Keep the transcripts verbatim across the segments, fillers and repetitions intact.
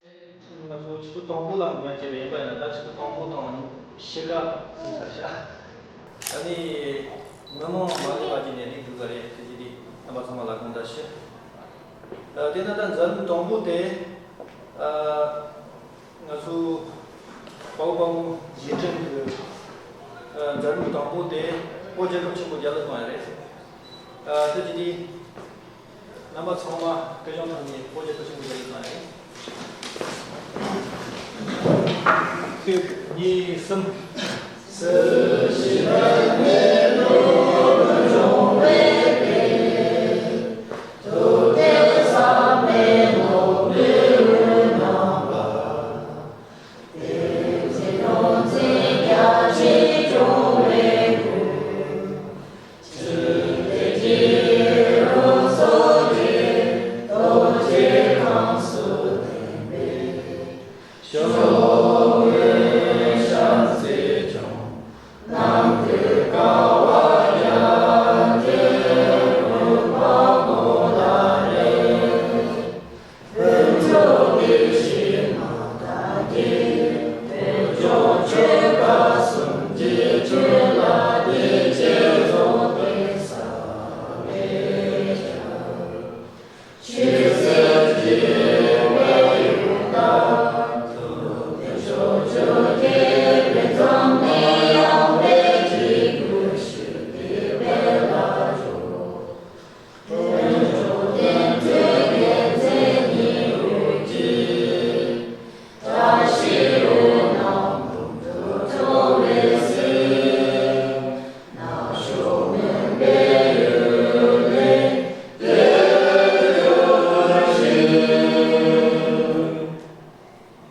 ང་ཚོ་ཆུ་ཚོད་དང་པོ་ལ་ངོས་བྱས་པ་ཡིན་པ་ཡིན་ན། ད་ཆུ་ཚོད་དང་པོ་དང་ཕྱེད་ཀ་ཟིན་ཚར་ཤག་ཨ་ནི་མི་མང་མ་ལུས་པ་ཅིག་ནས་ནི་འདུག་ག་རེད། དེ་ཅི་སྟེ་རྣམ་པ་ཚང་མ་ལ་དགོངས་དག་ཞུ། ཨ། དེ་ན་ད་མཛད་རིམ་དང་པོ་དེ། ཨ། ང་ཚོ་དཔའ་བོ་དཔའ་མོ་རྗེས་དྲན་གྱི། ཨ། མཛད་རིམ་དང་པོ་དེ་བོད་རྒྱལ་ཁབ་ཆེན་པོ་རྒྱལ་ལ་གཏོང་ཡ་རེད། ཨ། དེ་ཅི་སྟེ། རྣམ་པ་ཚང་མ་སྐུ་གཞོགས་ཐོག་ནས་བོད་རྒྱལ་ཁབ་ཆེན་པོ་རྒྱལ་ལ་གནང་ཡིན། གཅིག་གཉིས་གསུམ།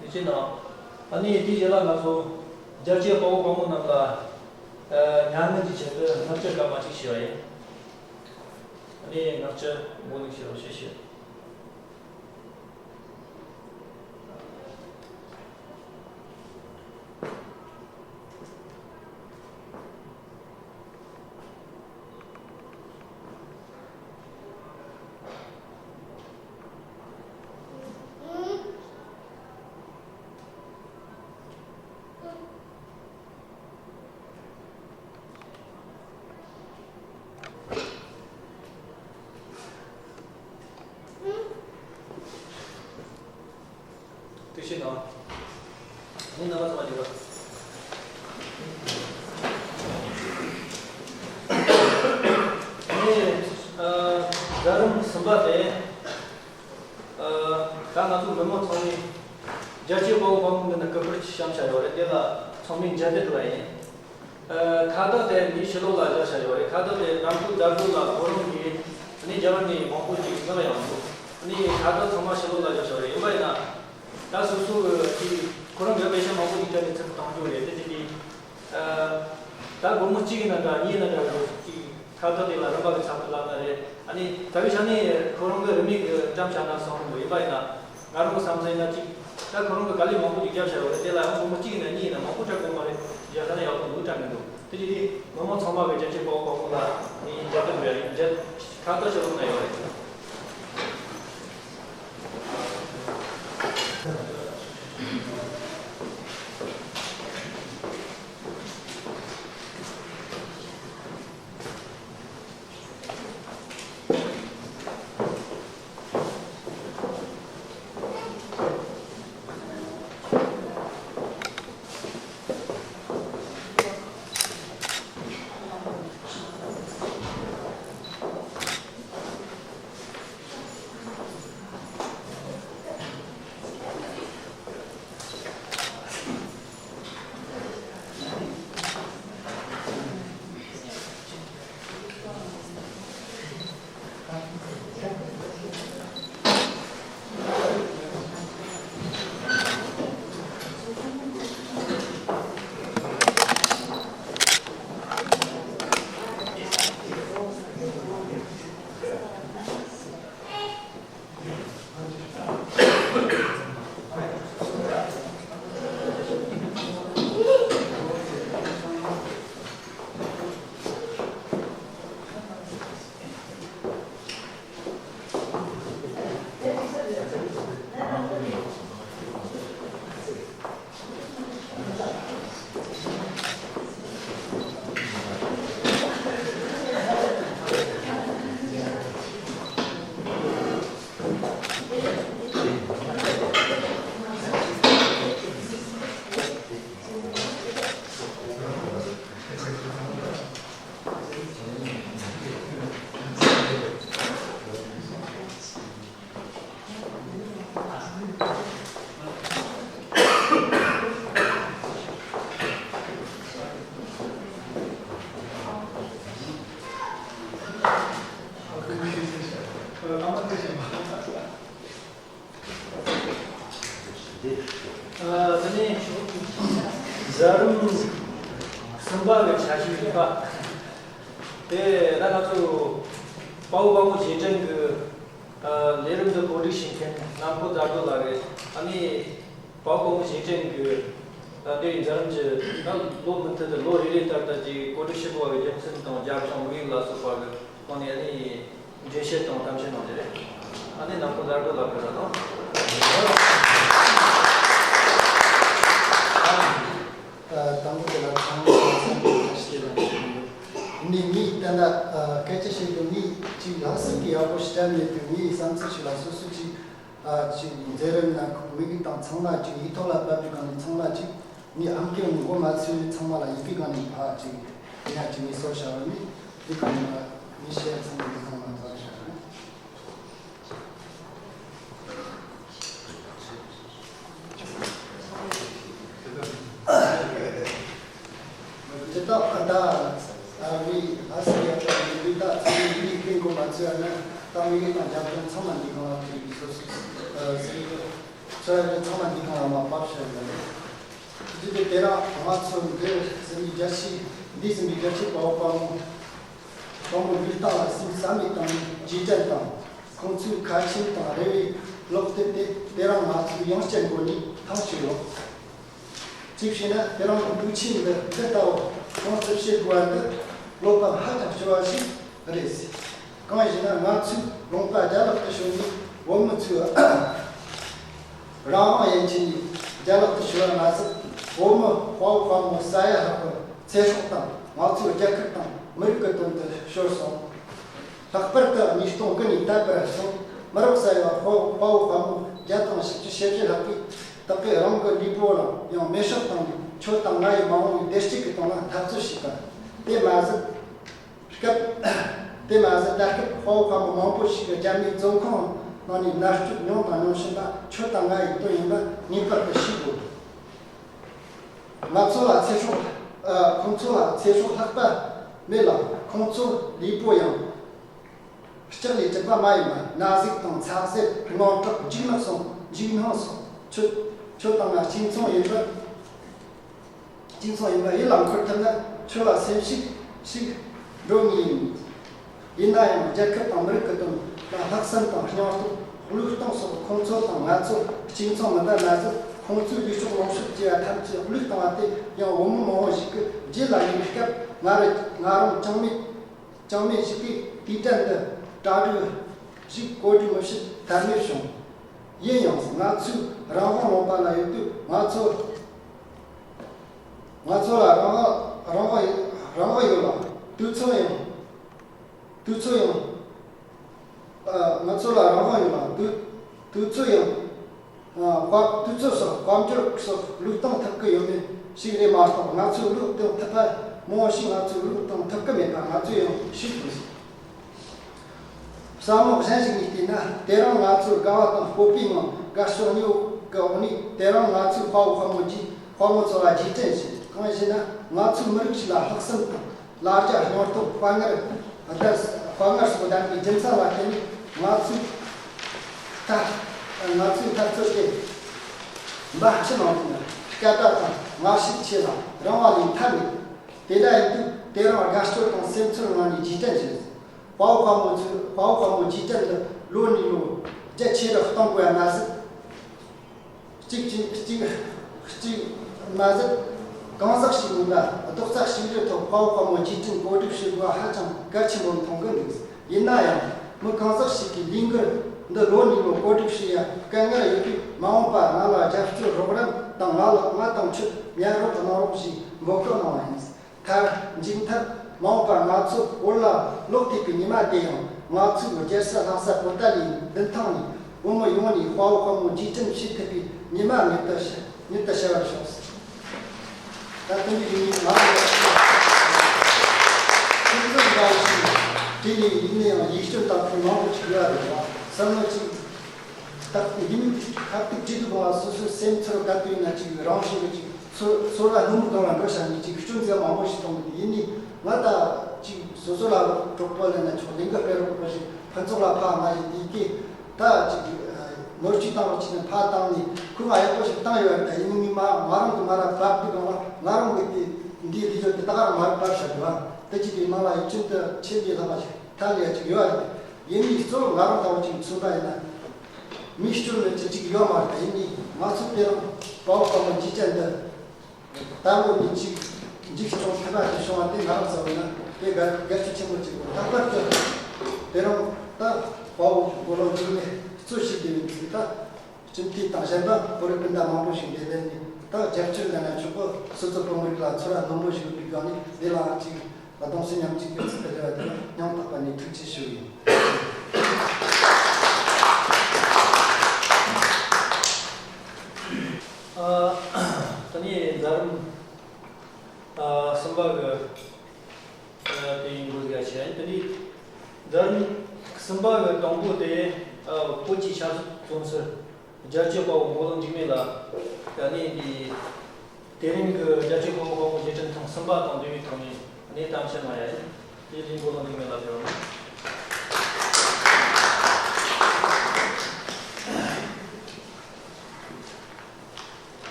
དེ་བྱས་ན། ཨ་ནི་དེའི་རྗེས་ལ་ང་ཚོ་རྒྱལ་གཅེས་དཔའ་བོ་དཔའ་མོ་རྣམས་ལ། ཨ། མྱ་ངན་གྱི་ཆེད་དུ་ལྔ་བཅུ་སྐར་མ་གཅིག་ཞུ་བ་ཡིན། ཨ་ནི་ལྔ་བཅུ་འབོད་ལུགས་ཞུ་རོགས་ཞུ་ཞུ། ཐུགས་རྗེ་གནང་། ངའི་རྣམ་པ་ཚང་མ་འཇུག་པ། ངས། ཨ། མཛད་རིམ་གསུམ་པ་དེ། ཨ། ད་ང་ཚོ་མི་མང་ཚང་མས་རྒྱལ་གཅེས་དཔའ་བོ་དཔའ་མོ་འདི་ན་སྐུ་པར་ཅིག་བཤམས་བཞག་ཡོད་རེད། དེ་ལ་ཚང་མས་མཇལ་འདོད་འདུག་པ་ཡིན། ཨ། ཁ་བཏགས་དེ་ངའི་ཕྱི་ལོགས་ལ་བཞག་བཞག་ཡོད་རེད། ཁ་བཏགས་དེ་ནམ་ཁུལ་དར་གོ་ལ་ཁོ་རང་གི་ནི་རྒྱ་གར་ནས་མང་པོ་ཅིག་ང་ལ་ཡང་འདུག་ནི་ཁ་བཏགས་ཚང་མ་ཕྱི་ལོགས་ལ་བཞག་བཞག་ཡོད་རེད། ཡིན་པ་ཡིན་ན། ད་སོ་སོ་གི་ཁོ་རང་གི་དཔེ་ཆ་མང་པོ་ཞིག་སྤྲད་ནས་ཚུར་བཏང་རྒྱུ་རེད། དེ་བྱས་ཏེ། ཨ། ད་སྒོར་མོ་གཅིག་ཡིན་ན་འདྲ། གཉིས་ཡིན་ན་འདྲ། གཅིག་ཁ་བཏགས་དེ་ལ་རིན་པ་གི་ཚབ་ཏུ་ལབ་ན་རེད། ཨ་ནི་ད་གི་ཆ་ནས་ཁོ་རང་གི་རིན་མེད་ཀྱི་བཀྲམ་བཞག་ན་བསམ་གི་འདུག་ཡིན་པ་ཡིན་ན། ང་རང་གི་བསམ་ཚུལ་ཡིན་ན། གཅིག་ད་ཁོ་རང་གི་ག་ལེར་མང་པོ་ཞིག་བརྒྱབ་བཞག་ཡོད་རེད། དེ་ལ་ཡང་སྒོར་མོ་གཅིག་ཡིན་ན་གཉིས་ཡིན་ན་མང་པོ་སྤྲད་དགོས་མ་རེད། བརྒྱབ་བཞག་ན་ཡག་པོ་འདུག་དྲན་གི་འདུག་དེ་བྱས་ཏེ་མི་མང་ཚང་མ་གི་རྒྱལ་གཅེས་དཔའ་བོ་དཔའ་མོ་ལ་ངས་མཇལ་འདོད་ཡོད་རེད། མཇལ། ཁ་བཏགས་ཕྱི་ལོགས་ན་ཡོད་རེད། གཟའ་རིམ་གསུམ་པ་གི་ཆ་ཤས་རེད་པ། དེ་ད་ང་ཚོ་དཔའ་བོ་དཔའ་མོ་རྗེས་དྲན་གྱི་ལས་རིམ་འདི་གོ་སྒྲིག་བྱེད་མཁན་ནམ་མཁོ་མཛའ་དྲུག་ལགས་རེད། ཨ་ནི་དཔའ་བོ་དཔའ་མོ་རྗེས་དྲན་གྱི་ད་ལྟའི་མཛད་རིམ་གྱི་ད་ལོ་མུ་མཐུད་དུ་ལོ་རེ་རེ་ལྟར་ད་ཅིག་གོ་སྒྲིག་ཞུ་དགོས་པ་གི་རྒྱུ་མཚན་དང་རྒྱབ་ལྗོངས་དམིགས་ཡུལ་ལ་སོགས་པ་གི་ཐོག་ནས་ཨ་ནི་འགྲེལ་བཤད་དང་གཏམ་བཤད་གནང་རྒྱུ་རེད། ཨ་ནི་ནམ་མཁོ་མཛའ་དྲུག་ལགས་ཕེབས་རོགས་གནང་། ཨ། དང་པོ་དེ་ལ་ཚང་མ་བསམ་བློ་བཏང་ཞིག་ལ་ཞུ་གི་ཡོད། ནི་ངས་ད་ལྟ་ཨ་སྐད་ཆ་བཤད་དུས་ངས་ཅིག་ལྷག་བསམ་གྱི་ཡག་པོ་ཞིག་བྱས་མེད་དུས། ངའི་བསམ་ཚུལ་ཞིག་ལ་སོ་སོ་ཅིག་ཨ་ཅིག་མཛད་རིམ་ནང་དམིགས་ཡུལ་དང་ཚང་མ་ཅིག་ཡིག་ཐོག་ལ་ཕབ་པའི་སྒང་ནས་ཚང་མ་ཅིག་ངའི་ཨམ་སྐད་མགོ་མ་ཚོས་ཚང་མ་ལ་ཡི་གེའི་སྒང་ནས་ཕར་ཅིག་ཡིན་ན་ཅིག་ངས་སོར་བྱ་བ་ནི་དེ་གང་ལ་ངས་བཤད་ཚང་མ་ཡིག་ཐོག་ལ་ཕབ་བྱ་བ་ནི། འདི་དག་ད་ཨ་རི་ཨ་སི་ཡ་ད་འདི་དག་ཚང་མས་མིག་གིས་མགོ་མ་ཚོས་ན་ད་མིག་དང་རྒྱབ་ལྗོངས་ཚང་མ་འདི་གང་ལ་ཐུག་ཡིན། སོ་སོ་ཨ་སི་ཚོ་ཡ་ཚང་མ་འདི་གང་ལ་མ་བབས་ཤར་ཡོད་རེད། འདི་དེ་དེ་རིང་ང་ཚོ་འདིར་ཟིན་པའི་རྒྱལ་སྤྱི་འདི་ཟིན་པའི་རྒྱལ་སྤྱི་དཔའ་བོ་དཔའ་མོ་དཔའ་མོ་ལུས་སྟེང་ལ་སེམས་བསམ་མེད་བཏང་ནས་རྗེས་དྲན་དང་། ཁོང་ཚོའི་ཁ་ཆེམས་དང་རེ་བའི་ཀློག་དེབ་དེ་དེ་རིང་ང་ཚོས་ཡང་བསྐྱར་མགོ་ནས་ཐེངས་ཤིག་ཀློག་ཅིག་བྱས་ན་དེ་རིང་གི་འབོད་ཆེན་འདི་འདི་ལྟ་བུ་ཁོང་ཚོས་བཤད་དགོས་པ་འདི་བློ་ཕམ་ཧ་ཅང་ཆེ་བ་ཞིག་རེད། གང་ཡིན་ན་ང་ཚོའི་ལུང་པ་རྒྱ་ལག་ཏུ་བྱུང་ནས་བོད་མི་ཚོས་རང་དབང་ཡན་ཆད་ནས་རྒྱ་ལག་ཏུ་བྱུང་བ་མ་ཟད། བོད་མི་དཔའ་བོ་དཔའ་མོ་ས་ཡ་ལྷག་པར་ཚེ་སྲོག་དང་ང་ཚོའི་རྒྱལ་ཁབ་དང་མི་རིགས་ཀྱི་དོན་དུ་ཤོར་སོང་། ལྷག་པར་དུ་ཉིས་སྟོང་དགུ་ནས་ད་བར་སོང་མི་རབས་གསར་བའི་དཔའ་བོ་དཔའ་བོ་དཔའ་མོ་བརྒྱ་དང་བཞི་བཅུ་ཞེ་བཞི་ལྷག་གིས་བདག་གིས་རང་གི་ལུས་པོ་རང་ཡང་མེ་སྲེག་བཏང་ནས་ཁྱོད་དང་ང་ཡི་མ་འོངས་པའི་བདེ་སྐྱིད་ཀྱི་དོན་ལ་འཐབ་རྩོད་བྱས་པ། དེ་མ་ཟད། སྐབས་དེ་མ་ཟད་ད་སྐབས་དཔའ་བོ་དཔའ་མོ་མང་པོ་ཞིག་གིས་རྒྱ་མིའི་བཙོན་ཁང་ནང་ནས་མནར་གཅོད་མྱོང་དང་མྱོང་བཞིན་པ་ཁྱོད་དང་ང་ཡི་དོན་ཡིན་པ་ངེས་པར་དུ་ཤེས་དགོས། ང་ཚོ་ལ་ཚེ་སྲོག་ཨ། ཁོང་ཚོ་ལ་ཚེ་སྲོག་ལྷག་པ་མེད་ལ། ཁོང་ཚོ་ལུས་པོ་ཡང་ལྕགས་ལས་གྲུབ་པ་མ་ཡིན་པར་ན་ཟུག་དང་ཚ་ཟེར། དངངས་སྐྲག་འཇིགས་སྣང་སོགས་འཇིགས་སྣང་སོགས་ཁྱོད་ཁྱོད་དང་ང་གཅིག་མཚུངས་ཡིན་པར། གཅིག་མཚུངས་ཡིན་པ་ཡིད་ལ་འཁོར་ཐུབ་ན་ཁྱོད་ལ་སེམས་ཤུགས་ཤིག་འགྲོ་ངེས་ཡིན། ཡིན་ན་ཡང་རྒྱལ་ཁབ་དང་མི་རིགས་ཀྱི་དོན་ལ་ལྷག་བསམ་དང་སྙིང་སྟོབས། བློས་གཏོང་སོགས་ཁོང་ཚོ་དང་ང་ཚོ་གཅིག་མཚུངས་མིན་པ་མ་ཟད། ཁོང་ཚོའི་ལུས་སྲོག་ལོངས་སྤྱོད་བཅས་པ་ཐམས་ཅད་བློས་བཏང་བ་དེ་ཡང་བོད་མི་མང་བོ་ཞིག་གི་རྗེས་ལ་ཡིན་སྐབས། ང་རང་ང་རང་ཅང་མེད་ཅང་མེད་ཞིག་གིས་དུས་དྲན་འདི་གྲ་སྒྲིག་ཞིག་གོ་སྒྲིག་མི་བྱེད་ཐབས་མེད་བྱུང་། ཡིན་ཡང་ང་ཚོས་རང་དབང་ལུང་པ་ན་ཡོད་དུས་ང་ཚོ། ང་ཚོ་ལ་རང་དབང་རང་དབང་རང་དབང་ཡོད་ལ། དུས་ཚོད་ཡང་། དུས་ཚོད་ཡང་། ཨ། ང་ཚོ་ལ་རང་དབང་ཡོད་ལ། དུས་དུས་ཚོད་ཡང་། ཨ། དཔལ་དུས་ཚོད་སོགས་དཔལ་འབྱོར་སོགས་བློས་གཏོང་ཐུབ་ཀྱི་ཡོད་མེད་ཞིག་རེད་མ་གཏོགས། ང་ཚོས་བློས་གཏོང་ཐུབ་པ་མང་བོ་ཞིག་ང་ཚོས་བློས་གཏོང་ཐུབ་ཀྱི་མེད་པ་ང་ཚོས་ཡང་ཤེས་དགོས། བསམ་བློ་གཞན་ཞིག་ནས་བལྟས་ན། དེ་རིང་ང་ཚོ་དགའ་བ་དང་སྤོབས་པའི་ངང་དགའ་ཕྱོགས་གཉིས་པོ་གི་འོག་ནས། དེ་རིང་ང་ཚོའི་དཔའ་བོ་དཔའ་མོ་རྗེས་དཔའ་མོ་ཚོ་ལ་རྗེས་དྲན་བྱེད། གང་ཡིན་ཟེར་ན། ང་ཚོའི་མི་རིགས་ཤིག་ལ་ལྷག་བསམ་དང་ལ་རྒྱ། སྙིང་སྟོབས། དཔའ་ངར་ལྡན། དཔའ་ངར་སོགས་ལྡན་པའི་རྒྱུ་མཚན་ལ་བརྟེན་ནས། ང་ཚོའི་ད་ང་ཚོའི་འཐབ་རྩོད་དེ་འབའ་ཕྱི་ནང་དུ་སྐད་གྲགས་དང་ངར་ཤུགས་ཆེ་ལ་རིང་བ་ལས་ཐར་མེད། དེ་འདྲ་ཡིན་དུས་དེ་རིང་དགའ་སྐྱོ་དང་སེམས་ཚོར་ངང་ནས་རྗེས་དྲན་ཞུ། དཔའ་བོ་དཔའ་མོ་ཚོས་དཔའ་བོ་དཔའ་མོ་རྗེས་དྲན་འདི་ལོ་ནས་ལོ་རྒྱ་ཆེ་རུ་གཏོང་དགོས་པ་མ་ཟད། གཅིག་གཅིག་གཅིག་གཅིག་མ་ཟད། གང་ཟག་ཞིག་ཡིན་ན་རྡོག་རྩ་གཅིག་སྒྲིལ་ཐོག་དཔའ་བོ་དཔའ་མོ་རྗེས་དྲན་གོ་སྒྲིག་བྱེད་དགོས་པ་ཧ་ཅང་གལ་ཆེན་པོར་མཐོང་གི་འདུག། ཡིན་ན་ཡང་མི་གང་ཟག་ཞིག་གིས་ལས་འགུལ་འདི་ལོ་ནས་ལོ་གོ་སྒྲིག་བྱེད་ཡ་དཀའ་ངལ་ཡོད་དུས། མ་འོངས་པར་ང་ལ་རྒྱབ་སྐྱོར་རོགས་རམ་དང་། ང་ལ་ང་དང་ཁྱོད་མཉམ་རོགས་གནང་རོགས་ཞེས་འབོད་སྐུལ་གནང་བ་ཡིན། མཐར་མཇུག་མཐར། མ་འོངས་པར་ང་ཚོ་བོད་ལ་ལོག་ཐུབ་པའི་ཉི་མ་དེ་ཡང་ང་ཚོའི་རྒྱལ་ས་ལྷ་ས་པོ་ཏཱ་ལའི་མདུན་ཐང་ནས་བོད་མི་ཡོངས་ནས་དཔའ་བོ་དཔའ་མོ་རྗེས་དྲན་བྱེད་ཐུབ་པའི་ཉི་མ་མྱུར་དུ་ཤར་མྱུར་དུ་ཤར་བར་ཤོག། ད་དེ་འདྲའི་རིགས་ང་ཚོ་ཁྱེད་ཚོ་འདྲ་བོ་ཞིག་དེ་ནས་ཡིན་ན་ཡང་ཡིད་སྐྱོ་དང་ཁུངས་མང་པོ་ཞིག་ཡོད་རེད་བ། བསམ་བློ་ཅིག་ད་ཡིན་ཁ་ཐུག་བྲིས་འདུག་ག་སོ་སོའི་སེམས་ཚོར་ག་དུས་ཡིན་ན་ཅིག་རང་བཞིན་གྱི་ཅིག་ཚོར་ཚོར་བ་སྣུམ་གང་ལ་འགྲོ་བྱ་ནས་ཅིག་སྐྱོན་ཟེར་མང་པོ་ཞིག་གཏོང་གི་འདུག། ཡིན་ནའི་ང་ད་ཅིག་སོ་སོ་ལ་གྲོགས་པོ་ལ་ན་ཆོག་ལས་འགུལ་སྤེལ་རོགས་པ་ཞིག་ཕུན་ཚོགས་ལ་ཕ་མ་ཞིག་དེ་གས་ད་ཅིག་ ནོར་གཅིག་བཏང་བ་ཕྱིན་ནས་ཕར་བཏང་ནས་ཁོས་ང་ཡག་པོ་ཞིག་བཏང་ཡོད་རེད། ད་ཡིན་ནའི་ང་ང་རང་གི་མ་ར་བབ་དུས་གང་ལ་ང་རང་གི་དེ་འདིའི་དེ་ཚོ་དེ་ད་ག་རང་མ་ར་བབ་བཞག་གི་བ། དེ་གཅིག་དེའི་ནང་ལ་ཡིག་ཆུང་དུ་ཆེད་ལས་ལྷག་པ་ཞིག་ཐད་ལ་ཡ་གཅིག་ཡོད་རེད། ཡིན་ནའི་གཙོ་བོ་ང་རང་ལྟ་བུ་གཅིག་མཚོན་པ་ཡིན་ན་མི་སྐྱོ་མེད་ཅིག་གཅིག་ཡོད་མ་རེད། ད་ཡིན་ནའི་ང་ཚོ་དེ་རང་དཔའ་བོ་དཔའ་མོ་ཅིག་ཅན་འདི། ད་ལོ་ནི་གཅིག་འཇིག་སྐྱོང་ཐེབས་པ་ཞིག་བྱུང་བ་དེ་ང་རང་ཚོ་ཡིན་ན་དེ་དགའ་དགའ་སྐྱིད་ཆེན་པོ་གཅིག་དགོས། ད་བཀའ་སྤྱོད་དེ་རིང་ད་དཔའ་བོ་མགོ་ལོག་འཇིགས་མེད་གཙོ་བྱས་ཏེ་ཡིན་ཚུལ་ད་སྤྱི་འཐུས་དང་གཞན་པ་བོད་རིགས་སྤུན་ཟླ་མང་པོ་ཞིག་འདས་པས་ནི་ད་རྒྱབ་སྐྱོར་ལེན་ན་ཆོག་གོ། སོ་སོ་བོད་མི་རིགས་ལ་ཚོར་བ་རྣོན་པོ་ཞིག་ཡོད་པའི་སྒང་ནས་འདི་ལའང་གཅིག་གདུང་སེམས་མཉམ་སྐྱེད་ཀྱི་ཚིག་གི་རེ་བ་དེ་ལ་སྙིང་ཐག་པ་ནས་ཐུགས་རྗེ་ཞུ་ཡིན། ཨ། ད་ནི་མཛད་རིམ་ཨ་གསུམ་པ་གི་ཨ་དེ་ཡིན་དགོས་ཟེར་ཡ་བྱས། ད་ནི་མཛད་རིམ་གསུམ་པ་གི་དང་པོ་དེ་ཨ་བོད་ཀྱི་ཆབ་སྲིད་བཙོན་ཟུར་རྒྱལ་གཅེས་དཔའ་བོ་མགོ་ལོག་འཇིགས་མེད་ལགས། ད་ནི་འདི་དེ་རིང་གི་རྒྱལ་གཅེས་དཔའ་བོ་དཔའ་མོ་རྗེས་དྲན་ཐེངས་གསུམ་པ་དང་འབྲེལ་བའི་ཐོག་ནས་གནས་གཏམ་བཤད་གནང་ཡ་ཡིན། དེ་རིང་མགོ་ལོག་འཇིགས་མེད་ལགས་ཕེབས་རོགས།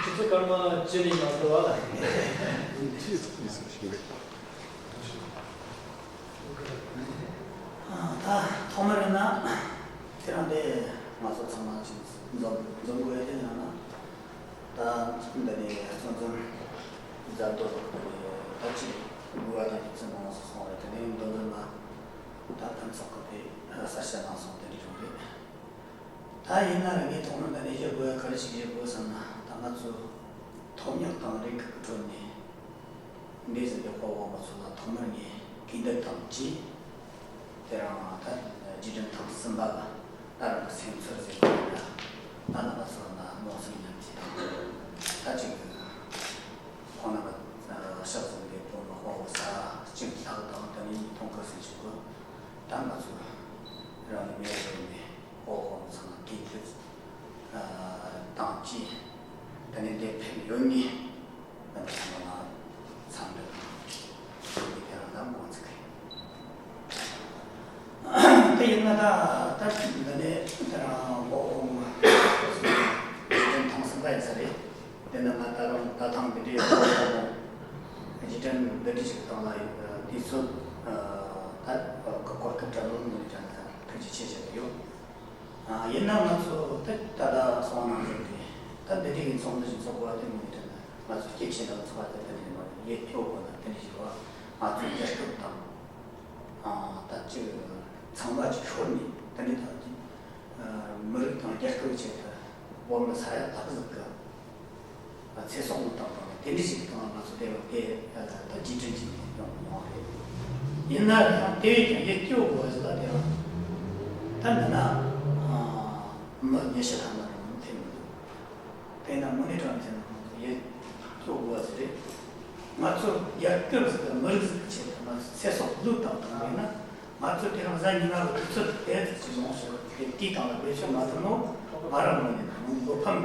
ཆུ་ཚོད་སྐར་མ་བཅུ་ནས་ནང་འགྲོ་བ་ལ། ད་ཐོག་མར་ཡིན་ན་དེ་རིང་འདི་ང་ཚོ་ཚང་མ་ཅིག་འཛོམས་འཛོམས་དགོས་ཡ་དེ་ཡིན་ན། ད་འདི་ནས་གཙོ་འཛིན་མཛད་གཙོ་ད་ཅིག་དགོས་པ་དང་རྒྱུ་མཚན་མང་སོང་སོང་རེད། དེ་ནས་མདོ་འཛིན་མ་ད་ཕུན་ཚོགས་ཀྱི་དེ་གསལ་བཤད་གནང་སོང་། དེ་འདྲ་རང་རེད། ད་ཡིན་ན་རང་གི་ཐོག་མར་འདི་ནས་ཞུ་དགོས་ཡ་ག་རེ་ཞིག་ཞུ་དགོས་བསམ་ན། ད་ང་ཚོ་ཐོབ་ཉག་དང་རིགས་ཁག་གི་ཁྲོད་ནས་འདས་ཟིན་པའི་དཔའ་བོ་དཔའ་མོ་ཚོ་ལ་ཐོག་མར་ངས་གུས་འདུད་དང་བཅས། དེ་རིང་ད་རྗེས་དྲན་ཐེངས་གསུམ་པ་ལ་ད་རང་གི་སེམས་ཚོར་ཟེར་དགོས་ན། ད་རྣམ་པ་ཚོ་ལ་གདུང་སེམས་མཉམ་སྐྱེད་དང་། ད་ཅིག་ཁོང་རྣམ་པ་གཤེགས་ཟིན་པའི་བོད་མི་དཔའ་བོ་ས་གཅིག་ལྷག་དང་དེ་ནས་མཐོང་གི་ཟེར་ཞུ་གི། ད་ང་ཚོ་རང་ལ་མེད་རེད་མེད། ཨོ་ཧོ། ཚང་མ་གུས་བཏུད་དང་བཅས། ད་ནི་འདིར་ཕེབས་ཡོད་ངེས། ང་ཚང་མ་ལ་འཚམས་འདྲི་དང་ཞུ་རྒྱུ་དེ་རང་དང་དགོངས་ཚུལ་གལ། དེ་ཡིན་ན་ད་ད་འདི་ནས་ད་རང་ཨོ་ཧོ། ཐེངས་གསུམ་པ་ཡིན་ས་རེད། དེ་ན་ང་ད་རང་ད་ཐེངས་འདི་འདྲའི་ཨོ་ཧོ། རྗེས་དྲན་འདི་འདྲ་ཞིག་བཏང་ལ་དུས་ཚོད་ད་གོ་སྐབས་སྤྲད་ལོ་ནི་ད་ཐུགས་རྗེ་ཆེ་ཞུ་གི་ཡོད། ཡིན་ན་ང་ཚོ་ད་ད་ལྟ་སོང་ནང་བཞིན་དེ་ད་འདི་འདྲའི་ཚོགས་འདུ་ཞིག་ཚོགས་དགོས་པ་དེ་མིན་ནི་དྲན། ང་ཚོ་སྐྱེས་ཆེན་དང་ཚོགས་པ་དེ་འདི་འདྲའི་མ་ཡེ་སྐྱོ་དགོས་ན་དེ་འདྲ་ཞིག་བ། ང་ཚོ་རྒྱལ་ཁབ་དང་ད་ཅིག་ཚང་མ་ཅིག་ཤོར་ནས་དེ་འདྲའི་ཐོག་ཅིག་མི་རིགས་དང་རྒྱལ་ཁབ་ཀྱི་ཆེད་དུ་བོད་མི་ས་ཡ་ལྷག་ཟིག་གི་ཚེ་སྲོག་བློས་བཏང་བཏང་ནས་དེ་འདྲ་ཞིག་གི་སྟེང་ང་ཚོ་བསྡད་པ་དེ་ད་རྗེས་དྲན་ཅིག་ཡོང་ཡོང་བ་རེད། ཡིན་ན་ཡང་དེ་བས་ཀྱང་ཡིད་སྐྱོ་དགོས་ཟེར་ལ་དེ་རང་ད་འདི་ན་མི་ཉི་ཤུ་ཐམ་པ་རང་ཐེབས་མི་འདུག་དེས་ན་དངོས་གནས་དྲང་གནས་ཡིད་སྐྱོ་དགོས་ཟེར་རེད། ང་ཚོ་རྒྱལ་ཁབ་ཟིག་དང་མི་རིགས་ཟིག་གི་ཆེད་དུ་ང་ཚོ་ཚེ་སྲོག་བློས་བཏང་བཏང་བ་ཡིན་ན། ང་ཚོ་དེ་རིང་གཟའ་ཉི་མ་གི་དུས་ཚོད་དེ་ཙམ་ཞིག་ལོངས་སོང་བ་དེ་དེའི་སྟེང་ལ་བེད་སྤྱོད་མ་ཐུབ་ནོ། ང་རང་ངོས་ནས་ད་ངོས་བློ་ཕམ་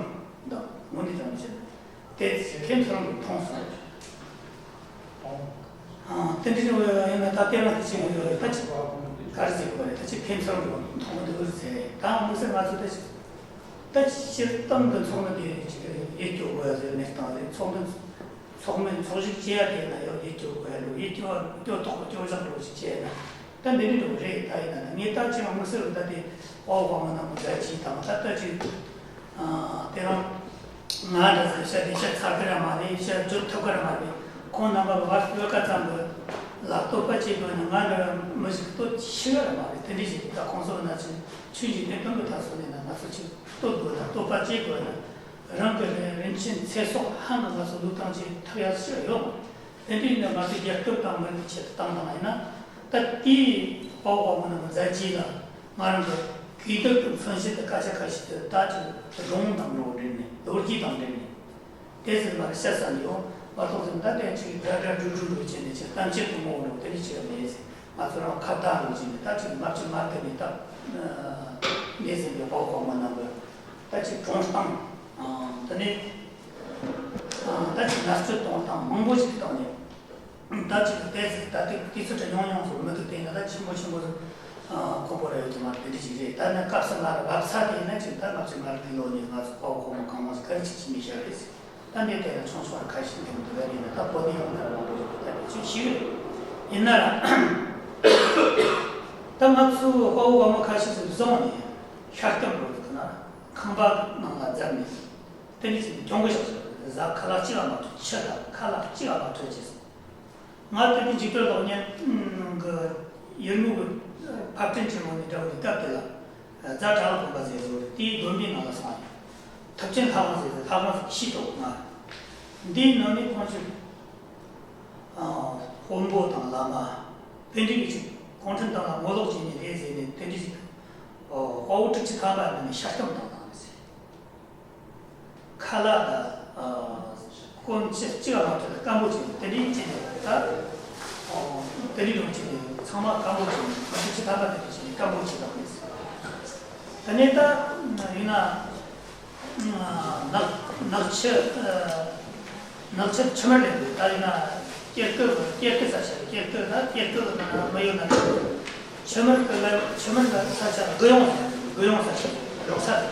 དང་དངོས་གནས་དྲང་གནས་བཤད་ན་དེ་ཙམ་ཞིག་ཕན་ཐོགས་རང་གི་མཐོང་སོང་། ཨ། དེ་འདྲ་ཡིན་ན་ད་ལྟའི་ང་དེ་ཅིག་ཡོད་རེད། ད་ཅིག་ག་རེ་ཟེར་དགོས་རེད། ད་ཅིག་ཕན་ཚུན་གྱི་མཐོང་གི་འདུག་ཟེར། ད་དམིགས་བསལ་ང་ཚོ་ད་ཅིག་ད་སྤྱིར་བཏང་གི་ཚོགས་མི་དེ་ཅིག་ཡིད་སྐྱོ་དགོས་ཡ་ཟེར་གནས་སྟངས་རེད། ཚོགས་མི་ཚོགས་མི་ཚོགས་ཞུགས་བྱེད་ཡ་དེ་ན་ཡང་ཡིད་སྐྱོ་དགོས་ཡ་འདུག་ཡིད་སྐྱོ་སྐྱོ་ཐོག་སྐྱོ་བཞག་འགྲོ་ཞིག་བྱས་ན་ད་འདི་འདྲ་འགྲོ་གི་རེད། ད་ཡིན་ན་ངས་ད་ཅིག་དམིགས་བསལ་ད་དེ་དཔའ་བོ་དཔའ་མོ་རྣམས་མཛད་རྗེས་དང་ད་ལྟ་ཅིག་ཨ། དེ་རིང་ང་འདྲ་ཟེར་བཤད་དེ་བཤད་ཚར་གི་ར་མ་རེད། བཤད་བརྗོད་ཐུབ་གི་ར་མ་རེད། ཁོང་རྣམ་པ་གི་བར་བོད་སྐད་ཙམ་གི་ལ་བསྟོད་པ་བྱེད་དགོས་ན་ང་འདྲ་མི་ཞིག་བསྟོད་ཤེས་གི་ར་མ་རེད། དེ་འདྲ་ཞིག་ད་ཁོང་ཚོ་ན་ཆུ་ཆུ་ཞིག་དེ་སྟོན་གི་ད་སོ་ནས་ན་ང་ཚོ་ཅིག་བསྟོད་དགོས་ན་བསྟོད་པ་བྱེད་དགོས་ན་རང་གི་རིན་ཆེན་ཚེ་སྲོག་ཧང་གི་ང་ཚོ་བློས་བཏང་བྱེད་ཐུབ་ཡ་ཞིག་ཡོད་མ་རེད། དེ་འདྲ་ཡིན་ན་ང་ཚོ་རྒྱལ་ཁབ་དང་མི་རིགས་ཆེད་དུ་བཏང་བཏང་ཡིན་ན་ད་དེའི་དཔའ་བོ་དཔའ་མོ་རྣམས་མཛད་རྗེས་ལ། ང་རང་གི་གུས་འདུད་དང་མཚོན་བྱེད་དུ་སྐད་ཆ་ཁ་ཤས་དེ་ད་ཅིག་སྒྲུང་དང་འགྲོ་འདྲེན་ནས་ལོ་རྒྱུས་དང་འདྲེན་ནས་དེ་ཟེར་མ་རེད། བཤད་ས་ནས་ཡོང་མ་གཏོགས་ཟེར་ད་དེ་ཅིག་སྒྲ་སྒྲ་སྒྲུག་སྒྲུག་འགྲོ་བྱས་ནས་ཅིག་གཏམ་བཤད་དུ་མོ་འགྲོ་དེ་རིགས་ཅིག་མེད་ཟེར། ང་ཚོ་རང་ཁ་བརྡ་འགྲོ་བྱས་ནས་ད་ཅིག་ལབ་ཅིག་མ་བརྡ་ནས་ད་འདས་ཟིན་པའི་དཔའ་བོ་དཔའ་མོ་རྣམས་ཀྱི་ད་ཅིག་གྲོངས་སྟངས་དེ་ནས་ད་ཅིག་མནར་གཅོད་གཏོང་སྟངས་མང་པོ་ཞིག་གི་སྟེང་ནས། ད་ཅིག་ཏོག་ཙམ་ད་ལྟའི་དུས་ཚོད་དྲ་ཉུང་ཉུང་སོགས་མི་འདུག་དེ་ཡིན་ན་ད་ཆེན་པོ་ཆེན་པོ་སོགས་ ཁོམ་པོ་རེ་ཡོད་ཀྱི་མ་རེད། དེ་འདྲ་ཞིག་རེད། ད་ནི་སྐབས་སུ་མ་རེད། བབ་ས་དེ་ཡིན་ན་ཅིག་ད་ལྔ་བཅུ་ང་རེ་ལོ་ནས་ང་ཚོ་དཔའ་བོ་དཔའ་མོ་གང་མང་ཞིག་ག་རེ་ཅིག་ཅིག་མི་བྱ་རེད། ད་འདི་དེ་ན་ཆུང་ཆུང་རེ་ཁ་ཤས་འདེམས་འདུག་ག་རེད་ན། ད་བོད་ནས་ཡོང་ན་ར་མང་པོ་ཞིག་ད་དེ་ཅིག་ཞིག་རེད། ཡིན་ན་ར་ད་ང་ཚོ་དཔའ་བོ་དཔའ་མོ་ཁ་ཤས་ཤིག་བཟུང་ནས་ཤར་སྐམ་རོ་ཟིག་ན་ཁང་པ་ནང་ལ་འཛུལ་ནས་དེ་འདྲ་ཅིག་གྱོང་གུད་བཞག་ཟེར། གཟའ་ཁ་ལག་གཅིག་ལ་མ་འཕྲོད། ཕྱི་ལ་ཁ་ལག་གཅིག་ལ་མ་འཕྲོད་ཅེས། ང་དེ་དུས་འཇིགས་སྐྲག་སློང་ཉེན་གི་ཡུལ་དངོས་ཀྱི་ཕབ་སྐྲུན་གྱི་ངོས་ནས་འདྲ་བའི་སྐབས་དེ་ལ། རྫ་བྲག་ལ་དགོན་པ་ཟེར་ཡོད་རེད། དེའི་དགོན་པའི་ནང་ལ་སོང་ཡོད། ཐུབ་ཆེན་ལྷ་ཁང་ཟེར་ཟེར་ལྷ་ཁང་ཟེར་ཤེས་ཐུབ་ང་། འདིའི་ནང་ནས་ཁོང་ཚོས་དཔོན་པོ་དང་བླ་མ་དེ་འདྲའི་གི་ཅིག་གུང་ཁྲན་ཏང་ལ་ངོ་ལོག་བྱས་ནས་རེད་ཟེར་ནས་དེ་འདྲའི་ཅིག་དཔའ་བོ་དྲུག་ཅུ་ཐམ་པ་འདི་ནས་ཤ་སྐམ་བཏང་བཏང་རེད་ཟེར། ཁ་ལག་དང་། ཨ། སྐོམ་ཆུ་གཅིག་ལ་མ་ཐུག་སྐམ་པོ་བྱས་ནས་དེ་འདྲའི་བྱས་ནས་ད། ཨོ། དེ་འདྲའི་ལུགས་བྱས་ནས་ཚང་མ་སྐམ་པོ་བྱས་ནས་མི་ཐུབ་ཆུ་ཐམ་པ་དེ་འདྲ་བྱས་ནས་སྐམ་པོ་བྱས་བཏང་ནས། དེ་ནས་ད་ཡིན་ན། ནག་ནག་ཆུ། ཨ། ནག་ཆུ་ཆུ་མར་ལེན་དགོས། ད་ཡིན་ན་སྐྱེ་རྒུ་སྐྱེ་རྒུ་ས་ཆ་རེད། སྐྱེ་རྒུ་ད་སྐྱེ་རྒུ་ལ་མི་ཡོད་ན། ཆུ་མར་གི་ལ་ཆུ་མར་ལ་ས་ཆ་དགུ་ཡོང་ཟེར། དགུ་ཡོང་ས་ཆ་རེད། རོགས་ས་རེད།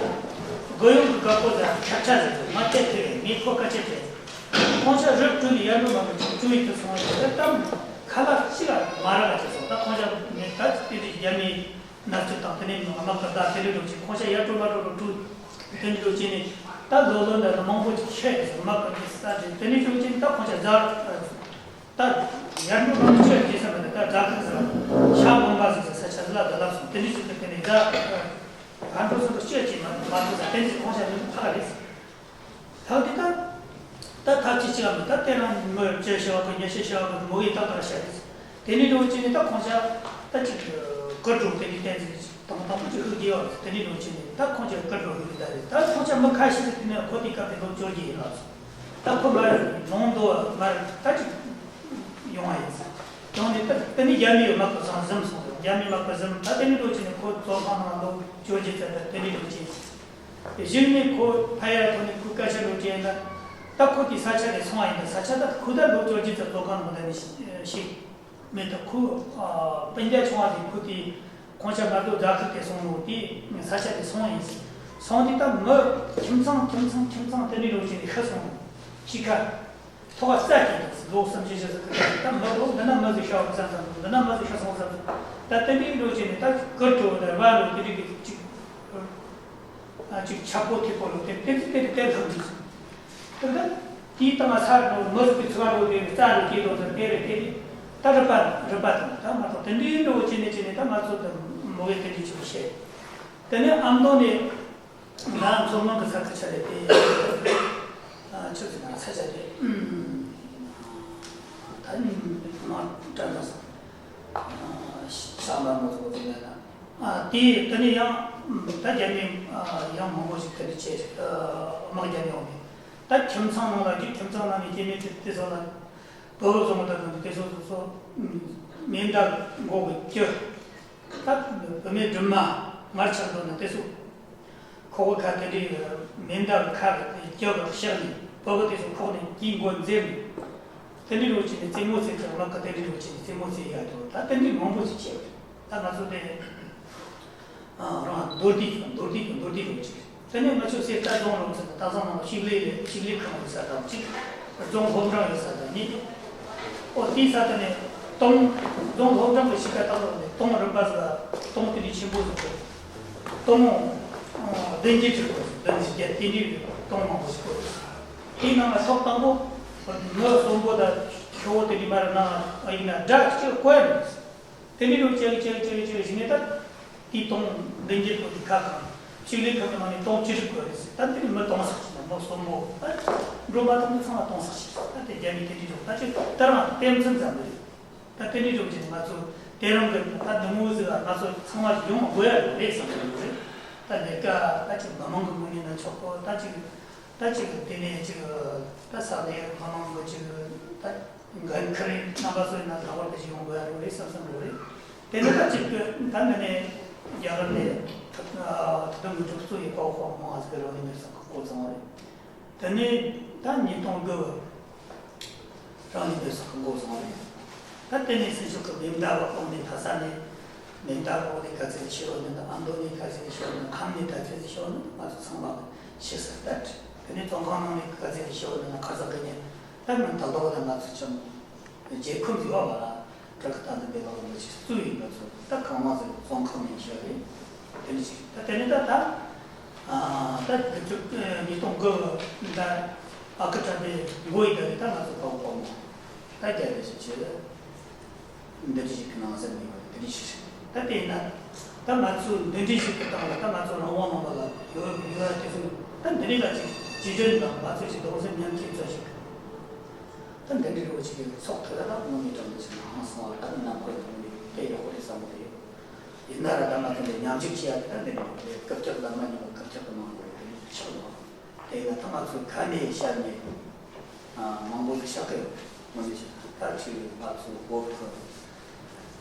དགུ་ཡོང་གི་དགའ་པོ་ལ་ཁྱབ་ཆ་རེད། ང་དེ་དེ་རེད། ངས་ཁོ་སྐད་ཆ་དྲིས། ཁོང་ཆ་རུབ་བྲོས་ནས་ཡར་འགྲོ་མ་འགྲོ་ཅིག་བཅུ་ཡི་དུ་སོང་བ་དེ་གཏམ་ཁ་ལག་གཅིག་ལ་མ་རག་ཅིག་སོང་། ད་ཁོང་ཆ་ནས་ད་དེ་དུས་རྒྱ་མིའི་མནར་གཅོད་དང་དེ་ནས་དམག་གི་བརྡ་དེ་འདྲ་འགྲོ་ཅིག་ཁོང་ཆ་ཡར་འགྲོ་མ་འགྲོ་རུ་བྲོས། དེ་འདྲ་འགྲོ་ཅིག་ནས་ད་ལོ་ལོ་འདི་ལ་མང་པོ་ཅིག་ཤི་ཡོད་ཟེར། དམག་གི་ས་དེ་དེ་འདྲ་འགྲོ་ཅིག་ནས་ད་ཁོང་ཆ་ཟ། ད་ཡར་འགྲོ་མ་འགྲོ་ཅི་ཡང་བྱེད་ས་མེད། ད་རྫ་ཁུག་ཟེར་བ། ཤ་སྒོམ་པ་ཟེར་ས་ཆ་ཟིག་ལ་ད་ལབ་སོང་། དེ་འདྲ་ཞིག་གི་དེ་ནས་ད་ང་འགྲོ་ས་འགྲོ་ཅི་ཡང་བྱེད་མ་མ་ཐུབ་ས། དེ་འདྲ་ཞིག་ཁོང་ཆ་ནས་ཕ་ག་རེད། ད་དེ་ད་ད་ཐབས་ཅི་བྱེད་ཡང་མེད། ད་དེ་རང་མི་བཅུ་ཤི་བ་གི་ཉི་ཤུ་ཤི་བ་གི་མོ་ཡི་ཏག་ཏག་ཤ་རེད། དེ་ནས་འགྲོ་ཅི་ནས་ད་ཁོང་ཆ་ད་ཅིག་གུར་འགྲོ་དེ་འདྲའི་བསྟན་འཛིན་ཅིག་དང་དང་པོ་ཅིག་ཧུག་གི་ཡོད། དེ་ནས་འགྲོ་ཅི་ནས་ད་ཁོང་ཆ་གུར་འགྲོ་ཧུག་གི་ད་རེད། ད་ཁོང་ཆ་མི་ཁ་ཤས་ཤིག་དེ་ནས་ཁོ་དེ་སྐབས་དེ་ལོ་བཅོ་བརྒྱད་ཡིན་ལགས་སོ། ད་ཁོ་མར་ལུང་མདོ་མར་ད་ཅིག་ཡོང་བ་ཡིན་ཟེར། ཡོང་ནས་ད་དེ་ནས་རྒྱ་མིའི་དམག་གི་སང་གཟིམ་སོང་། རྒྱ་མིའི་དམག་གི་གཟིམ། ད་དེ་ནས་འགྲོ་ཅི་ནས་ཁོ་བཙོན་ཁང་ནང་ལོ་བཅོ་བརྒྱད་ཙམ་ད་དེ་ནས་འགྲོ་ཅི། གཞུག་ནས་ཁོ་ཕ་ཡར་ཐོན་ནས་ཁོའི་སྐད་ཆ་ལོ་དྲན་ན། ད་ཁོ་དེ་ས་ཆ་ནས་སོང་བ་ཡིན་ད། ས་ཆ་ད་ཁོ་ད་ལོ་བཅོ་བརྒྱད་ཙམ་བཙོན་ཁང་ནང་ད་ནས་ཤི། མེད་ད་ཁོ། ཨ། སྤུན་ཀྱག་ཆུང་བ་དེ་ཁོ་དེ་ཁོང་ཆ་མར་རྡོ་རྫ་ཁུག་དེ་སོང་ནོ་དེ་ས་ཆ་དེ་སོང་ཡིན། སོང་དེ་ད་མི་ཁྱིམ་ཚང་ཁྱིམ་ཚང་ཁྱིམ་ཚང་དེ་འདྲ་འགྲོ་ཅི་ནས་ཤི་སོང་ནོ། ཤི་ཁ། ཐོག་ས་ཀྱི་ལོ་སུམ་ཅུ་ཞིག་ཟིག་གི་ད་མི་ལོ་འདི་ན་མི་ཟིག་ཤི་བ་བསམ་བསམ། འདི་ན་མི་ཟིག་ཤི་སོང་བསམ་བསམ། ད་དེ་འདྲའི་འགྲོ་ཅི་ནས་ད་ཀིར་འགྲོ་ད་བ་ལོ་དེ་འདྲའི་གི་ཅིག་ཨ། ཅིག་ཆག་པོ་ཐིག་པོ་ལོ་དེ་དེ་དེ་དེ་ལྷག་འདུག་ཟེར། དེ་ད་དེའི་སྟེང་ང་ས་རུ་མི་ཟིག་གི་ཚུར་རོ་དེ་རྩ་རུ་སྐྱེས་ལོ་ཟེར། དེ་རེད་དེ་རེད། ད་རི་པ་རི་པ་དང་ད་མ་གཏོགས་དེ་འདྲའི་འགྲོ་ཅི་ནས་ཅི་ནས་ད་ང་ཚོ་ད་མོ་བས་དེ་འདྲའི་ཅིག་བཤད། དེ་ནས་ཨ་མདོ་ནས། ང་མཚོ་སྔོན་གྱི་ས་ཁུལ་ཆ་རེད་དེ། ཨ། ཆུ་ཚོད་ནང་ས་ཆ་རེད། ད་ནི་མ་དྲན་པ་སོང་། ཤག་མ་མོ་ཚོ་དེ་ནས་ན། ཨ། དེ་དེ་ནས་ཡང་ད་རྒྱ་མི་ཡང་མང་པོ་ཞིག་དེ་འདྲ་བྱས། དམག་རྒྱབ་ཡོང་ནས་ད་ཁྱིམ་ཚང་ནང་ལ་རྒྱུ། ཁྱིམ་ཚང་ནང་ནས་སྐྱེ་དམན་དེ་ཚོ་ལ་བོད་བཟོ་མི་ད་དང་དེ་ཚོ་སོ་སོ་མེ་མདའ་མགོ་གི་གྱི། ད་བུད་མེད་སྦྲུམ་མ་མར་ཆགས་འགྲོ་ན་དེ་ཚོ་ཁོག་པ་ཁ་དེ་འདྲའི་མེ་མདའ་ཁ་གི་རྒྱབ་ལ་བཤགས་ནས་བུ་གུ་དེ་ཚོ་ཁོག་ནས་དཀྱིལ་མགོ་འཛེར་ནས་དེ་འདྲའི་རོ་བྱས་ནས་རྩེད་མོ་རྩེ་ཀྱང་ལག་གི་དེ་འདྲའི་རོ་བྱས་ནས་རྩེད་མོ་རྩེ་ཡག་འགྲོ། ད་དེ་འདྲའི་མང་པོ་ཞིག་བྱས་པ་རེད། ད་ང་ཚོ་དེ་རང་མདོར་བསྡུས་ཀྱང་མདོར་བསྡུས་ཀྱང་མདོར་བསྡུས་རོ་བྱས། དེ་ནས་ང་ཚོ་སེར་རྟ་རྫོང་རོང་ཟེར་ན་སྟག་ཚང་ནང་ལ་ཕྱུགས་ལས་ལས་ཕྱུགས་ལས་ཁང་ཡོད་ས་དང་གཅིག་རྫོང་སློབ་འབྲིང་ཡོད་ས་དང་གཉིས། ཨོ་དེའི་ས་དེ་ནས་སྟོང་རྫོང་སློབ་འབྲིང་གི་གཤིས་ཀ་བཏང་རོགས་ནས་སྟོང་རིམ་པ་ཟིག་ལ་སྟོང་དེ་འདྲའི་ཆེན་པོ་ཟིག་གི་སྟོང་བདུན་བརྒྱད་ཅིག་གོ། བདུན་བརྒྱད་དེ་འདྲའི་སྟོང་མང་པོ་ཞིག་གོ། དེའི་ནང་ལ་ཐོག་དང་པོ་མི་གསོན་པོ་དང་ཁྱོ་བོ་དེ་འདྲའི་མར་ནང་ཡིན་ན་དགྲ་གཅིག་གོ་ཡ་མི་འདུག་དེ་འདྲའི་རུ་ཅེག་ཅེག་ཅེག་ཅེག་བྱས་ནས་ད་དེའི་སྟོང་བདུན་བརྒྱད་པོ་དེ་ཁ་གང་ཕྱུགས་ལས་ཁང་གི་ནང་ནས་སྟོང་བཅུ་དྲུག་དགོས་རེད་ཟེར། ད་དེ་ནས་མི་སྟོང་ཟིག་བྱས་ན་མི་གསོན་པོ་ད་འགྲོ་མ་ཐུབ་ན་ཚང་མ་སྟོང་ཟིག་བྱས། ད་དེ་རྒྱ་མི་དེ་འདྲའི་རུ་ད་ཅིག་ད་རང་དཔེ་མཚོན་ཙམ་རེད། ད་དེ་འདྲའི་རུ་བྱས་ནས་ང་ཚོ་དེ་རིང་གི་ད་འདི་མོ་ཟིག་ལ་ང་ཚོ་ཚང་མ་ཡོང་དགོས་ཡ་རེད་བསམ་གྱི་ཡོད་རེད། ད་ལས་ཀ་ད་ཅིག་མི་མང་གི་ངོས་ནས་ན་ཆོག་གོ། ད་ཅིག་ད་ཅིག་དེ་ནས་ཅིག་ད་ས་གནས་མི་མང་གི་ཅིག་ད་འགན་ཁུར་རྣམ་པ་ཚོའི་ནང་ལྷག་པར་དུ་ཞིག་ཡོང་དགོས་ཡ་རེད་བསམ་བསམ་རེད། དེ་ནས་ད་ཅིག་ད་ནི་ནས་རྒྱ་གར་ནས་ཐུབ་ཐུབ་འགུལ་སྒྲུབ་གཙོ་ཡི་དཔའ་བོ་དཔའ་མོ་མང་ཟིག་རང་ནས་མེད་སོང་གི་འགོ་བཙུགས་རེད། དེ་ནས་ད་ཉིས་སྟོང་དགུ་རང་ནས་མེད་སོང་གི་འགོ་བཙུགས་རེད། ད་དེ་ནས་སྲིད་ཕྱོགས་ཀྱི་མེ་མདའ་བ་གོང་ནས་ཐ་ས་ནས། མེ་མདའ་འོག་ནས་ག་ཚད་ཤོར་ནས་དང་། ཨ་མདོ་ནས་ག་ཚད་ཤོར་ནས། ཁམས་ནས་ག་ཚད་ཤོར་ནས། ང་ཚོ་ཚང་མ་ཤེས་ས་ལྟར། དེ་ནས་བཙོན་ཁང་ནང་ནས་ག་ཚད་ཤོར་ནས། ཁ་སང་གི་ནས་ད་མི་ད་ལྟ་བ་ད་ང་ཚོ་ཅང་རྒྱལ་ཁབ་ཡོད་པ་ལ་བྲག་གི་ད་འདི་འདི་ལོག་འདི་ཅིག་བཙུགས་ཡིན་པ་ཚོ། ད་གང་མང་ཚོ་བཙོན་ཁང་ནས་ཤོར་རེད། དེ་ནས་ཅིག་ད་དེ་ནས་ད་ད་ཨ་ད་དགུ་བཅུ་ཉིས་སྟོང་དགུ་ད་ཨ་ཁུ་གྲགས་པའི་མགོ་ཡི་ད་རེད། ད་ང་ཚོ་ཕོ་བོ་མོ་ད་རྒྱ་ལས་ཞིག་བྱེད། འདི་འདྲ་ཞིག་གི་ནང་ཟེར་ནས་ཡོད་རེད། དེ་འདྲ་ཞིག་རེད། ད་དེ་ཡིན་ན་ད་ང་ཚོས་འདི་འདྲ་ཞིག་གི་སྟེང་ལ་ད་ང་ཚོ་རང་དབང་ནང་ལ་ཡོད་ཡོད་ཡ་དེ་ཚོ་ད་འདི་འདྲ་ལ་ཅིག་རྗེས་དྲན་དང་། ང་ཚོས་ཅིག་གདུང་སེམས་མཉམ་སྐྱེད་ཚོ་ཞིག་ད་འདི་འདྲ་རེ་བ་ཅིག་གི་ཚོགས་ཐུབ་ཡ་ད་དངོས་གནས་དྲང་གནས་ཅིག་ཧང་སང་བ། ད་ནམ་མཁའ་ཡོད་ངོས་ནས་དེ་ཡག་པོ་རེད་བསམ་གི་ཡོད། ཡིན་ན་ར་ད་ང་ཚོ་འདི་མཉམ་ཞུགས་བྱེད་ཡ་དེ་ད་འདི་འདྲ་རེད། སྐབས་བཅུ་བདག་མ་ཉིད་པ་སྐབས་བཅུ་གི་མང་པོ་རེད། དེ་འདྲ་ཆགས་ཡོད། དེ་ན་ད་ང་ཚོ་ག་ནས་ཤར་ནས་མང་པོ་ཞིག་ཤར་གི་ཡོད། དངོས་གནས་ཤར། ད་ཅིག་ང་ཚོ་བོད་ཁུལ་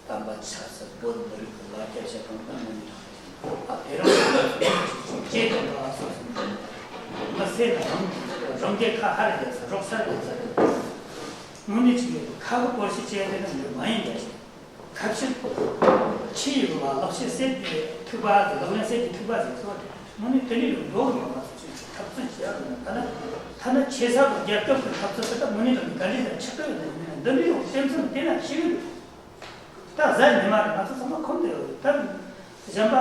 དམ་པ་ཆབ་སྲིད། བོད་མི་རིགས་ཀྱི་ལ་རྒྱ་བྱེད་སྟངས་ད་དངོས་གནས་དྲང་གནས་ཤར། ད་དེ་རིང་ང་ཚོ་ཅིག་ཅེས་དང་ད་སོགས་སུ་མི་སེར་ལ་རང་རང་སྐད་ཁ་ཧར་རྒྱབ་ས་རོགས་སར་རྒྱབ་ས་རེད། དངོས་གནས་ཅིག་ཁ་གི་སྐོར་ཞིག་བྱས་ཏེ་ན་འདི་མ་ཡིན་པ་ཞིག་ཁ་ཕྱིར་ཕྱི་ཡི་ལག་ལག་ཤེས་གསེར་གྱི་ཐིགས་པ་ཟེར། ལག་ལེན་གསེར་གྱི་ཐིགས་པ་ཟེར་སོགས་དངོས་གནས་དེ་འདྲ་ཡོད་འགྲོ་གི་ཡོད། ང་ཚོ་ཅིག་འཐབ་རྩོད་བྱེད་ཡག་ཡིན་ན། ཐ་ན་ཐ་ན་ཆེ་ས་གི་རྒྱལ་ཁབ་ཀྱི་འཐབ་རྩོད་དེ་ད་དངོས་གནས་དྲང་གནས་ག་འདྲ་ཞིག་ཆགས་ཀྱི་ཡོད་ན། ཡིན་ན་འདི་འདྲ་ཡོད་སེམས་ཚོར་དེ་ན་ཤེས་ཀྱི་འདུག་ད་གཟའ་ཉི་མ་རེད། ང་ཚོ་ཚང་མ་ཁོམ་དུ་ཡོད། ད་གཞན་པ་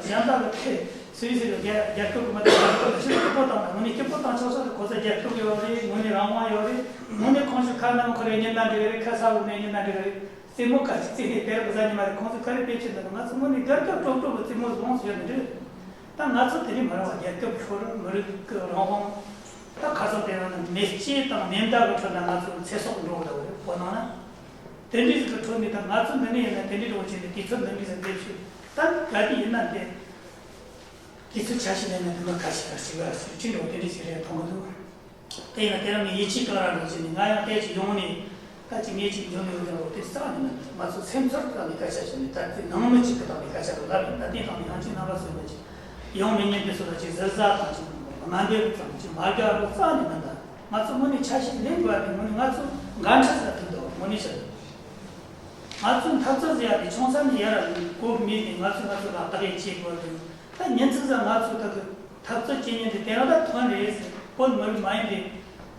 གཞན་པ་གི་ཁེ་སུའི་སི་གི་རྒྱལ་རྒྱལ་ཁབ་ཀྱི་མི་དེ་རྒྱལ་ཁབ་ཀྱི་ཕྱི་སྐྱིད་པོ་བཏང་ན། དངོས་གནས་སྐྱིད་པོ་བཏང་ཆོག་ཆོག་རེད། ཁོ་ཚོ་རྒྱལ་ཁབ་ཡོད་རེད། དངོས་གནས་རང་དབང་ཡོད་རེད། དངོས་གནས་ཁོང་ཚོ་ཁ་ནང་ཁོ་རེ་ཉིན་ན་འགྲིག་རེད། ཁ་ས་འོག་ནས་ཉིན་ན་འགྲིག་རེད། རྩེད་མོ་ག་ཅིག་རྩེ་ནས་དེར་གཟའ་ཉི་མ་རེད། ཁོང་ཚོ་ག་རེ་དཔེ་ཆེ་འདུག་ང་ཚོ་དངོས་གནས་རྒྱལ་ཁབ་སྤྲོ་སྤྲོ་གི་རྩེད་མོ་བཟུང་ཟེར་ནས་རེད། ད་ང་ཚོ་དེ་རིང་མ་རེད་བ། རྒྱལ་ཁབ་ཤོར། མི་རིགས་ཀྱི་རང་དབང་། ད་ཁ་སང་དེ་རིང་ནི་མེ་ལྕེ་དང་མེ་མདའ་གི་ཁྲོད་ན་ང་ཚོ་ཚེ་སྲོག་འགྲོ་གི་འདུག་རེད། བོད་ནང་ན་དེ་འདྲའི་ཞིག་གི་ཁྲོད་ནས། ད་ང་ཚོ་འདི་ནས་ཡིན་ན་དེ་འདྲའི་རོགས་བྱས་ནས་དུས་ཚོད་འདི་འདྲའི་ཟིག་འདེབས་ཤིག་ད་ག་དུས་ཡིན་ན་དེ་དུས་ཚོད་ཆ་ཞིག་ལེན་ན་དེ་མ་ཁ་ཞིག་ག་ཞིག་ག་ཞིག་ཁྲིད་འགྲོ་དེ་འདྲའི་ཞིག་རེད་མཐོང་གི་འདུག་དེ་ཡིན་ན་དེ་རིང་ངས་ཡིད་ཆེས་གང་རང་རང་བྱས་ནས། ང་ཡང་དེ་ཅིག་ཡོང་ནས་ད་ཅིག་ངས་ཅིག་འཇོན་ཡོད་ཀྱང་རོགས་དེ་རྩ་ནས་མིན། ང་ཚོ་སེམས་ཚོར་གི་སྟེང་ནས་སྐད་ཆ་བཤད་ནས། ད་དེ་ནང་མི་གཅིག་གི་སྟེང་ནས་སྐད་ཆ་རེད་ལབ་ཡིན། ད་དེ་སྟེང་ནས་ཡང་ཅིག་རྣམ་པ་ཚོས་མི་ཅིག་ཡང་མི་ཉན་པའི་བཟོ་ལ་ཅིག་ཟུར་ཟ་དང་ཅིག་དམའ་འབེབས་ཙམ་ཅིག་མ་རྒྱག་རོགས་རྩ་ནས་མིན། ད་ང་ཚོ་དངོས་གནས་ཆ་ཤས་ལེན་དགོས་ཡ་དེ་དངོས་གནས་ང་ཚོ་འགན་འཁྲི་ཟིག་ཐུག་འདུག་དངོས་གནས་བཤད། ང་ཚོ་འཐབ་རྩོད་ཟེར་ཡ་དེ་ཆུང་ས་ནས་ཡར་གོ་མེད་ནས་ང་ཚོ་ང་ཚོ་ལ་བདག་ཡིད་ཆེས་དགོས་དེ། ད་ཉིན་ཚིག་ཟ་ང་ཚོ་ད་གི་འཐབ་རྩོད་བྱེད་མཁན་དེ་དེ་རང་ད་ཐོན་རེད་ཟེར། བོད་མི་རིགས་མ་ཡིན་ཏེ།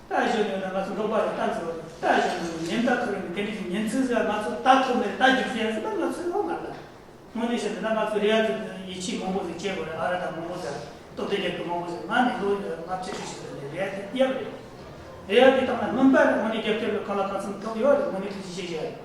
ད་གཞོན་ནུ་ན་ང་ཚོ་འབྲོག་པ་རེད། ད་ཚོ་ད་གཞོན་ནུ་ཉིན་ད་ཁུར་ནས་དེ་འདྲ་ཞིག་ཉིན་ཚིག་ཟ་ང་ཚོ་ད་ཐོན་རེད། ད་རྒྱུགས་ཟེར་ཡ་ཟེར། ད་ང་ཚོའི་ཧོ་མ་ད་དངོས་གནས་བཤད་ན་ང་ཚོ་རེ་ཡ་ཚོ་ཡིད་ཆེས་མང་པོ་ཟིག་བྱེད་དགོས་རེད། ཨ་ར་ད་མང་པོ་ཟིག་སྟོབས་ལྡན་རྒྱལ་ཁབ་མང་པོ་ཟིག་ང་ནས་ལོ་ལྔ་བཅུ་ཁྲི་ཞིག་ལ་ནས་རེ་ཡ་དེ་ཡག་རེད། རེ་ཡ་དེ་བཏང་ན་སྔོན་པ་ནས་དངོས་གནས་རྒྱབ་སྐྱོར་གང་ལ་གང་འཚམ་ཐོབ་ཡོད་རེད། དངོས་གནས་ཐུགས་རྗེ་ཆེ་ཞུ་ཡ་རེད།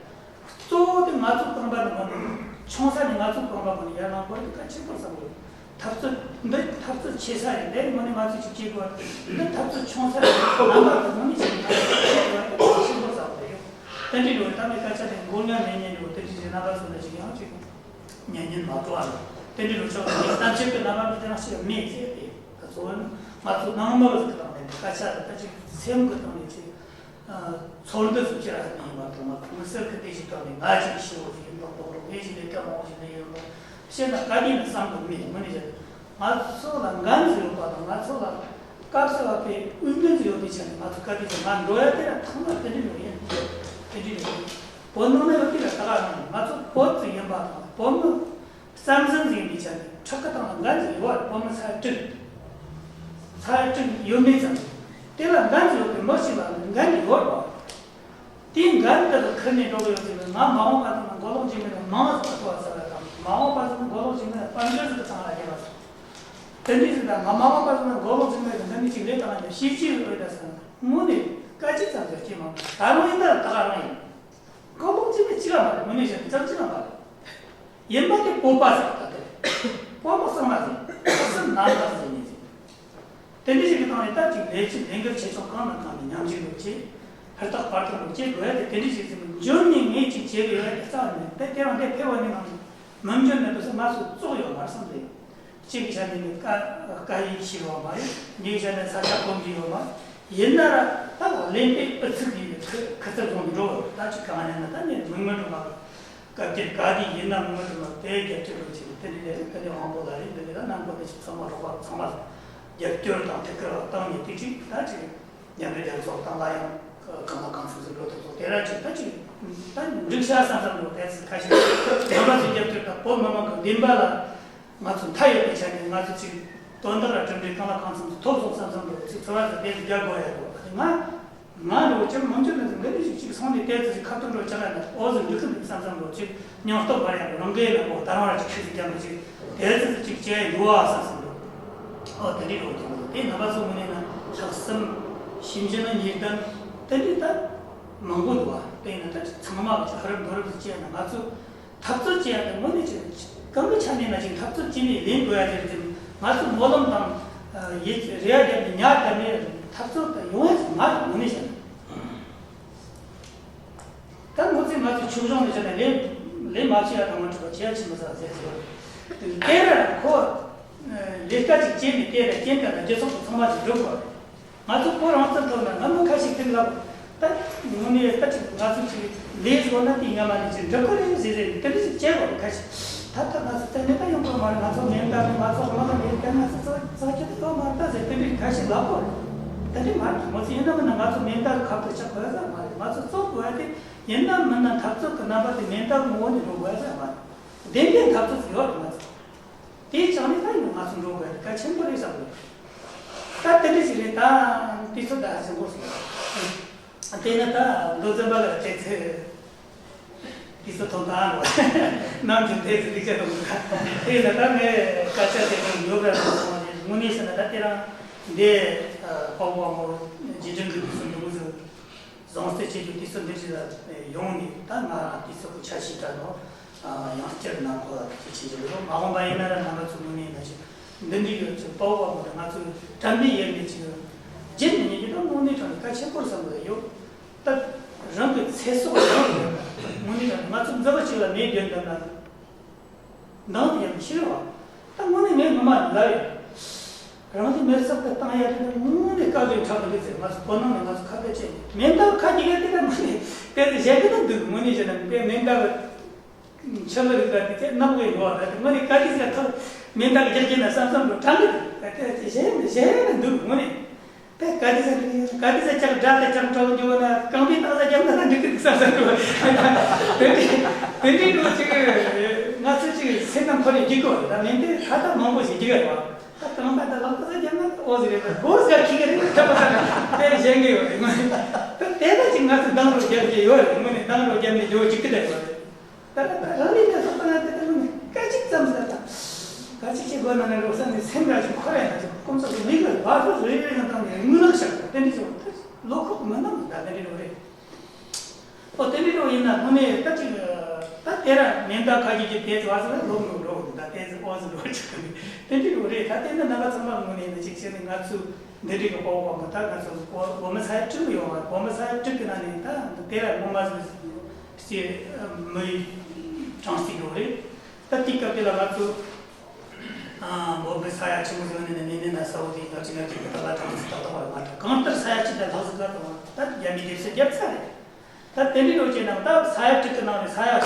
གཙོ་བོ་དེ་ང་ཚོ་རྐང་པ་ནས་མ་འདུག་ཆུང་ས་ནས་ང་ཚོ་རྐང་པ་མ་ནས་ཡར་ལངས་དགོས་རེད། གལ་ཆེན་པོ་བསམ་གི་འདུག་འཐབ་རྩོད་འདི་འཐབ་རྩོད་ཆེ་ས་རེད། འདི་ནས་མ་ནས་ང་ཚོས་ཅིག་བྱེད་དགོས་རེད། འདི་འཐབ་རྩོད་ཆུང་ས་རེད། རྣམ་པ་ཚོ་དངོས་གནས་བྱས་ནས་ང་ཚོས་ཅིག་བྱེད་དགོས་རེད། གལ་ཆེན་པོ་བསམ་གི་འདུག་དེ་འདྲའི་ལོ་ད་ནས་སྐད་ཆ་དེ་མགོ་ཉམས་མེད་ཉན་འགྲོ། དེ་འདྲའི་རྣམ་པ་ཚོ་ལ་ཅིག་ཡང་ཅིག་ཉན་ཉན་མ་འགྲོ་བ་རེད། དེ་འདྲའི་ལོ་ཆོག་གི་གཏམ་བཤད་ཀྱི་རྣམ་པ་མི་དེ་རང་ཞིག་མེད་ཟེར་ཏེ། ད་གཙོ་བོ་ནི་ང་ཚོ་ནང་མི་རིགས་ཀྱི་སྟེང་ནས་སྐད་ཆ་རེད། ད་ཅིག་སེམས་ཀྱི་སྟེང་ནས་ཅིག་ཚོར་འདུ་སུ་ཅི་ར་ཡིན་པ་དང་། ང་ཚོ་མི་སེར་ཁུལ་དེ་ཞིག་ཐོག་ནས་ང་ཅིག་ཤི་བོ་ཞིག་ཡིན་མདོག་མདོག་རོགས་ངས་ཞིག་ལས་ཀ་མང་བོ་ཞིག་ལས་ཡོད་མདོག་བཤད་ན་ག་དུས་ནས་བསམ་དགོས་མེད། དངོས་གནས་བཤད་ན་ང་ཚོ་ལ་འགན་ཟིག་ཡོད་པ་དང་། ང་ཚོ་ལ་སྐབས་སུ་བབས་པའི་འོས་འགན་ཟིག་ཡོད་པའི་ཆ་ནས། ང་ཚོ་ག་དུས་ཀྱང་ང་འགྲོ་ཡ་དེ་ལ་ཐང་ལ་དེ་འདྲ་ཡོད་ཡིན། དེ་འདྲ་ཡོད་ཡིན། བོད་ནང་ན་ཡོད་དེ་ལ་ད་ག་རང་ཡིན། ང་ཚོ་བོད་ཅིག་ཡིན་པ་དང་། བོད་མི་བསམ་བཟང་ཟིག་ཡིན་པའི་ཆ་ནས་ཕྲག་གི་སྟེང་ལ་འགན་ཟིག་ཡོད་རེད། བོད་མི་ཚར་དྲུག་ཚར་དྲུག་ཡོད་མེད་ཙམ། དེ་ལ་འགན་ཟིག་ཡོད་པའི་མི་ཞིག་ལ་འགན་ཡོད་རེད་པ། དེའི་འགན་དེ་ལ་ཁུར་ནས་འགྲོ་གི་ཡོད་ཟེར་ནས། ང་མ་འོངས་པ་དེ་ན་མགོ་ལོག་འཇིགས་མེད་ལ་མང་ཟིག་ལ་ཐོ་བ་ཟ་བ་དང་། མ་འོངས་པ་དེ་ན་མགོ་ལོག་འཇིགས་མེད་ལ་དཔལ་འབྱོར་ཟིག་གི་ཚང་ལ་རྒྱབ་པ་དང་། དེ་འདྲ་ཟིག་དང་། ང་མ་འོངས་པ་དེ་ན་མགོ་ལོག་འཇིགས་མེད་ལ་འདི་ནས་ཅིག་ལས་བཏང་ཡ་ཤེས་ཀྱི་ཡོད་རེད་ཟེར་ན། དངོས་གནས་སྐད་ཅིག་ཙམ་ཟེར་གྱི་མ། ད་རུང་ཡིན་ད་ད་ག་རང་ཡིན། མགོ་ལོག་འཇིགས་མེད་ཅི་ལ་མ་རེད། དངོས་གནས་བཤད་ན་ཅང་ཅི་ལ་མ་རེད། ཡིན་པ་དེ་བོད་པ་ཟེར་བ་ད་དེ་རེད། བོད་མི་ཚང་མ་ཟེར། ཁ་སང་ནང་པ་ཟེར་ནས་ཟེར། དེ་འདྲ་ཞིག་གི་སྟེང་ནས་ད་ཅིག་ལས་བྱེད་ལས་འགུལ་བྱེད་ཕྱོགས་གང་དང་གང་ནས་མཉམ་ཞུགས་ཡོད་ཅེས། ཧུར་ཐག་པར་ཐག་ཡོད་ཅེས་འགྲོ་ཡ་དེ། དེ་འདྲ་ཞིག་ཟེར་ནས་འཇོན་ནས་ངས་ཅིག་བྱེད་གི་ཡོད་ཡ་དེ་རྩ་བ་ནས། དེ་དེ་རང་དེ་ཕེབས་པ་ནས་ནང་མི་འཇོན་མེད་པ་སུ་ང་ཚོ་བཙོག་ཡོད་མ་བསམ་སྟེ། གཅིག་གི་ཆ་ནས་ནི་བཀའ་བཀའ་ཡིག་ཤེས་ཡོད་མ་རེད། གཉིས་ཀྱི་ཆ་ནས་ས་ཆ་གོམས་ཀྱི་ཡོད་མ་རེད། ཡིན་ན་ར་ད་གླེན་པའི་ཨུ་ཚུགས་ཀྱིས་ཁུ་ཁུ་ཚུར་བཟུང་འགྲོ། ད་ཅིག་གང་ཡིན་ན་ད་ནི་མི་མི་འགྲོ་མ་རེད། སྐབས་དེར་ག་དུས་ཡིན་ན་མི་མི་འགྲོ་མ་རེད། དེ་རྒྱབ་སྐྱོར་རོགས་བྱེད་དེ་འདྲ་རེད། དེ་ནས་དབང་པོ་ལ་རེད། འདི་ནས་ད་ནང་ཁོ་དེ་ཞིག་ཚང་མ་རོགས་པ་ཚང་མ་རྒྱབ་སྐྱོར་དང་ཐུགས་ཁུར་བཏང་ནས་དེ་ཅིག་ད་ཅིག་མཉམ་འབྲེལ་རྒྱལ་ཚོགས་དང་ལ་ཡང་ གང་ལ་གང་འཚམ་ཟིག་འགྲོ་ཐུབ་སོང་། དེ་ར་ཅིག་ད་ཅིག་ད་འགྲིག་ཤག་བསམ་བསམ་འགྲོ། དེ་ཚོ་ཁ་ཤས་རྣམ་པ་ཚོས་རྒྱབ་སྐྱོར་དང་བོད་མི་མང་གི་བདེན་པ་ལ་ང་ཚོ་མཐའ་ཡོད་པའི་ཆ་ནས་ང་ཚོ་ཅིག་དོན་དག་ལ་གྲུབ་འབྲས་གང་ལ་གང་འཚམ་ཟིག་ཐོབ་སོང་བསམ་བསམ་འགྲོ། ཚིག་ཚོ་བ་ཟིག་དེ་ཚོ་རྒྱག་དགོས་ཡ་འགྲོ། ང་ང་འགྲོ་ཅིག་མང་ཆེ་ནས་འདི་འདྲ་ཞིག་ཅིག་སོང་ནས་དེ་ཚོ་ཞིག་ཁ་ཐུག་འགྲོ་ཅག་ཡ་ན་ཨོ་ཟིག་འགྲིག་གི་འདུག་བསམ་བསམ་འགྲོ། ཅིག་སྙིང་སྟོབས་འཕར་ཡ་རང་གི་ཡིན་ན་ཨོ་ད་རང་ར་ཅིག་ཁྱི་ཟིག་རྒྱབ་ནས་ཅིག་དེ་ཚོ་ཅིག་བྱས་འགྲོ་བ་བསམ་བསམ་འགྲོ། ཨོ་དེ་འདྲའི་འགྲོ་ཀྱང་འདུག་དེ་རྣམ་པ་ཚོ་ངོས་ནས་ན་ལྷག་བསམ་ཞིབ་འཇུག་ན་ཉེར་ལྡན་དེ་འདྲའི་ད་མང་པོ་འདུག་བ། དཔེར་ན་ད་ཚང་མ་གི་ཧ་རབ་རྡོ་རབ་ཟིག་བྱས་ན་ང་ཚོ། འཐབ་རྩོད་བྱེད་ཡ་དེ་དངོས་གནས་ཅིག་གང་གི་ཆ་ནས་ན་ཅིག་འཐབ་རྩོད་བྱས་ནས་ལེན་དགོས་ཡ་དེ་རེད་དེ། ང་ཚོ་སྨོན་ལམ་དང་ཡིད་རེ་བ་བརྒྱབ་ནས་ཉར་བསྡད་ནས་འཐབ་རྩོད་དེ་ཡོང་ཡ་ཅིག་མ་རེད། དངོས་གནས་བཤད་ན་ད་ང་ཚོས་ང་ཚོའི་ཕྱོགས་གཞུང་ནས་བཤད་ན་ལེན་ལེན་མ་བྱས་ཡ་དང་མ་གྲུབ་པ་བྱས་ཡ་ཆི་མི་ཟ་ཟེར་ཟེར་བ་རེད། དེ་ར་ཁོ་ལས་ཀ་ཅིག་བྱས་ནས་དེ་ར་རྐྱེན་དང་རྒྱལ་ཚོགས་ཀྱི་ཚང་མ་ཅིག་སྒྲུབ་དགོས་རེད། ང་ཚོ་བོད་རང་བཙན་ཐོབ་ན་ང་མི་ཁ་ཤས་དེ་ལབ། ད་དངོས་གནས་ད་ཅིག་ང་ཚོ་ཅིག་ལས་བཟོ་ན་དེ་སྔ་མ་ནས་ཅིག་འགྲུབ་ཀྱི་རེད་ཟེར་ཟེར་དེ་འདྲ་ཅིག་བྱས་པ་ཁ་ཤས། ད་ལྟ་ང་ཚོ་ད་ནི་ད་ཡོང་གི་མ་རེད། ང་ཚོ་མེ་མདའ་རེད། ང་ཚོ་དམག་རེད། ད་ང་ཚོ་རྩ་རྩ་ཁྱེར་དུ་ཡོད་མ་རེད་ད་ཟེར་དེ་འདྲ་ཁ་ཤས་ལབ་གོ་རེད། དེ་འདྲ་མ་རེད། ང་ཚོ་ཡིན་ན་མིན་ན་ང་ཚོ་མེ་མདའ་གི་ཁབ་ཏུ་ཆགས་དགོས་ས་མ་རེད། ང་ཚོ་རྩོད་དགོས་ཡ་དེ་ཡིན་ན་མིན་ན་འཐབ་རྩོད་ཀྱི་རྣམ་པ་དེ་མེ་མདའ་ངོ་བོ་ནས་འགྲོ་དགོས་ས་མ་རེད། བདེན་བདེན་འཐབ་རྩོད་ཡོད་རེད་ང་ཚོ། དེའི་ཆ་ནས་ད་ཡང་ང་ཚོ་འགྲོ་དགོས་གལ་ཆེན་པོ་རེད་བསམ་གི། ད་དེ་འདྲ་ཞིག་རེད། ད་དུས་ཚོད་ད་ཟིན་གོ་སོང་། དེ་ནི་ད་མདོ་འཛིན་པ་ལ་བལྟས་ཚེ་དུས་ཚོད་ཐོན་ད་འགྲོ། ནམ་རྒྱུན་དེ་ཚོ་ལེགས་བཤད་གཏོང་གི། དེ་ནི་ད་ངས་སྐད་ཆ་དེ་ཚོ་ཡོད་པ་རེད་སོང་ནས། དངོས་གནས་བཤད་ན་ད་དེ་རང་འདི་ཕ་བུ་བ་མོ་རྗེས་དྲན་གྱི་དུས་ཚོད་འགྲོ་གི་ཟིག་བཟང་སྤྱོད་བྱེད་རྒྱུ་དུས་ཚོད་འདི་ཞིག་ལ་ཡོང་ནས། ད་ང་རང་དུས་ཚོད་ཀྱི་འཆར་གཞི་ལྟར་ནོ་ཡང་བསྐྱར་ནང་ཁོ་ལ་དུས་ཚོད་ཕྱིན་ཅི་ལོ་མ་འོངས་པ་ཡིན་ན་ར་རྣམ་པ་ཚོ་ངོས་ནས་ན་ཅིག་འདི་འདྲའི་ཡོད་ཚུལ་དཔའ་བོ་བ་མོ་དང་ང་ཚོའི་དྲན་པའི་ཡུལ་ནས་ཅིག་རྗེས་ནས་ཉིད་ཀྱི་ད་དངོས་གནས་དྲང་གནས་གལ་ཆེན་པོར་བསམ་གི་ཡོད། ད་རང་གི་ཚེ་སྲོག་རང་གི་ཡོད་ན་དངོས་གནས་དྲང་གནས་ང་ཚོ་འཛམ་བུ་གཅིག་ལ་མེ་སྦྱོར་འདོད་ན། འདང་ཡང་ཤེས་བ། ད་དངོས་གནས་ངས་ངོ་མ་ལབ་ཡོད། རང་གི་མེར་སྲེག་ཏུ་བཏང་ཡ་དེ་ནི་དངོས་གནས་དཀའ་ལས་ཁག་གི་འདུག་ཟེར། ང་ཚོ་བོད་ནང་ནས་ང་ཚོ་ཁ་གཏད་བཅད་ནས་མེ་མདའ་ཁ་གྱེས་ཡ་དེ་ད་དངོས་གནས་དཔེ་དེ་གཞན་གྱི་ད་འདུག་དངོས་གནས་བྱས་ན་དཔེ་མེ་མདའ་གི་ཆུ་ལི་རིགས་ད་དེ་ཚེ་ནག་པོའི་འགྲོ་བ་ད་དེ་དངོས་གནས་དཀའ་ལས་ཟེར་ཐག་མེ་མདའ་གི་རྒྱག་གྱེས་ན་བསམ་བསམ་འགྲོ་དྲང་གི་འདུག་ད་དེ་གཞན་གཞན་ད་འདུག་དངོས་གནས། དེ་ག་དུས་ཟེར་གི་ཡོད། ག་དུས་ཟེར་ཅག་དགྲ་དེ་ཅག་འཕྲོག་འགྱོ་ན་རྐང་པའི་རྟགས་ལ་རྒྱབ་ན་འགྲིག་གི་འདུག་བསམ་བསམ་འགྲོ། དེ་འདྲའི་དེ་འདྲའི་འགྲོ་ཅིག་ང་ཚོ་ཅིག་སེམས་ནང་འཁོར་ནས་འཇིག་གི་ཡོད་རེད། ད་མིན་དེ་ཁ་ཐག་མང་པོ་ཞིག་འཇིག་ཡོད་རེད་བ། ད་རྐང་པ་ད་ལག་པ་ལ་རྒྱབ་ན་ཨོ་ཟེར་རེད། ད་སྒོ་ཟེར་ཁྱི་གི་རེད། ད་པ་ད་དེ་གཞན་གི་ཡོད་རེད། ད་དེ་ད་ཅིག་ང་ཚོ་འདང་རོགས་རྒྱབ་ཀྱི་ཡོད་རེད། དངོས་གནས་འདང་རོགས་རྒྱབ་ནས་འགྱོ་འཇིག་གི་རེད་བ། ད་ད་རང་ལུས་མེ་སྲེག་བཏང་ཡ་དེ་ལྟ་བུ་ནི་སྐད་ཅིག་ཙམ་ཟེར་དང་། ག་ཅིག་བྱེད་དགོས་ན་ནི་རོགས་ས་ནས་སེམས་ར་ཞིག་འཁོར་ཡ་ན་ཅིག་ཀུན་རྫོབ་ཀྱི་མིག་ལ་བ་ཧུ་རེ་རེ་ཡང་བཏང་ནས་ངུ་ལག་བཞག་དེ་འདྲ་ཅིག་ལོ་ཁོག་མི་ནམ་ད་དེ་འདྲ་རེད། ཨོ་དེ་འདྲ་རོགས་ཡིན་ན་དངོས་གནས་ད་ཅིག་ད་དེ་ར་མེ་མདའ་ཁ་གྱེས་ཀྱི་དེ་བ་ཟེར་ན་ལོ་ངུ་རོགས་ད་དེ་ཟེར་ཨོ་ཟེར་རོགས་ཅིག་དེ་འདྲ་རོགས་རེད། ད་དེ་ནི་རྣམ་པ་ཚང་མ་དངོས་གནས་ནི་ཅིག་བྱས་ནས་ང་ཚོ་འདི་འདྲ་གི་དཔའ་བོ་བ་མོ་ད་ང་ཚོ་བོད་མི་ས་ཡ་དྲུག་ཡོང་བ། བོད་མི་ས་ཡ་དྲུག་གི་ནང་ནས་ད་དེ་ར་ངོ་མ་ཟེར། སྤྱི་མི་གྲངས་གཅིག་ཡོད་རེད། ད་དེའི་སྐབས་དེ་ལ་ང་ཚོ་བོད་མི་ས་ཡ་ཆེན་མོ་ཟིག་ནས་ནས་ནས་ན་ས་འོག་དེ་ལ་ཅི་ང་ཅིག་གི་ད་ལ་གྲངས་ཚིག་ཏག་ཏག་བར་མ་གྲངས་གང་ལྟར་ས་ཡ་གཅིག་དང་ལྷག་ཟིག་ག་དང་ད་རྒྱ་མི་སྡེབ་གསོད་བརྒྱབ་ཚར་རེད། ད་དེ་འདྲའི་ལོ་རྒྱུས་ནང་ད་ས་ཡ་དྲུག་གི་ནང་ནས་ས་ཡ་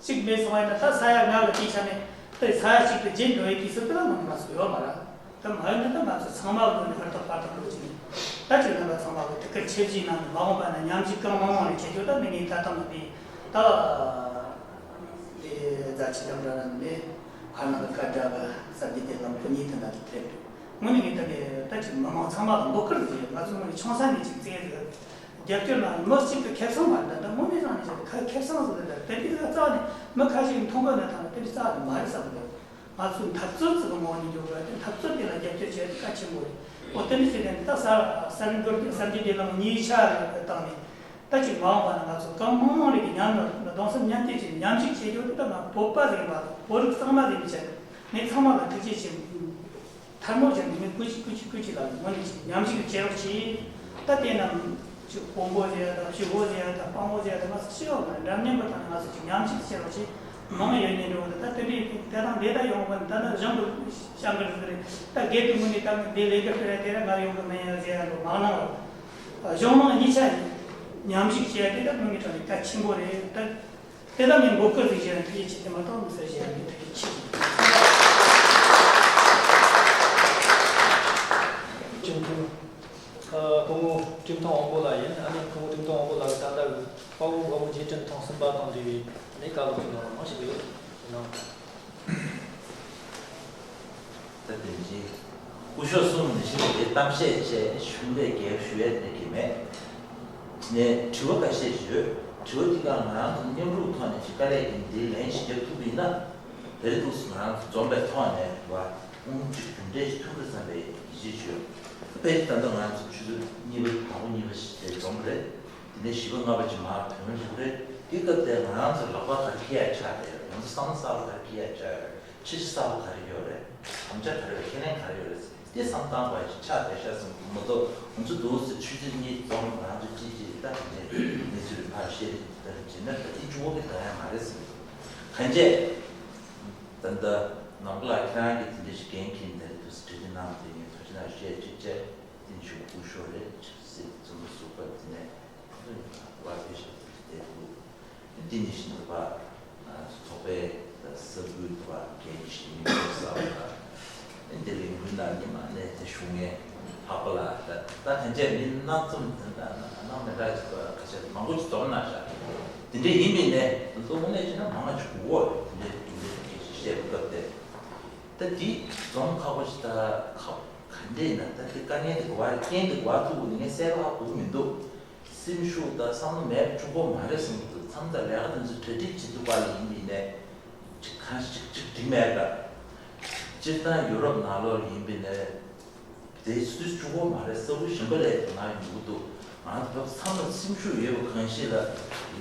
གཅིག་མེད་སོང་བ་ཡིན་ན་ད་ས་ཡ་ལྔ་གི་དེའི་ཆ་ནས་ད་ས་ཡ་གཅིག་ཏུ་རྗེས་འགྲོ་བའི་དུས་སུ་དེ་ལ་མང་མ་སོང་ཡོད་མ་རེད། ད་མ་ཡོང་ན་ད་ང་ཚོ་ཚང་མ་ལོ་ནས་ཧུར་ཐག་པར་ཐག་འགྲོ་གི་ནས་ད་ཅིག་རྣམ་པ་ཚང་མ་གི་ཐུགས་ཁུར་ཆེ་བཞེས་གནང་ནས་མ་འོངས་པ་ན་མཉམ་ཞུགས་གང་མང་མང་རེ་བྱེད་རྒྱུ་ད་མི་ངན་ད་ཐང་གི་ད་དེ་རྫ་ཆུ་འགྲམ་འདྲ་ན་ནས་ཁ་ནང་གི་སྐད་སྒྲ་གི་ས་འདི་དེ་ལམ་ཁོ་གཉིས་དེ་ན་དེ་ཐེབས་འདུག་དངོས་གནས་ངས་ད་ནས་ད་ཅིག་མི་མང་ཚང་མ་ལ་འབོད་སྐུལ་ཟིག་ང་ཚོ་ངོས་ནས་ཆུང་ས་ནས་ཅིག་བཙལ་ཟིག་རྒྱབ་སྐྱོར་ན་མི་གཅིག་གི་ཁེ་བཟང་མ་རེད། ད་དངོས་གནས་རང་ནས་བཤད་ཁ་ཁེ་བཟང་ཟིག་རེད། ད་དེ་འདྲའི་རྩ་ནས་མི་ཁ་ཤས་མཐོང་གི་ན་ཐང་དེ་འདྲའི་རྩ་ནས་མ་རེད་བསམ་གི། ང་ཚོས་འཐབ་རྩོད་ཅིག་གི་ངོ་བོ་ནས་འཇོག་དགོས་ཏེ་འཐབ་རྩོད་དེ་ལ་རྒྱབ་སྐྱོར་བྱེད་ཡ་དེ་གལ་ཆེན་པོ་རེད། འོ་དེ་འདྲ་བྱས་ཏེ་ད་གསར་གསར་འགྱུར་གསར་འགྱུར་བདེ་ལམ་གཉིས་ཆ་རེ་བཏང་ནས་ད་ཅིག་མ་འོངས་པ་ན་ང་ཚོ་གང་མང་རེ་གི་མཉམ་དུ་གདུང་སེམས་མཉམ་སྐྱེད་ཀྱིས་མཉམ་ཞུགས་བྱེད་རྒྱུ་དེ་ད་ང་བོད་པ་ཟིག་ཡིན་པ་བོད་རིགས་གཙང་མ་ཟིག་ཡིན་པའི་ཆ་ནས་ངས་ཚང་མ་ལ་ཐུགས་རྗེ་ཆེ། ཐལ་མོ་སྦྱར་ནས་ངས་སྐུ་མཁྱེན་སྐུ་མཁྱེན་སྐུ་མཁྱེན་ལགས་ངོ་ནས་ཅིག་མཉམ་ཞུགས་བྱེད་རོགས་གྱིས། ད་དེ་རྣམས་ཅིག་དཔོན་པོ་ཟེར་ཡ་དང་ཞུ་བོ་ཟེར་ཡ་དང་དཔའ་མོ་ཟེར་ཡ་དང་ང་ཚོ་ཤི་ཡོང་ན་འདྲ་མཉམ་པོ་དང་ང་ཚོ་ཅིག་མཉམ་ཞུགས་བྱེད་རོགས་གྱིས། མང་ཡོད་ནས་འགྲོ་འདི་ད་དེ་འདྲའི་དེ་དང་འདི་ད་ཡོང་གི་ད་ནི་གཞུང་གི་བཤད་གི་རེད། ད་སྒེར་གྱི་ངོས་ནས་ད་ངས་འདི་ལས་ཀ་སྤེལ་ཡ་དེ་ར་ང་ཡོང་གི་མིན་ཡ་ཟེར་ཡ་འགྲོ་མང་ན་གཞུང་མང་གཉིས་ཆ་མཉམ་ཞུགས་བྱེད་ཡ་དེ་ད་དངོས་གནས་དྲང་གནས་གལ་ཆེན་པོ་རེད། ད་དེ་ད་ངས་འབོད་སྐུལ་ཟིག་བྱས་ན་ཐུགས་རྗེ་ཆེ། དེ་མ་གཏོགས་མི་ཟེར་བྱས་ཡ་ངས་ཐུགས་རྗེ་ཆེ། ཅུང་ཐུང་། སྐུ་ངོ་ཁྲིམས་ཐོག་དབང་པོ་ལགས་ཡིན། ཨ་ནི་སྐུ་ངོ་ཁྲིམས་ཐོག་དབང་པོ་ལགས་ཀྱིས་ད་ལྟ་དཔའ་བོ་དཔའ་མོ་རྗེས་དྲན་ཐེངས་གསུམ་པ་དང་འབྲེལ་བའི་ནས་བཀའ་སློབ་ཅིག་གནང་རོགས་གནང་ཞུ་གི་ཡོད། ཞུ་གནང་། ད་དེ་བཞིན་སྐུ་ཞབས་གསུམ་ནས་ཞུ་བའི་གཏམ་བཤད་བཅས་ཞུ་བའི་གལ་ཞུ་ཡས་དེ་གི་མེད། ནས་དྲི་བ་ཁ་ཤས་ཡོད། དྲི་བ་འདི་ག་ང་རང་ཚོ་མཉམ་རུབ་ཐོག་ནས་ཅིག་དཀའ་ལས་ཀྱིས་འདི་ལན་ཞིག་རྒྱབ་ཐུབ་པ་ཡིན་ན། དེ་རིང་ཐུགས་སུ་ང་རང་ཚོ་འཛོམས་པའི་ཐོག་ནས་བ་དབུ་ཅིག་གྲུབ་འབྲས་ཤིག་ཐོན་གི་བསམ་པའི་ཡིད་ཆེས་ཡོད། དཔེ་ད་ལྟ་ང་ཚོ་ཆུ་ཚོད་གཉིས་པ་དང་པོ་གཉིས་པ་ཞིག་དེ་འཛོམས་པ་རེད། དེ་ནས་བཞི་པ་ལྔ་པ་ཅིག་མར་ཐོན་འགྲོ་གི་རེད། དེ་སྐབས་དེ་ང་རང་ཚོ་ལག་པ་ག་རེ་འཁྱེར་ཡ་ཆགས་བསྡད་ཡོད། ང་ཚོ་བསམ་བློ་གསར་པ་ག་རེ་འཁྱེར་ཡ་ཆགས་ཡོད། འཆར་གཞི་གསར་པ་ག་རེ་ཡོད་རེད། དམ་བཅའ་ག་རེ་ཡོད། ཁས་ལེན་ག་རེ་ཡོད་རེད། དེ་བསམ་བཏང་བ་ཞིག་ཆགས་བསྡད་ཤག་བསམ་གྱི་མ་གཏོགས། ང་ཚོ་འདུག་སེ་ཆུ་ཚོད་གཉིས་འཛོམས། ང་ཚོ་ཅིག་ཅིག་ལྟ་བྱས་ནས་གནས་ཚུལ་ཕར་བཤད་ལྟ་བྱས་ན་ད་དེ་གཅིག་པོ་གིས་འདང་ཡ་མ་རེད་བསམ་གྱི་འདུག་གང་བྱས། ད་ལྟ་ནམ་མཁའ་ལགས་ཁྱེད་རང་གིས་དེ་འདྲ་ཞིག་འགན་འཁྱེར་ནས་འདུག་སེ་གྲོས་ཆོད་གནང་བ་དེ་ངས་ཐུགས་རྗེ་གནང་བཤད་ཅིག་བྱས། བསྟན་ཆོས་སྐུ་ཞབས་རེད། ཆབ་སྲིད་བཙོན་པ་ཟུར་པ་དེ་ནས་བར་ཕེབས་ཤག་དེ་འདུག་དེ་ནི་བཞིན་དུ་བ་ང་ཚོ་ཚོགས་པའི་ས་ཁུལ་དུ་བ་རྒན་ཞིག་མི་འབོར་གསར་པ་དང་། དེ་ལས་འགུལ་ནང་ཉི་མ་ནས་དེ་ཞུ་མཁན་ལྷག་པ་ལ་ད་ད་ཐན་ཆད་མི་སྣ་ཚོགས་དེ་འདྲ་ན་ནང་མི་འདྲ་ཅིག་ཁ་ཤས་མང་པོ་ཅིག་འཛོམས་གནང་ཤག་དེ་འདྲ་ཡིན་པའི་ནས་ད་གཙོ་བོ་ནས་བྱས་ན་མང་ང་ཅིག་དགོས་དེ་འདྲ་དེ་འདྲ་སྐད་ཆ་བཤད་པའི་སྐབས་དེ། ད་འདི་འཛོམས་ཁག་པོ་ཞིག་ད་ཁག་ག་འདྲས་ན་ད་འདི་དཀའ་ངལ་འདི་ག་བ་རྐྱེན་འདི་ག་བ་ཐུག་ནས་ངས་གསལ་པོ་ཧ་གོ་གི་མི་འདུག་སེམས་ཤུགས་དང་བསམ་བློ་མེད་པ་བཅུག་གི་མ་རེད་བསམ་གྱི་འདུག་མཚམས་དང་ལས་ཀ་དེ་ཚོ་གྲ་སྒྲིག་བྱེད་ཐུབ་པ་ལ་ཡིན་པ་ཡིན་ནའི་ཅིག་གང་ཞིག་ཅིག་འགྲིག་མེད་ཀ་སྤྱིར་བཏང་ཡུ་རོབ་ནང་ལོགས་ལ་ཡིན་པ་ཡིན་ནའི་དེ་ཚོ་བཅུག་གི་མ་རེད། ས་ཁུལ་གཞན་པ་ལས་ང་ཡོང་གི་འདུག་ང་ཚོ་བོད་པ་ཚང་མ་སེམས་ཤུགས་ཡོད་པ་གང་ཞིག་ལ་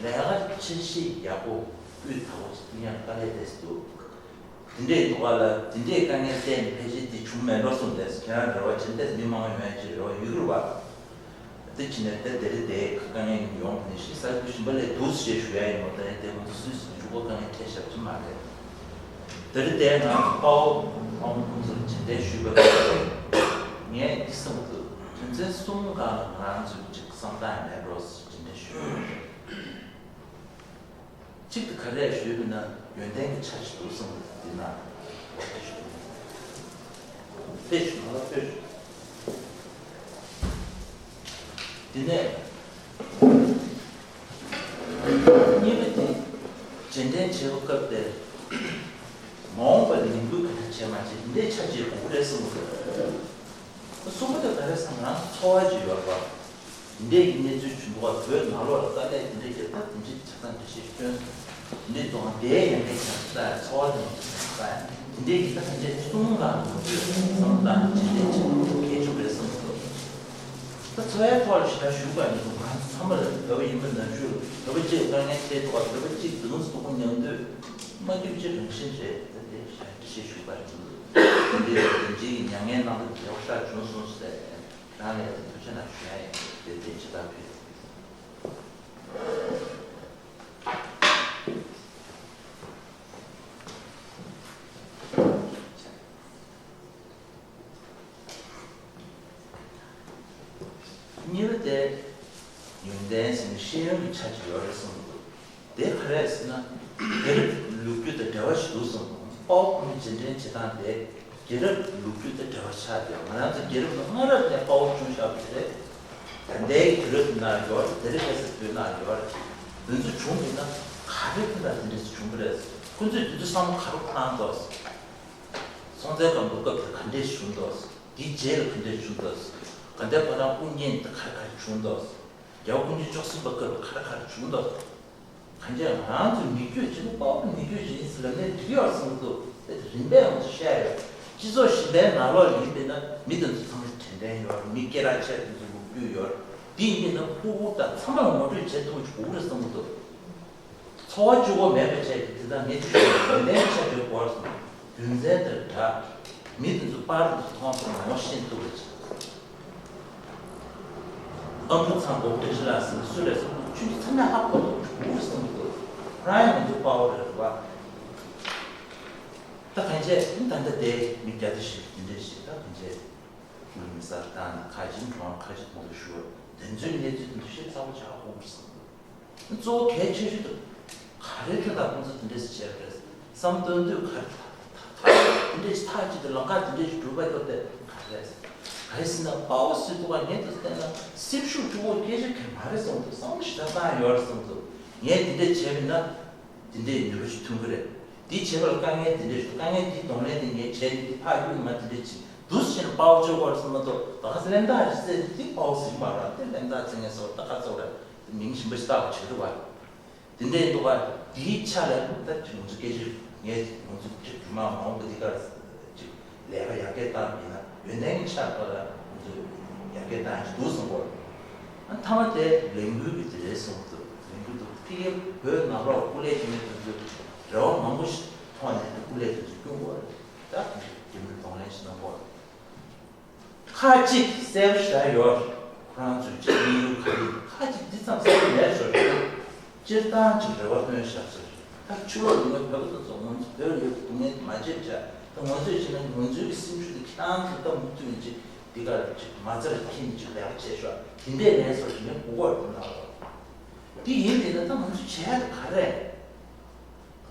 ལས་ཀ་ཆ་ཤས་ཡག་པོ་སྤུས་དག་པོ་ཅིག་སྟོན་ཡག་དཀའ་ལས་རེད་འདུག་དེ་འདྲའི་ཐོག་ལ་དེ་འདྲའི་དཀའ་ངལ་བརྟེན་ནས་ཕལ་ཆེར་འདི་བྱུང་མེད་འགྲོ་གསུངས་ཏེ། ཁྱེད་རང་རེ་བ་བྱེད་འདི་མི་མང་ཡོང་ཡ་ཅིག་རེ་བ་ཡོད་ཀྱི་རེད་བ། དེ་བྱས་ནས་དེ་དེ་རིང་དེ་དཀའ་ངལ་ཡོང་བ་ནི་ཤི་ས་ཁུལ་གཞན་པ་ལས་སྡུག་ཞེས་ཞུ་ཡ་ཡིན་ནོ། དེ་རིང་དེ་ང་ཚོ་སུད་སི་འཇུག་པ་དཀའ་ངལ་འཕྲད་ཞབས་ཕྱི་མ་རེད། དེ་རིང་དེ་ང་ཚོ་དཔའ་བོ་དཔའ་མོ་ཁོང་ཚོར་རྗེས་དྲན་ཞུས་པ་རེད། ངས་འདི་བསམ་གྱི་འདུག་དོན་ཚན་གསུམ་སྒང་ལ་ང་རང་ཚོས་ཅིག་བསམ་སྟངས་མེད་འགྲོ་རྗེས་དྲན་ཞུས་པ་རེད། གཅིག་དེ་ག་རེ་ཞུས་པ་ན་ཡོན་ཏན་གྱི་ཆ་ཞིག་འདུག་བསམ་གྱི་འདུག་འདི་ན་དཔེ་ཞུ་དཔེ་ཞུ་ང་ལ་དཔེ་ཞུ། དེ་ནས་གཉིས་པ་དེ་རྗེས་དྲན་བྱེད་པའི་སྐབས་དེར་མ་འོངས་པར་ནན་སྐུལ་ག་འདྲ་བྱས་མ་བྱས་འདི་འདྲའི་ཆ་ཅིག་དགོས་ཀྱི་རེད་བསམ་གྱི་འདུག་གསུམ་པ་དེ་ག་རེ་ཟེར་ན་ང་རང་ཚོ་ཚོར་བ་ཅིག་ཡོད་རེད་པ། འདི་འདྲའི་གི་གནས་ཚུལ་བྱུང་འདུག་བ། བོད་ནང་ལོགས་ལ་དཀའ་ལས་འདི་འདྲའི་གི་ད་དེ་འདྲའི་ཆ་ཚང་འགྲེལ་བཤད་སྐྱོན་འདི་དང་དེའི་ཡང་འདྲའི་ཆ་ཚང་ཚོར་བ་དང་ཆ་ཚང་འདི་འདྲའི་གི་ད་ག་འདྲའི་གསུམ་ལ་ང་ཚོས་བསམ་བློ་བཏང་ནས་ཇི་འདྲའི་ཆེན་པོ་གལ་ཆེན་པོ་རེད་བསམ་གྱི་འདུག་ད་འཚོ་བའི་ཐོག་ལ་ཞེ་དྲག་ཞུགས་པ་ཡིན་དུས་ང་ཚོ་ཚང་མ་ལ་བོད་པ་ཡིན་པ་ནང་བཞིན་བོད་པ་གཅིག་དཀའ་ངལ་འཕྲད་འདུག་བ། བོད་པ་གཅིག་སྡུག་བསྔལ་སྡུག་པོ་མྱོང་དུས་མ་སྐྱིད་པ་ཅིག་རང་བཞིན་རེད། ད་དེ་ཞེ་དྲག་ཞུགས་པ་རེད་འདུག་དེ་འདྲའི་དེ་འདྲའི་མྱ་ངན་གནང་སྟངས་དེ་བ་ཤ་བྱུང་སོང་ཟེར། རང་ལ་ཡང་ཐུགས་རྗེ་གནང་ཞུ་ཡ་ཡིན། དེ་དེ་ཇི་ལྟར་ཕེབས། གཉིས་པ་དེ་ཡོན་ཏན་ཟེར་ནས་ཤེས་ཡོན་གྱི་ཆ་ཅིག་ཡོད་རེད་གསུངས་འདུག་དེ་ག་རེ་ཟེར་ན། དེང་རབས་ལོ་རྒྱུས་དང་འབྲེལ་བ་ཞིག་འདུག་གསུངས་འདུག་དཔའ་བོ་དཔའ་མོའི་རྗེས་དྲན་བྱེད་སྟངས་དེ་རྒྱལ་རབས་ལོ་རྒྱུས་དང་འབྲེལ་བ་ཆགས་བསྡད་ཡོད། ང་རང་ཚོ་རྒྱལ་རབས་ལ་སྔ་རབས་ནས་དཔའ་བོ་བྱུང་བཞག་པ་དེ་རེད། ད་ལྟའི་དུས་རབས་ནང་ཡོད་རེད། དེ་རིང་ཁ་སང་དུས་ནང་ཡོད་རེད། དེ་ཚོ་བྱུང་མིན་ན་ག་རེ་ཁྱོད་ལ་དེ་འདྲ་ཞིག་བྱུང་གི་རེད། ཁོ་ཚོས་དེ་ཚོ་བསམ་བློ་ག་རེ་བཏང་འདུག་སྲོང་བཙན་སྒམ་པོའི་སྐབས་དེ་ག་འདྲས་བྱུང་འདུག་དེའི་རྗེས་ལ་ག་འདྲས་བྱུང་འདུག་ག་འདྲས་ཁོ་རང་དབུ་བརྙེས་དེ་ག་རེ་ག་རེ་བྱུང་འདུག་རྒྱལ་བ་དཀོན་མཆོག་བཅུ་གསུམ་པའི་སྐབས་ལ་ག་རེ་ག་རེ་བྱུང་འདུག་གང་ཅི་ང་རང་ཚོའི་མི་རྒྱུད་ཅིག་ནི་དཔའ་བོ་མི་རྒྱུད་ཅིག་ཡིན་ཟེར་ལབ་ནས་འགྲིག་ཡོད་བསམ་གྱི་འདུག་དེ་རིམ་པས་ང་ཚོ་བཤད་ཡོད། སྤྱི་ཚོགས་གཞན་པའི་ནང་ལོགས་ཡིན་པས་ན་མི་དེ་ཚོ་ཚང་མ་དྲན་རྟེན་ཡོད། མི་སྐད་གྲགས་ཆེ་དེ་ཚོ་ལོ་རྒྱུས་ཡོད། དེ་ཡིན་པས་ན་ཕྲུ་གུ་དང་ཚང་མ་ལ་ངོ་སྤྲོད་བྱེད་ཐུབ་པ་ཅིག་དགོས་ཀྱི་རེད་བསམ་གྱི་འདུག་ཚོར་བ་བཅུག་གི་མེད་པ་བྱས་ཏེ་དེ་དག་ངས་ཅིག་ཡོན་ཏན་ཆ་བྱོས་སྐོར་སོང་རྒྱུ་མཚན་དེར་བསྒྲགས། མི་དེ་ཚོ་པར་དེ་ཚོ་མཐོང་སོང་ངོ་ཤེས་ཐུབ་པ་བྱས། ཨ་ཁུ་ཚང་དགོངས་བཀྲ་ཤིས་ལགས་ཟེར་ནས་སུ་རེད་ཟེར་ན་ཆུང་ཆུང་ཚང་མས་ཧ་གོ་ཐུབ་འགྲོ་གི་རེད་བསམ་གྱི་འདུག་ཁོ་རང་ཡང་ང་ཚོའི་དཔའ་བོ་རེད་རེད་བ། ད་གང་བྱས་ད་ལྟ་དེ་མི་བརྒྱ་དང་བཞི་བཅུ་དེ་འདྲས་ཞིག་ད་གང་བྱས་སྐུ་མི་སར་བཏང་ནས་ཁ་ཅིག་གྲོངས། ཁ་ཅིག་དུས་ཚོད་ཤོར། དེ་ཚོའི་གནས་ཚུལ་དེ་ཚོ་ཞིབ་ཚགས་པོ་ཆགས་དགོས་ཀྱི་རེད་བསམ་གྱི་འདུག་གཙོ་བོ་གལ་ཆེ་ཤོས་དེ་ག་རེ་ཁྱོད་དང་ཁོང་ཚོ་དེ་འདྲས་སེ་བྱས་པ་རེད་བསམ་སྟོན་དུས་ག་རེ་ད་ད་ད་དེ་འདྲས་ཐག་གཅིག་ཏུ་ལམ་ཁ་དེ་འདྲས་ཤིག་བསྒྲུབས་པའི་སྐབས་དེ་ག་རེ་རེད། ག་རེ་ཟེར་ན་དཔའ་བོ་ཟེར་དུས་ཀ་ངས་དེ་བལྟས་ན་སེམས་ཤུགས་སྐྱོ་བོ་སྐད་ཆ་གང་མ་རེད་བསམ་འདུག་བསམ་བློ་ཞིག་ད་བཏང་ཡོད་རེད་བསམ་འདུག་ངས་དེ་འདྲས་བྱས་པ་ཡིན་ན་དེ་འདྲས་ནུས་པ་ཞིག་ཐོན་གི་རེད། དེ་བྱས་པ་ལ་དཀའ་ངལ་དེ་འདྲས་ཞིག་དཀའ་ངལ་དེའི་གདོང་ལེན་དེ་ངས་བྱས་ནས་དེ་ཕར་གཡུག་མ་དེ་འདྲས་བྱས་འདུག་ཟེར་ནས་དཔའ་བོ་བྱེད་དགོས་རེད་བསམ་མ་གཏོགས་ད་ག་ཚོད་གླེན་རྟགས་རེད་ཟེར་དེ་དཔའ་བོ་ཟེར་གི་མ་རེད། དེ་གླེན་རྟགས་ཟེར་མཁན་ཟེར་བ་ད་ག་ཚོད་རེད། དེ་མིང་གཞན་པ་ཞིག་བཏགས་པ་བྱེད་ཐུབ་པ། དེ་འདྲའི་འདུག་ག་དེའི་ཆ་ལ་ད་ཅིག་ང་ཚོ་སྐད་ཆ་ངས་ང་ཚོ་ཅིག་རྒྱུ་མ་མང་པོ་འདི་གར་ཅིག་ལས་ཀ་ཡར་རྒྱས་བཏང་ཡིན་ན་ཡོན་ཏན་གྱི་ཆ་ལ་ང་ཚོ་ཡར་རྒྱས་བཏང་ཡིན་འདུག་གསུངས་པ། ཨ་མཐའ་མ་དེ་ལས་འགུལ་གྱི་དེ་རེད་གསུངས་འདུག་ལས་འགུལ་འདུག་ཕ་གིའི་བོད་ནང་ལོགས་སྐུ་ལས་བྱེད་མཁན་དེ་ཚོས་རེ་བ་མང་པོ་ཞིག་ཐོག་ནས་སྐུ་ལས་དེ་ཚོ་སྐྱོང་དགོས་རེད། ད་རྒྱུ་མི་གདོང་ལེན་ཞིག་གནང་དགོས་རེད། ཁ་ཅིག་གསལ་པོ་ཞིག་ཡོད། ཁོ་རང་ཚོའི་ཆེད་དུ་ཁ་ཅིག་ཁ་ཅིག་འདི་ཙམ་གསལ་པོ་མེད་ཟེར། སྤྱིར་བཏང་ཅིག་རེ་བ་བཏོན་བཞག་ཟེར། ད་ཕྱི་ལོགས་ཡོང་བའི་བོད་པ་ཚོ་ང་ཚོ་བོད་ལ་ཡོད་པའི་སྡུག་བསྔལ་མ་བརྗེད་བྱ། ད་ང་ཚོས་བྱས་ན་ང་ཚོའི་སེམས་ཤུགས་དེ་ཁྱེད་རང་ཚོ་ད་མུ་མཐུད་ནས་ཅིག་འདི་གར་ཅིག་མ་རྩ་རུ་འཁྱེར་ནས་ཅིག་ལས་ཀ་བྱེད་ཤོག་དེ་འདྲས་ལན་སོགས་ཞིག་ངས་གོ་གོ་རེད་གནང་རོགས། དེ་ཡིན་དེ་ན་ད་ང་ཚོ་བྱས་ད་ག་རེད།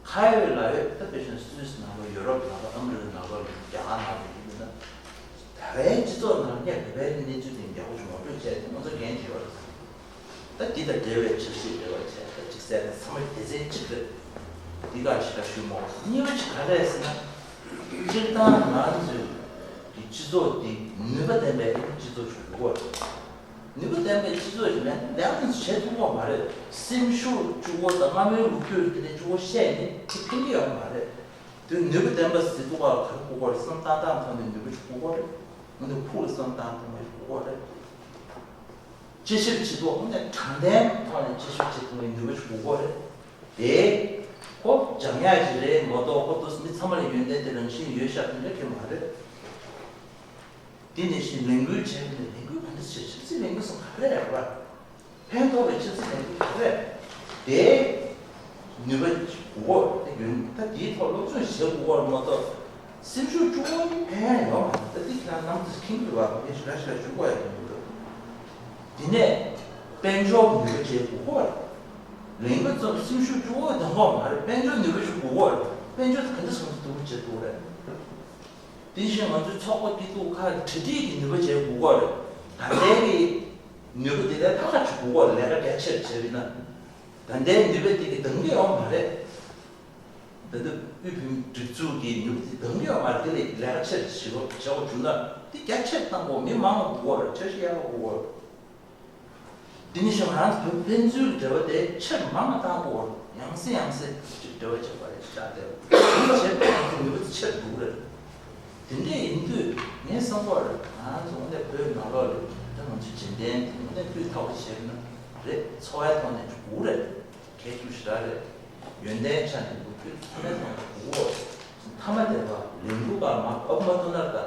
ཁ་ཡོད་ལག་ཡོད་ད་དཔེ་བཞིན་སུད་སི་ནང་ལོགས་ཡོ་རོབ་ནང་ལོགས་ཨ་མི་རི་ཀ་ནང་ལོགས་རྒྱ་གར་ནང་ལོགས་ཡིན་ན་ད་རེས་སྤྱི་ཚོགས་ནང་སྔས་བོད་པའི་གནས་ཚུལ་དེ་མགྱོགས་པོ་ངོ་སྤྲོད་བྱས་ཏེ་ང་ཚོ་འགན་བཞེས་པ་རེད། ད་འདི་དང་འབྲེལ་བའི་འཆར་གཞི་འབྲེལ་བ་བྱས་ད་ཅིག་གསལ་ཁ་ཚང་མ་སྡེ་ཚན་གཅིག་རེད། འདི་ག་ཞིག་ལ་ཞུ་མོ་གཉིས་པ་ཞིག་ག་རེ་རེད་ཟེར་ན། སྤྱིར་བཏང་ང་ཚོའི་གི་སྤྱི་ཚོགས་འདི་ནུས་པ་ལྡན་པའི་སྤྱི་ཚོགས་ཤིག་དགོས་རེད། ནུས་པ་ལྡན་པའི་སྤྱི་ཚོགས་ཤིག་མེད་ན་ལས་ཀ་དེ་ཚོ་བྱེད་ཐུབ་ཀྱི་མ་རེད། སེམས་ཤུགས་གཅིག་པོ་དང་སྔ་མོའི་ལོ་རྒྱུས་དེ་འདྲ་གཅིག་པོ་བཤད་ནས་དེ་ཕན་གྱི་ཡོད་མ་རེད། དེ་ནུས་པ་ལྡན་པ་ཟེར་དུས་ག་ག་རེ་དགོས་ཀྱི་རེད། བསམ་བཏང་སྟངས་ཐོག་ནས་ནུས་པ་ཞིག་དགོས་ཀྱི་རེད། འོན་ཏེ་ཕུགས་ལ་བསམ་བཏང་ཐོག་ནས་དགོས་ཀྱི་རེད། དཔྱད་ཞིབ་བྱེད་དུས་འོན་ཏེ་དྲང་བདེན་ཐོག་ནས་དཔྱད་ཞིབ་བྱེད་ཐུབ་པའི་ནུས་པ་ཞིག་དགོས་ཀྱི་རེད། དེ་ཁོ་འཇམ་ཡག་ཅིག་རེད་མ་གཏོགས་ཁོ་དུས་མི་ཚང་མ་ལ་ཡོན་ཏན་དེ་རང་བཞིན་ཡོད་ཤག་དེ་འདྲ་གང་ཡང་མ་རེད། དེ་ནས་ཤིང་ལས་འགུལ་བྱས་ནས་ལས་འགུལ་ག་འདྲ་བྱེད། ཆབ་སྲིད་ལས་འགུལ་སོགས་ག་རེ་རེད་བ། ཕན་ཐོགས་པའི་ཆབ་སྲིད་ལས་འགུལ་ག་རེ་རེད། དེ་ནུས་པ་དགོས་དེ་ཡོད། ད་དེའི་ཐོག་སློབ་སྦྱོང་བྱེད་དགོས་པར་མ་གཏོགས་སེམས་ཤུགས་སྐྱོ་བོ་ནི་ཕན་ཡང་ཡོད་མ་རེད། ད་འདི་ཁྱེད་རང་ནམ་དུ་མཁྱེན་གྱི་རེད་བ། ངས་ཞུ་ར་ཞུ་ར་ཞུ་དགོས་ཡ་ཡོད་མི་འདུག་དེ་ནས་དཔལ་འབྱོར་ནུས་པ་བྱེད་དགོས་པར་ལས་འགུལ་ཚོ་སེམས་ཤུགས་སྐྱོ་བོ་དང་པོ་མ་རེད། དཔལ་འབྱོར་ནུས་པ་ཞིག་དགོས་པར་དཔལ་འབྱོར་ག་འདྲ་སོང་ཚུལ་སྡུག་པོ་བྱེད་དགོས་རེད། དེ་བཞིན་ང་ཚོའི་ཚོགས་པ་སྐྱིད་སྡུག་ཁག་གྲ་སྒྲིག་གི་ནུས་པ་བྱེད་དགོས་ཀྱི་རེད། ད་ལྟའི་གི་ནུས་པ་དེ་ལས་ལྷག་ག་ཅིག་དགོས་ཀྱི་རེད། ལས་ཀ་རྒྱ་ཆེར་བྱས་པ་ཡིན་ན། ད་ལྟའི་ནུས་པ་དེ་གི་འདང་གི་ཡོད་མ་རེད། ད་ལྟ་དབུས་བོད་མིའི་སྒྲིག་འཛུགས་ཀྱི་ནུས་པ་དེ་འདང་གི་ཡོད་མ་རེད། དེ་ལས་ལས་ཀ་ཆེར་བྱེད་དགོས་བྱེད་དགོས་བྱུང་ན་དེ་རྒྱ་ཆེར་བཏང་དགོས། མི་མང་བ་དགོས་ཀྱི་རེད། འཆར་གཞི་ཡག་པོ་དགོས་ཀྱི་རེད། དེ་ནི་གཞུང་རང་བོད་ཕན་ཚུན་འབྲེལ་བ་དེ་ཆེར་མང་བ་བཏང་དགོས། ཡང་སེ་ཡང་སེ་ཅིག་འབྲེལ་བ་བྱེད་པ་རེད་ཤག་དེ་བྱས་པ་ཡང་ནུས་པ་ཆེར་འགྲོ་གི་རེད། དེ་འདྲས་ཡིན་དུས་ངས་བསམ་གྱི་རེད། ང་ཚོ་དངོས་གནས་བོད་ནང་ལོགས་ལ་ད་ང་ཚོ་རྗེས་དྲན་དེ་དངོས་གནས་སྤུས་དག་པོ་བྱས་ན་རེད། འཚོ་བའི་ཐོག་ནས་ཅིག་དགོས་རེད། གལ་ཆེ་ཞེ་དྲག་རེད། ཡོན་ཏན་ཆ་ནས་ལོ་རྒྱུས་ཚང་མའི་ཐོག་ནས་དགོས་རེད། མཐའ་མ་དེ་ལ་ལས་འགུལ་པ་མ་བབས་མ་ཐུབ་ན་ད་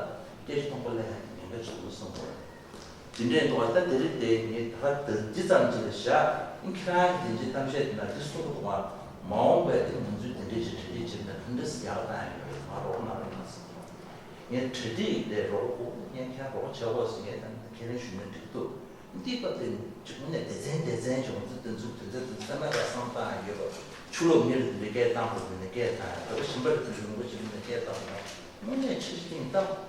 སྐད་ཆ་མཐོན་པོ་གླེང་ཡ་ཉེན་ཁ་ཆེན་པོ་བསམ་གྱི་རེད། དེ་འདྲའི་འདུག་བ། ད་དེ་རིང་དེ་ངས་ད་ག་འདི་ཙམ་ཅིག་ལ་བཞག་ཨིན། ཁྱེད་རང་གི་དེ་འདྲའི་གཏམ་བཤད་དེ་ན་འདི་གསུང་གི་འདུག་བ། མ་འོངས་པའི་དེ་ང་ཚོས་དེ་འདྲའི་ཅིག་གྲ་སྒྲིག་བྱེད་ན་ག་འདྲ་སེ་ཡག་བཏང་ཡ་ཡོད་རེད། ང་རོགས་གནང་རོགས་གནང་ཟེར་གྱི་འདུག་ངས་གྲ་སྒྲིག་དེ་རོགས་དགོས། ངས་ཁྱེད་རང་རོགས་བྱེད་དགོས་ཟེར་ངས་ད་ཁས་ལེན་ཞུས་ན་འགྲིག་འདུག་འདི་སྐབས་དེ་ཅིག་ནས་སྡེ་ཚན་སྡེ་ཚན་ཅིག་ང་ཚོ་དེ་ཚོ་དོན་ཚན་དེ་ཚོ་སེམས་ལ་བསམ་བཏང་ཡ་ཡོད་པ། ཕྱི་ལོགས་མི་ལ་དེ་འདྲའི་སྐད་བཏང་དགོས། དེ་འདྲའི་སྐད་བཏང་ཡ། ད་ག་གཞན་པ་ལ་དེ་འདྲའི་རིན་པོ་ཆེ་མི་ལ་སྐད་བཏང་ན་དངོས་གནས་ཆེ་ཞིང་སྟབས།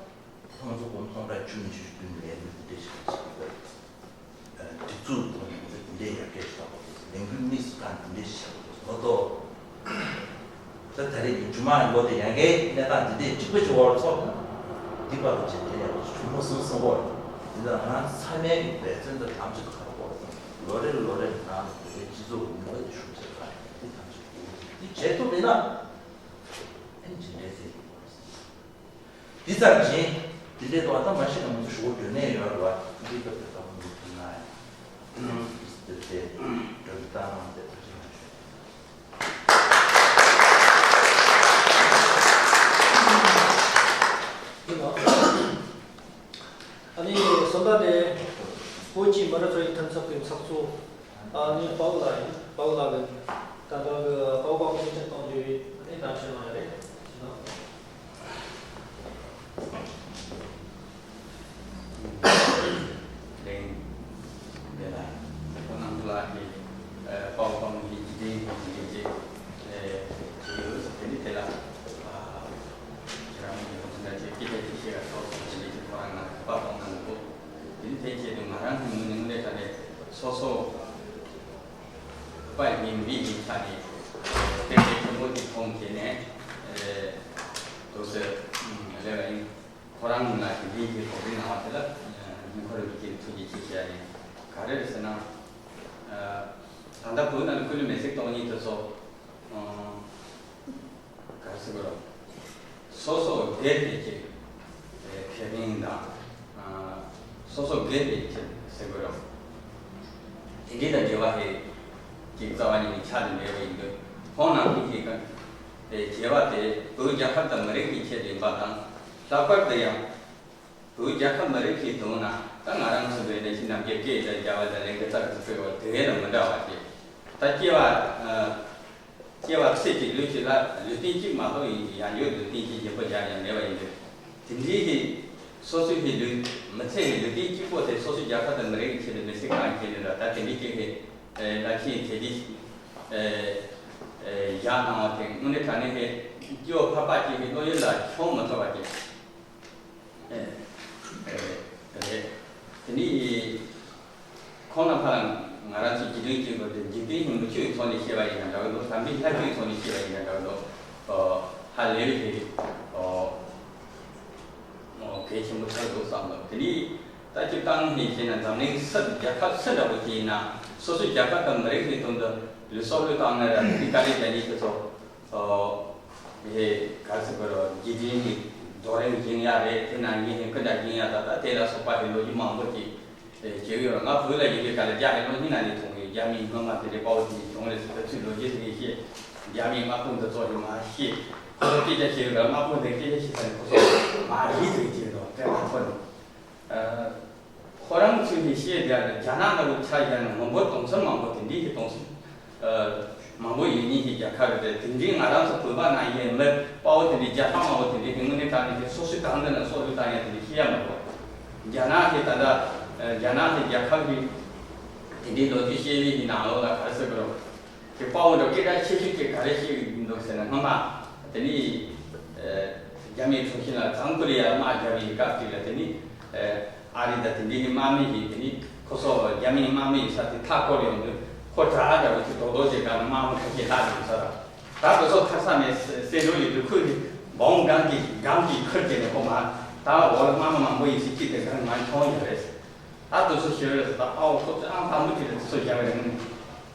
ཁོང་ཚོ་སྒོམ་སྟོང་ཕྲག་བཅུ་ནས་བཅུ་བདུན་ལས་འགུལ་འདི་འདྲས་ཞིག་བྱེད་དགོས། སྒྲིག་འཛུགས་ཐོག་ནས་ང་ཚོ་འདི་འདྲས་ཡར་རྒྱས་ཤིག་གཏོང་དགོས། ལས་འགུལ་དམིགས་སུ་བཀར་འདི་འདྲས་ཞིག་བྱེད་དགོས་མ་གཏོགས། ད་ད་རེས་ཀྱི་མཇུག་མ་ལོ་དེ་ཡང་བསྐྱར་གནས་སྟངས་འདི་འདྲས་གཅིག་པ་གཅིག་པོར་ཚོགས་ན། འདི་བར་དུ་རྗེས་དྲན་ཡག་པོ་བྱུང་མ་སོང་གསུང་གི་ཡོད། འདི་ལ་ང་ཚང་མའི་འབད་བརྩོན་དང་དམ་བཅའ་དང་ཁ་ལོ་བསྒྲིལ་ལོ་རེ་ལོ་རེ་ནང་བོད་པའི་སྤྱི་ཚོགས་ཀྱི་ནུས་པ་དེ་ཤུགས་ཆེར་བཏང་ཡག་འདི་དམ་བཅའ་དགོས། འདི་བྱེད་ཐུབ་མེད་ན། ཨེ་འཇིགས་འདྲའི་ཚེ་ཡིན་པ་རེད། འདི་ཙམ་བྱིན། འདི་འདྲའི་ཐོག་ད་མ་ཤི་ན་ང་ཚོ་ཞུ་བ་འགྲོ་གནས་ཡོད་རེད་བ། འདི་སྐབས་དེ་ལྟ་བུ་འདུག་ཐུབ་ན་ཡང་། འདི་འདྲའི་འགྲོ་གི་ད་ནང་དེ་ཐུགས་རྗེ་གནང་ཞུ། ཨ་ནི་བཟོ་ལྟ་དེ་བོད་ཀྱི་མི་རིགས་རྩ་བའི་མཐུན་ཚོགས་ཀྱི་ཚོགས་གཙོ། ཨ་ནི་པའོ་ལགས་ཡིན། པའོ་ལགས་ཀྱིས་ད་ལྟ་གི་པའོ་པའོ་གི་ཆིག་སྒྲིལ་གཏོང་རྒྱུའི་ཨ་ནི་གཏམ་བཤད་གནང་ཡ་རེད། ལན། དེ་ལ་ཁོ་རྣམ་པ་ལགས་ཀྱིས་པའོ་པའོ་གི་འཇིག་རྟེན་གྱི་འཇིག་རྟེན་དེ་ཡོད། དེ་ནི་དེ་ལ་ཁྱེད་རང་ཉིད་ཁོ་ཚོ་འདྲ་ཅིག་སྐད་ཆ་ཅིག་བཤད་ཡ་ཐོག་སོང་དེ་ནི་ཁོ་རང་ང་པའོ་པའོ་ནང་གི་ སོ་སོ་བོད་པ་ཡིན་མིན་གྱི་ཆ་ནས་དེ་གལ་ཆེན་པོ་ཞིག་མཐོང་བྱས་ནས་འདུག་ཟེར་ལབ་པ་ཡིན། ཁོ་རང་ལ་དེ་འདྲའི་གི་དོགས་འདྲི་གནང་བ་དེ་ལ་ཁོ་རང་གི་ཐུགས་རྗེ་ཆེ་ཞུ་ཡ་ཡིན། ག་རེ་རེད་ཟེར་ན། ད་ལྟ་བོད་ནང་ལ་སྐུ་ལུས་མེ་བསྲེགས་གཏོང་མཁན་དེ་ཚོ་ག་རེ་ཟེར་དགོས་རེད། སོ་སོ་སྒེར་གྱི་ཅིག་ཁེ་ཕན་དང་སོ་སོ་སྒེར་གྱི་ཅིག་ཟེར་དགོས་རེད། དེ་འདྲའི་དང་འབྲེལ་བ་དེ་ཅིག་རྩ་བ་ཉིད་ནས་ཆགས་ནས་མེད་པ་ཡིན་དུས། ཁོང་རྣམ་པས་ཀྱི་བྱས་པ་དེ་བོད་རྒྱལ་ཁབ་དང་མི་རིགས་ཀྱི་ཆེད་དུ་ཡིན་པ་དང་། ལྷག་པར་དུ་ཡང་བོད་རྒྱལ་ཁབ་མི་རིགས་ཀྱི་དོན་ན་ད་ང་རང་ཚོ་བོད་ནས་ཕྱི་ནམ་རྒྱལ་སྐད་དང་རྒྱལ་བ་དང་ལས་འགུལ་ཚགས་ཚུད་སྤེལ་བ་དེ་བས་ལ་མི་འདྲ་བ་ཞིག་ད་སྐྱེ་བ་སྐྱེ་བ་ཚེ་གཅིག་ལུས་གཅིག་ལ་ལུས་རྟེན་གཅིག་མ་གཏོགས་ཡིན་གྱི་ཡང་འགྱུར་ལུས་རྟེན་གཅིག་གཞན་པ་གཞན་ཡང་མེད་པ་ཡིན་དུས། དེ་འདྲའི་གི་སོ་སོའི་གི་ལུས་མི་ཚེ་གི་ལུས་རྟེན་གཅིག་པོ་དེ་སོ་སོའི་རྒྱལ་ཁབ་དང་མི་རིགས་ཀྱི་ཆེད་དུ་མི་སྲིད་གང་བྱས་ནས་ལ་ད་དེ་འདྲའི་གཅིག་གི་ལ་ཕྱིན་དེ་འདྲའི་བཞག་གནང་བ་དེ་དངོས་གནས་དྲང་གནས་ཀྱི་སྐྱེ་བ་ཕལ་པ་གཅིག་གི་བློ་ཡུལ་ལ་ཤོང་མི་ཐུབ་པ་ཅིག་རེད། དེ་ནི་ཁོང་རྣམ་པ་ལ་ང་རང་ཚོས་རྗེས་དྲན་བྱེད་དགོས་དེ། འཇིག་རྟེན་གྱི་མི་ཆོས་ཀྱི་ཐོག་ནས་བཤད་པ་ཡིན་ན་འདྲ་གི་འདུག་དམ་པའི་ལྷ་ཆོས་ཀྱི་ཐོག་ནས་བཤད་པ་ཡིན་ན་འདྲ་གི་འདུག་ཧ་ལས་པའི་གལ་ཆེན་པོ་ཆགས་འདུག་བསམ་འདུག་དེ་ནི་ད་སྤྱིར་བཏང་ནས་བཤད་ན་འཛམ་གླིང་སུ་རྒྱལ་ཁབ་སུ་འདྲ་པོ་ཅིག་ཡིན་ན་སོ་སོའི་རྒྱལ་ཁབ་དང་མི་རིགས་ཀྱི་དོན་དུ་ལུས་སྲོག་བློས་བཏང་ན་ར་དེ་དཀའ་ལས་རྒྱག་མཁན་དེ་ཚོ། ཨོ། ཧེ། ག་ཟེར་དགོས་རེད། རྗེས་དྲན་གྱི་རྡོ་རིང་བཞེངས་ཡ་རེད། དེ་ནང་བཞིན་ཧེ་སྐུ་འདྲ་བཞེངས་ཡ་ད་ལྟ་དེ་ལ་སོགས་པ་ཧེ་ལོ་རྒྱུས་མང་པོ་ཅིག་ཨེ་བྱེད་ཀྱི་ཡོད་རེད། ང་བོད་ལ་ཡོད་པའི་སྐབས་ལ་རྒྱ་ཧེ་ལོ་གཉིས་ནང་ནས་མཐོང་ཡོད། རྒྱ་མིའི་སྔོན་མ་དེ་འདྲའི་དཔའ་བོ་དེ་འདྲ་བྱུང་རེད་ཟེར་ད་ཚུར་ལོ་རྒྱུས་དེ་ངས་ཤེས། རྒྱ་མིའི་དམག་དཔུང་དེ་ཚོ་ཞིག་མ་ཤེས། ཁོ་ཚོ་སྐད་ཆ་བཤད་ཡོད་རེད། དམག་དཔུང་དེ་སྐད་ཆ་བཤད་ས་ནས་ཁོ་ཚོ་མ་ཡིད་ཚིམ་བྱས་འདུག་དེ་ལ་ཁོ་ནི། ཁོ་རང་ཚོས་ནི་བཤད་རྒྱ་རྒྱ་ནག་ལ་བོ་ཆ་བཞག་ན་མི་འབོར་སྟོང་ཚོ་མང་པོ་དེ་འདྲའི་ཞིག་སྟོང་ཚོ་མང་པོ་ཡོད་མཁན་ཞིག་རྒྱལ་ཁབ་རེད། དེ་འདྲའི་ང་རང་ཚོ་བོད་པ་ནང་བཞིན་མི་དཔའ་བོ་དེ་འདྲའི་རྒྱལ་ཁབ་མང་པོ་དེ་འདྲའི་དེ་དངོས་གནས་དྲང་གནས་ཀྱི་སོ་སོའི་དང་འདི་ན་སོ་སོའི་དང་ཡང་དེ་འདྲའི་ཤེས་ཡ་མི་འདུག་རྒྱ་ནག་གི་ད་ལྟ་རྒྱ་ནག་གི་རྒྱལ་ཁབ་ཀྱི་དེ་འདྲའི་ལོ་རྒྱུས་བཤད་པའི་ནང་ལོགས་ལ་ག་རེ་ཟེར་དགོས་རེད། དེ་དཔའ་བོ་འདྲ་སྐད་གྲགས་ཆེ་ཤོས་དེ་ག་རེ་བཤད་ཀྱི་འདུག་ཟེར་ན། སྔོན་མ་དེ་ནི་རྒྱ་མིའི་དྲུང་ཆེ་ལ་བྱང་ཀོ་རི་ཡར་དམག་བརྒྱབ་པའི་སྐབས་དེ་ལ་དེ་ནི་ཨ་རི་དང་དེ་འདྲའི་གི་དམག་མི་ཞིག་དེ་ནི་ཁོ་ཚོ་རྒྱ་མིའི་དམག་མི་ཡི་ས་དེ་མཐའ་སྐོར་ཡོང་དུས་ཁོ་དྲག་འདྲ་བོ་ཅིག་རྡོག་རྡོག་ཅིག་སྒང་ནས་དམག་མི་ཁ་ཤས་ལྷག་འདུག་ས་ར། ད་དེ་ཚོ་ཁ་ས་ནས་སེ་འགྲོ་ཡོད་དུས་ཁོས་ནི་སྦོམ་སྒང་གི་སྒང་གི་ཁུར་བྱས་ནས་ཁོ་མར་ད་འོག་ལ་དམག་མི་མང་པོ་ཡིན་ཟེར་ཅིག་དེ་སྒང་ནས་མར་མཐོང་ཡོད་རེད། ད་དེ་ཚོ་ཤེས་རེད་ཟེར། ད་ཨའོ་ཁོ་ཚོས་ཨང་དང་པོ་དེ་ལ་དེ་ཚོ་བཞག་རེད།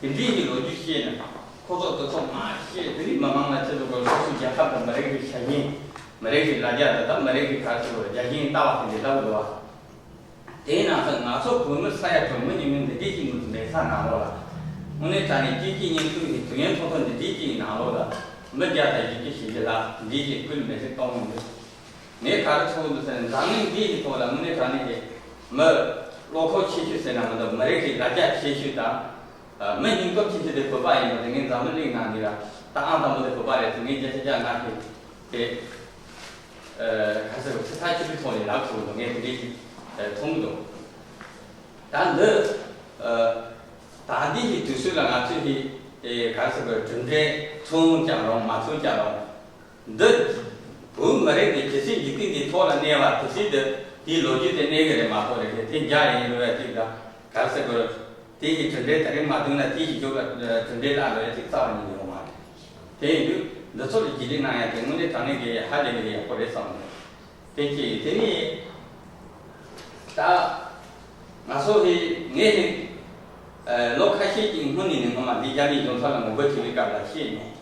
དེ་འདྲའི་གི་ལོ་རྒྱུས་བཤད་ན་ཁོ་ཚོ་དེ་ཚོ་མ་བཤད། དེ་རིང་མི་མང་ལ་ཆེད་དུ་དགོས་སོ་སོའི་རྒྱལ་ཁབ་དང་མི་རིགས་ཀྱི་ཆ་རྐྱེན། མི་རིགས་ཀྱི་ལ་རྒྱ་དང་ད་མི་རིགས་ཀྱི་ག་ཚོད་རྒྱ་ཞེན་ལྟ་བ་དེ་འདྲ་ལྟ་བུ་འདུག་བ། དེའི་ནང་དུ་ང་ཚོ་བོད་མི་ས་ཡ་དྲུག་མི་ཉུང་ཉུང་འདི་འདྲའི་ཞིག་མེད་ས་ནང་ལོགས་ལ། དངོས་གནས་དྲང་གནས་སྐྱིད་སྐྱིད་སྙིང་ཐུག་གི་དུས་ཡུན་ཐུང་ཐུང་འདི་འདྲའི་ཞིག་ནང་ལོགས་ལ་མི་བརྒྱ་དང་བཞི་བཅུ་ཞེ་བཞི་ལྷག་འདི་ཞིག་སྐུ་ལུས་མེ་བསྲེགས་གཏོང་མི་འདུག་ངས་ག་རེ་ཚོར་འདུག་ཟེར་ན། འཛམ་གླིང་འདིའི་ཐོག་ལ་དངོས་གནས་དྲང་གནས་ཀྱི་མི་བློ་ཁོག་ཆེ་ཤོས་ཟེར་ན་མི་འདུག་མི་རིགས་ཀྱི་ལ་རྒྱ་ཆེ་ཤོས་དང་། མི་སྙིང་སྟོབས་ཆེ་ཤོས་དེ་བོད་པ་ཡིན་པ་དེ་ངས་འཛམ་བུ་གླིང་ནང་འདི་ལ་ད་ཨང་དང་པོ་དེ་བོད་པ་རེད་ཟེར། ངས་བརྒྱ་ཆ་བརྒྱ་ང་ཞིག་དེ་ག་ཟེར་བ་ཚེ་ཐག་ཆོད་པའི་ཐོག་ནས་ལབ་ཐུབ་འདུག་ངས་དེ་འདྲའི་ཞིག་མཐོང་གི་འདུག་ད་འདི་ད་འདི་ཞིག་དུས་ཚོད་ལ་ང་ཚོས་ཞིག་ག་ཟེར་བ་གྲུབ་འབྲས་ཐོན་ཀྱང་རུང་མ་ཐོན་ཀྱང་རུང་། འདི་བོད་མི་རིགས་འདི་ཇི་སྲིད་འཇིག་རྟེན་འདིའི་ཐོག་ལ་གནས་པ་དེ་སྲིད་དུ་དེའི་ལོ་རྒྱུས་དེ་གནས་ཀྱི་རེད་མ་གཏོགས། རེད་དེ་དེ་རྒྱ་ཡིན་རུང་ཡ་གཅིག་དང་ག་རེ་ཟེར་དགོས་རེད། དེ་ཡི་གྲུབ་འབྲས་དེ་རིང་མ་ཐོན་ན་དེ་ཡི་རྒྱུ་ལ་གྲུབ་འབྲས་བརླག་འགྲོ་ཡ་གཅིག་རྩ་བ་ཉིད་ནས་ཡོང་མ་རེད། དེ་ཡིན་དུས་འདི་ཚོ་ལ་རྗེས་ལུས་གནང་ཡ་དེ་དངོས་གནས་དྲང་གནས་ཀྱི་ཧ་ལས་པའི་ཡག་པོ་རེད་བསམ་གི་འདུག་དེ་གཅིག་དེ་ནས་ད་ང་ཚོ་ཧི་ངས་ནི་ལོ་ཁ་ཤས་ཀྱི་སྔོན་ནས་ནི་ངོ་མ་འདི་རྒྱ་མིའི་གཞུང་ཚབ་ལ་ངོ་རྒོལ་བྱེད་པའི་སྐབས་ལ་བཤད་མྱོང་།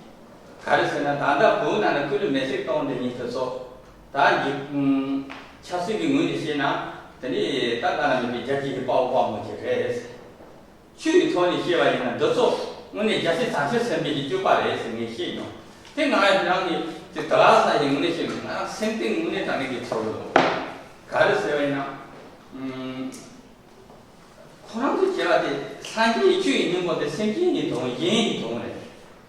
ག་རེ་ཟེར་ན། ད་ལྟ་བོད་ནང་ནས་སྐུ་ལུས་མེ་བསྲེགས་གཏོང་དེ་ཉིད་དུ་སོགས་ད་འཇིག་ཆབ་སྲིད་ཀྱི་ངོས་ནས་བཤད་ན་དེ་ནི་ད་ལྟ་ན་མེད་པའི་རྒྱལ་སྤྱི་གི་དཔའ་བོ་དཔའ་མོ་ཅིག་རེད། ཆོས་ཀྱི་ཐོག་ནས་བཤད་པ་ཡིན་ན་འདི་ཚོ་དངོས་གནས་རྒྱལ་སྲས་བྱང་ཆུབ་སེམས་དཔའི་གི་སྤྱོད་པ་རེད་ཟེར་ངས་བཤད་མྱོང་། དེ་ང་རང་གི་དེ་དགའ་ས་ཡིན་དངོས་གནས་བཤད་མྱོང་། ང་རང་སེམས་གཏིང་དངོས་གནས་དྲང་གནས་ཀྱི་ཚོར་གི་འདུག་ག་རེ་ཟེར་བ་ཡིན་ན། ཁོ་རང་ཚོ་བྱས་པ་དེ་སངས་རྒྱས་ཆོས་ཀྱི་སྙིང་པོ་དེ་སེམས་ཅན་གྱི་དོན་གཞན་གྱི་དོན་རེད།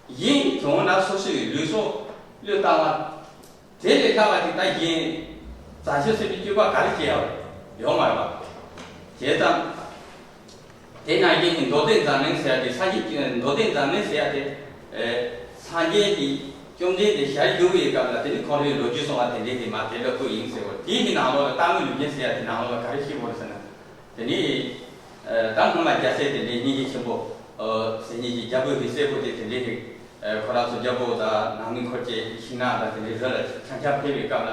གཞན་གྱི་དོན་ན་སོ་སོའི་ལུས་སྲོག་བློས་བཏང་བ། དེ་ལས་ལྷག་པ་ཅིག་ད་གཞན་བྱང་ཆུབ་སེམས་དཔའི་སྤྱོད་པ་ག་རེ་བྱེད་ཡ་ཡོད་མ་རེད་པ། བྱས་ཙང་། དེ་ནང་བཞིན་གྱི་མདོ་སྡེ་མཛངས་བླུན་ཟེར་ཡ་དེ་སངས་རྒྱས་ཀྱི་མདོ་སྡེ་མཛངས་བླུན་ཟེར་ཡ་དེ། སངས་རྒྱས་ཀྱི་བཅོམ་ལྡན་འདས་ཞལ་བཞུགས་པའི་སྐབས་ལ་དེ་ནི་ཁོང་རའི་ལོ་རྒྱུས་གསུངས་པ་དེ་འདྲའི་དེ་མ་དེ་ལ་ཁོ་ཡིན་ཟེར་བ། དེའི་གི་ནང་ལོགས་ལ་རྟ་མགོ་ལུས་རྒྱན་ཟེར་ཡ་དེ་ནང་ལོགས་ལ་ག་རེ་བཤད་དགོས་རེད་ཟེར་ན། དེ་ནི། ད་སྔོན་མ་རྒྱལ་སྲས་དེ་འདྲའི་སྙིང་རྗེ་ཆེན་པོ་ཟེར་མཁན་གྱི་རྒྱལ་པོ་གི་སྲས་པོ་དེ་དེ་འདྲའི་ཞིག་ཁོ་རང་ཚོ་རྒྱལ་པོ་དང་ནང་མི་འཁོར་བཅས་ཤིང་ནགས་དང་དེ་འདྲའི་རི་ལ་འཆམ་འཆམ་ཕེབས་པའི་སྐབས་ལ།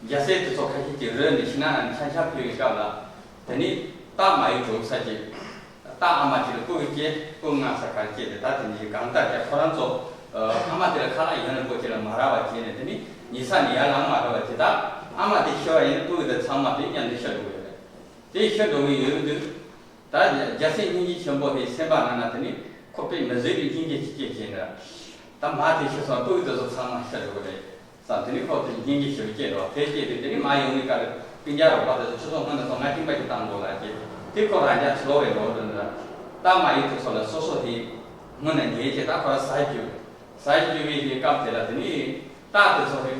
རྒྱལ་སྲས་དེ་ཚོ་ཁ་ཤས་ཀྱིས་རི་ནས་ཤིང་ནགས་ནང་ནས་འཆམ་འཆམ་ཕེབས་པའི་སྐབས་ལ། དེ་ནས་སྟག་མ་ཡུག་གྲོགས་ས་ཀྱི་སྟག་ཨ་མ་ཅིག་ལ་སྤུ་གུ་སྐྱེས། སྤུ་གུ་ང་ས་གར་སྐྱེས་ཏེ། ད་དེ་འདྲའི་གང་ལྟར་ཀྱང་ཁོ་རང་ཚོ་ཨ་མ་དེ་ལ་ཁ་ལག་ཡོད་ན་པོ་ཅིག་ལ་མ་རག་པ་བྱས་ནས། དེ་ནས་ཉལ་ས་ནས་ཡར་ལངས་མ་ཐུབ་པ་བྱས། ད་ཨ་མ་དེ་ཤི་བ་ཡིན་ན་སྤུ་གུ་དེ་ཚང་མ་དེ་མཉམ་དུ་ཤི་འགྲོ་གི་ཡོད་རེད། དེ་ཤི་འགྲོ་གི་ཡོད་དུས། ད་རྒྱལ་སྲས་སྙིང་རྗེ་ཆེན་པོ་དེ་སེམས་པ་ནང་ན་དེ་ནི་ཁོ་དཔེ་མི་བཟོད་པའི་སྙིང་རྗེ་ཅིག་སྐྱེས་བྱས་ནས། ད་མ་དེ་ཤི་སོང་། སྤུ་གུ་དེ་ཚོ་ཚང་མ་ཤི་འགྲོ་གི་རེད་བསམ། དེ་ནི་ཁོ་དེ་སྙིང་རྗེ་ཞེ་པོ་སྐྱེས་འགྲོ། དེ་སྐྱེས་དུས་དེ་ནི་མ་ཡོང་མི་ཀ་རེ་སྤུན་ཀྱག་རོགས་པ་དེ་ཚོ་ཁྱོད་ཚོ་སྔོན་ནས་སོང་། ང་ཁྱིམ་པ་ཞིག་བཏང་དགོས་ལ་ཅེས། དེ་ཁོ་རང་རྒྱ་ཆེ་ལོ་བའི་ལོ་དུ་ནི་རྟ་མ་ཡུག་དེ་ཚོ་ལ་སོ་སོ་དེ་སྔོན་ནས་ཉལ་བྱས། ད་ཁོ་རང་ཟ་རྒྱུ་ཟ་རྒྱུ་བའི་སྐབས་དེ་ལ། དེ་ནི་སྟག་དེ་ཚོ་དེ་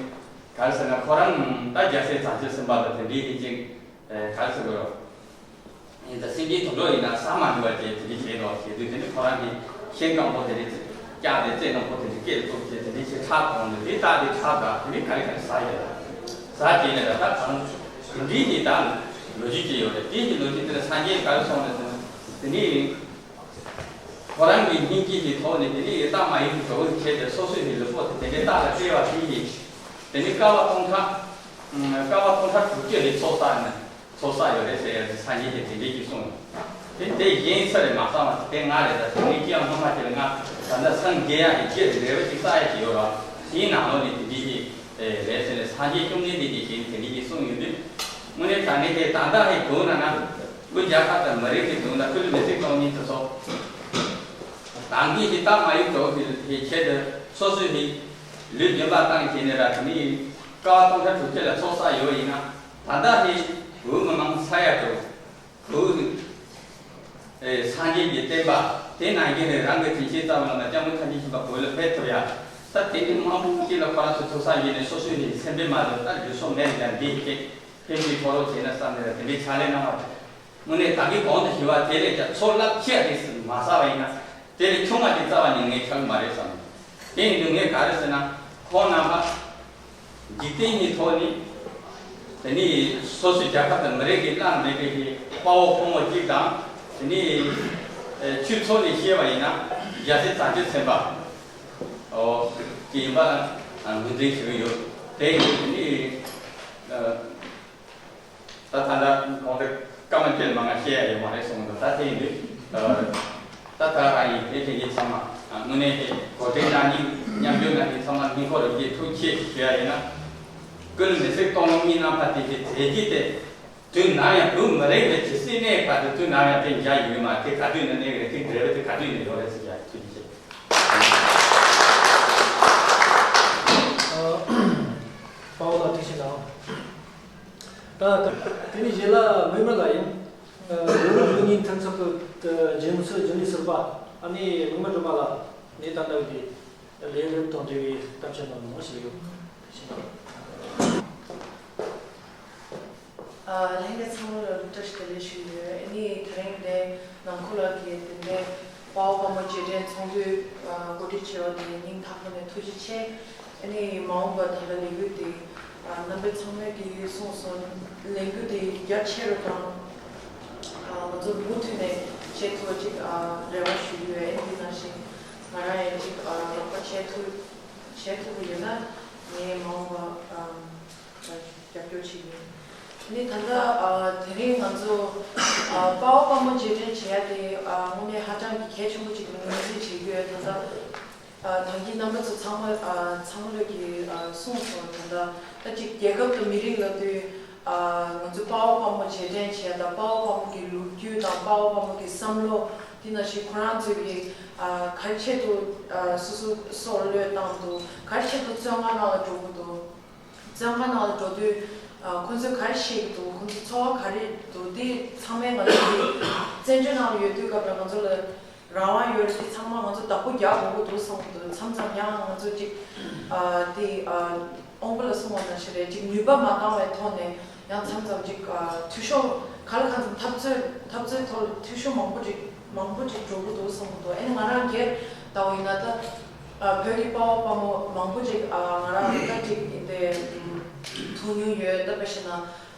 ག་རེ་ཟེར་ན། ཁོ་རང་ད་རྒྱལ་སྲས་བྱང་ཆུབ་སེམས་དཔའ་དང་དེ་འདྲའི་དེ་ཅིག་ག་རེ་ཟེར་དགོས་རོགས། ཡིན་ད་སེམས་ཅན་དུད་འགྲོ་ཡིན་ན་ཟ་མ་ནུས་པ་བྱས་དེ་འདྲ་བྱས་རོགས་ཞེས་དུས། དེ་ནི་ཁོ་རང་གིས་ཤིང་སྐམ་པོ་དེ་འདྲ་བཀྱགས་ཏེ་རྩེ་རྣོན་པོ་དེ་འདྲ་སྐེ་ལ་བཙུགས་བྱས་དེ་འདྲ་བྱས་ཁྲག་འཐུང་དུས། དེ་སྟག་དེ་ཁྲག་དང་དེ་འདྲ་ག་རེ་ག་རེ་ཟ་ཡོད་ལ། ཟ་བྱས་ནས་ད་ད་གང་དེ་འདྲའི་གི་ད་ལོ་རྒྱུས་ཅིག་ཡོད་རེད། དེ་གི་ལོ་རྒྱུས་དེ་ལ་སངས་རྒྱས་ག་རེ་གསུངས་ནས་ཟེར་ན། དེ་ནི་ཁོ་རང་གི་སྙིང་རྗེ་གི་ཐོག་ནས་དེ་ནི་སྟག་མ་ཡུག་གི་གྲོགས་ཀྱི་ཆེད་དུ་སོ་སོའི་གི་ལུས་པོ་དེ་དེ་འདྲའི་སྟག་ལ་སྤྲད་པ་དེ་ཡིས། དེ་ནི་བསྐལ་པ་སྟོང་ཕྲག་བསྐལ་པ་སྟོང་ཕྲག་དྲུག་ཅུ་ལ་ཚོགས་བསགས་ནས། ཚོགས་བསགས་ཡོད་རེད་ཟེར་ཡ་དེ་སངས་རྒྱས་ཀྱིས་དེ་འདྲས་ཀྱིས་གསུངས། དེ་དེ་གཞན་ས་རེད་མ་བསམ་པ་དེ་ང་རེད། ད་དེ་ནས་ཀྱང་སྔོན་མ་དེ་ལ་ང་ད་ལྟ་སངས་རྒྱས་ཡག་གི་རྒྱུ་རེ་བ་ཅིག་བསགས་ཡ་ཅིག་ཡོད་ར། དེའི་ནང་ལོགས་ནས་དེ་འདྲས་ཀྱི་རེད་ཟེར་ནས། སངས་རྒྱས་བཅོམ་ལྡན་འདས་ཀྱིས་གཞན་དེ་འདྲས་ཀྱིས་གསུངས་ཡོད་དུས། དངོས་གནས་དྲང་གནས་དེ་ད་ལྟ་ཧེ་དུང་ན་ན་དབུ་རྒྱ་གར་དང་མི་རིགས་ཀྱི་དུང་ན་ཀུན་མི་ཚིག་གཏོང་མཁན་དེ་ཚོ། ད་གིན་ཞིག་སྟག་མ་ཡུག་གྲོགས་ཀྱི་དེ་ཆེད་དུ་སོ་སོའི་ནི་ལུས་འདོན་པ་བཏང་བྱས་ནས་ར། དེ་ནི་བསྐལ་པ་སྟོང་ཕྲག་དྲུག་ཅུ་ལ་ཚོགས་བསགས་ཡོད་ཡིན་ན། ད་ལྟ་ནི་བོད་མི་མང་ས་ཡ་དྲུག་བོད་ཨེ་སངས་རྒྱས་ཀྱི་བསྟན་པ་དེ་ནང་བཞིན་ནི་རང་གི་དྲིན་ཆེན་རྩ་བ་ལ་ན་སྐྱབས་མགོན་ཐམས་ཅད་མཁྱེན་པ་བོད་ལ་ཕེབས་ཐུབ་ཡ། ད་དེ་ནི་མང་པོ་ཅིག་ལ་ཁོ་རང་ཚོ་ཐུགས་བསམ་བཞེས་ནས་སོ་སོའི་ནི་སེམས་པའི་མ་ལུས་ད་ལུས་སྲོག་མེད་ཀྱང་འདི་ཞིག་ཕན་ཚུན་ཕོ་རོག་བྱས་ན་བསམ་ནས་དེ་འདྲའི་ཕྱག་ལས་གནང་བ་རེད། དངོས་གནས་ད་གིན་གོང་དུ་ཞུས་པ་དེ་ལས་ཀྱང་ཚོགས་རླབས་ཆེ་རེད་ཟེར་མ་བསགས་པ་ཡིན་ན། དེ་ལས་ཆུང་བ་དེ་རྩ་བ་ནས་ངས་ཆགས་མ་རེད་བསམ། དེ་ཡིན་དུས་ངས་ག་རེ་ཟེར་ན། ཁོང་རྣམ་པ་འཇིག་རྟེན་གྱི་ཐོག་ནས་དེ་ནི་སོ་སོའི་རྒྱལ་ཁབ་དང་མི་རིགས་ཀྱི་བླ་ན་མེད་པའི་དཔའ་བོ་ཕོ་མོ་གཅིག་དང་། དེ་ནི་ཆོས་ཚོགས་ནས་བཤད་པ་ཡིན་ན་རྒྱལ་སྲས་བྱང་ཆུབ་སེམས་དཔའ་ཨོ་ཅིག་ཡིན་པ་ངོས་འཛིན་ཞུ་གི་ཡོད། དེ་ཡིན་དུས་དེ་ནི། ད་ད་ལྟ་གོང་དུ་སྐར་མ་བཅུ་ལས་མང་བ་བཤད་ཡ་ཡོད་མ་རེད་གསུངས་འདུག་ད་དེ་ཡིན་དུས། ད་ད་རང་ཡིན་དེ་དེ་གའི་ཚང་མ་དངོས་གནས་དེ་གོ་སྒྲིག་གནང་མཁན་མཉམ་ཞུགས་གནང་མཁན་ཚང་མ་སྙིང་ཁོང་རུ་སྐྱེས་ཐུགས་རྗེ་ཆེ་ཞུ་ཡ་ཡིན་ན། ཀུན་མི་སྲིད་སྟོང་ལོ་གཉིས་ནང་ཕར་དེ་དེ་མཛད་རྗེས་དེ་དུས་ནམ་ཡང་བོད་མི་རིགས་ལ་ཇི་སྲིད་གནས་བར་དུ་དུས་ནམ་ཡང་དེ་འཇགས་ཡོད་མ་རེད། དེ་ག་དུས་ནས་གནས་ཀྱི་རེད། དེ་འབྲེལ་བ་དེ་ག་དུས་ནས་ཡོད་རེད་ཟེར་ཡ་ཐུགས་རྗེ་ཆེ། ཨ། དཔའ་བོ་ལགས་ཐུགས་རྗེ་གནང་། ད་དེ་ནས་རྗེས་ལ་མིག་དམར་ལགས་ཡིན། ཨ། ལོ་ངོ་བཅུ་གཉིས་མཐུན་ཚོགས་ཀྱི་རྒྱུན་ཚོགས་རྒྱུན་ལས་ཟུར་པ་ཨ་ནི་མིག་དམར་སྒྲོལ་མ་ལགས་ནས་ད་ལྟ་གི་ལས་རིམ་དང་འབྲེལ་བའི་གཏམ་བཤད་གནང་རོགས་ཞུ་གི་ཡོད། ཐུགས་རྗེ་གནང་། ཨ། ལྷན་རྒྱས་ཚང་མ་ལ་བཀྲ་ཤིས་བདེ་ལེགས་ཞུ་གི་ཡོད། ཨ་ནི་དེ་རིང་འདི་ནང་ཁུལ་ལ་གི་དེ་འདྲའི་དཔའ་བོ་དཔའ་མོ་རྗེས་དྲན་ཚོགས་འདུ་གོ་སྒྲིག་བྱས་པ་དེ་སྙིང་ཐག་པ་ནས་ཐུགས་རྗེ་ཆེ། ཨ་ནི་མ་འོངས་པ་ད་ལྟ་ལས་འགུལ་དེ་རྣམ་པ་ཚང་མས་ཀྱིས་གསུངས་སོང་། ལས་འགུལ་དེ་རྒྱ་ཆེ་རུ་དང་། ང་ཚོ་མུ་མཐུད་ནས་བྱེད་ཐུབ་པ་ཅིག་རེ་བ་ཞུ་གི་ཡོད། ཨ་ནི་དེ་ནང་བཞིན་ང་རང་ཡང་ཅིག་རོགས་པ་བྱེད་ཐུབ་བྱེད་ཐུབ་པ་ཡོད་ན་ངས་མ་འོངས་པ། རྒྱབ་སྐྱོར་བྱེད་ཀྱི་ཡིན། ནི་ད་ལྟ་དེ་རིང་ང་ཚོ་དཔའ་བོ་དཔའ་མོ་རྗེས་དྲན་བྱེད་ཡ་དེ་དངོས་གནས་ཧ་ཅང་གི་གལ་ཆེན་པོ་ཅིག་ངོས་འཛིན་བྱེད་ཀྱི་ཡོད། ད་ལྟ་ད་གིན་རྣམ་པ་ཚོ་ཚང་མ་ཚང་མ་ལོས་ཀྱི་གསུངས་སོང་། ད་ལྟ་ད་ཅིག་རྒྱལ་ཁབ་དང་མི་རིགས་ལབ་དུས་ང་ཚོ་དཔའ་བོ་དཔའ་མོ་རྗེས་དྲན་བྱེད་ཡ་དང་། དཔའ་བོ་དཔའ་མོ་གི་ལོ་རྒྱུས་དང་དཔའ་བོ་དཔའ་མོ་གི་བསམ་བློ་དེ་ནང་བཞིན་ཁོ་རང་ཚོས་ཀྱི་ག་རེ་ཆེད་དུ་སོ་སོ་སྲོག་བློས་བཏང་འདུག་ག་རེ་ཆེད་དུ་བཙོན་ཁང་ནང་ལ་འགྲོ་དགོས་འདུག་བཙོན་ཁང་ནང་ལ་འགྲོ་དུས་ཁོ་ཚོས་ག་རེ་བཤད་ཀྱི་འདུག་ཁོ་ཚོའི་འཚོ་བ་ག་རེ་འདུག་དེ་ཚང་མས་ང་ཚོ་བཙན་བྱོལ་ནང་ལ་ཡོད་དུས་སྐབས་ལ་ང་ཚོ་ལ་རང་དབང་ཡོད་རེད། དེ་ཚང་མ་ང་ཚོ་བདག་པོ་རྒྱག་དགོས་ཀྱི་འདུག་བསམ་གྱི་འདུག་མཚམས་མཚམས་ཡང་ང་ཚོ་ཅིག་དེ་དབང་པོ་ལ་སོང་བ་ནང་བཞིན་རེད། ཅིག་ནུས་པ་མ་འདང་བའི་ཐོག་ནས་ཡང་མཚམས་མཚམས་ཅིག་འཐུས་ཤོར་ག་ལ་གང་འཚམ་འཐབ་རྩོད་འཐབ་རྩོད་ཐོག་ལ་འཐུས་ཤོར་མང་པོ་ཅིག་མང་པོ་ཅིག་འགྲོ་གི་འདུག་བསམ་གྱི་འདུག་ཨ་ནི་ང་རང་སྒེར་ལྟ་བུ་ཡིན་ན་ད། བོད་ཀྱི་དཔའ་བོ་དཔའ་མོ་མང་པོ་ཅིག་ང་རང་ད་ཅིག་ཡིན་ཏེ་ཐུག་མྱོང་ཡོད། ད་དཔེ་བཞག་ན་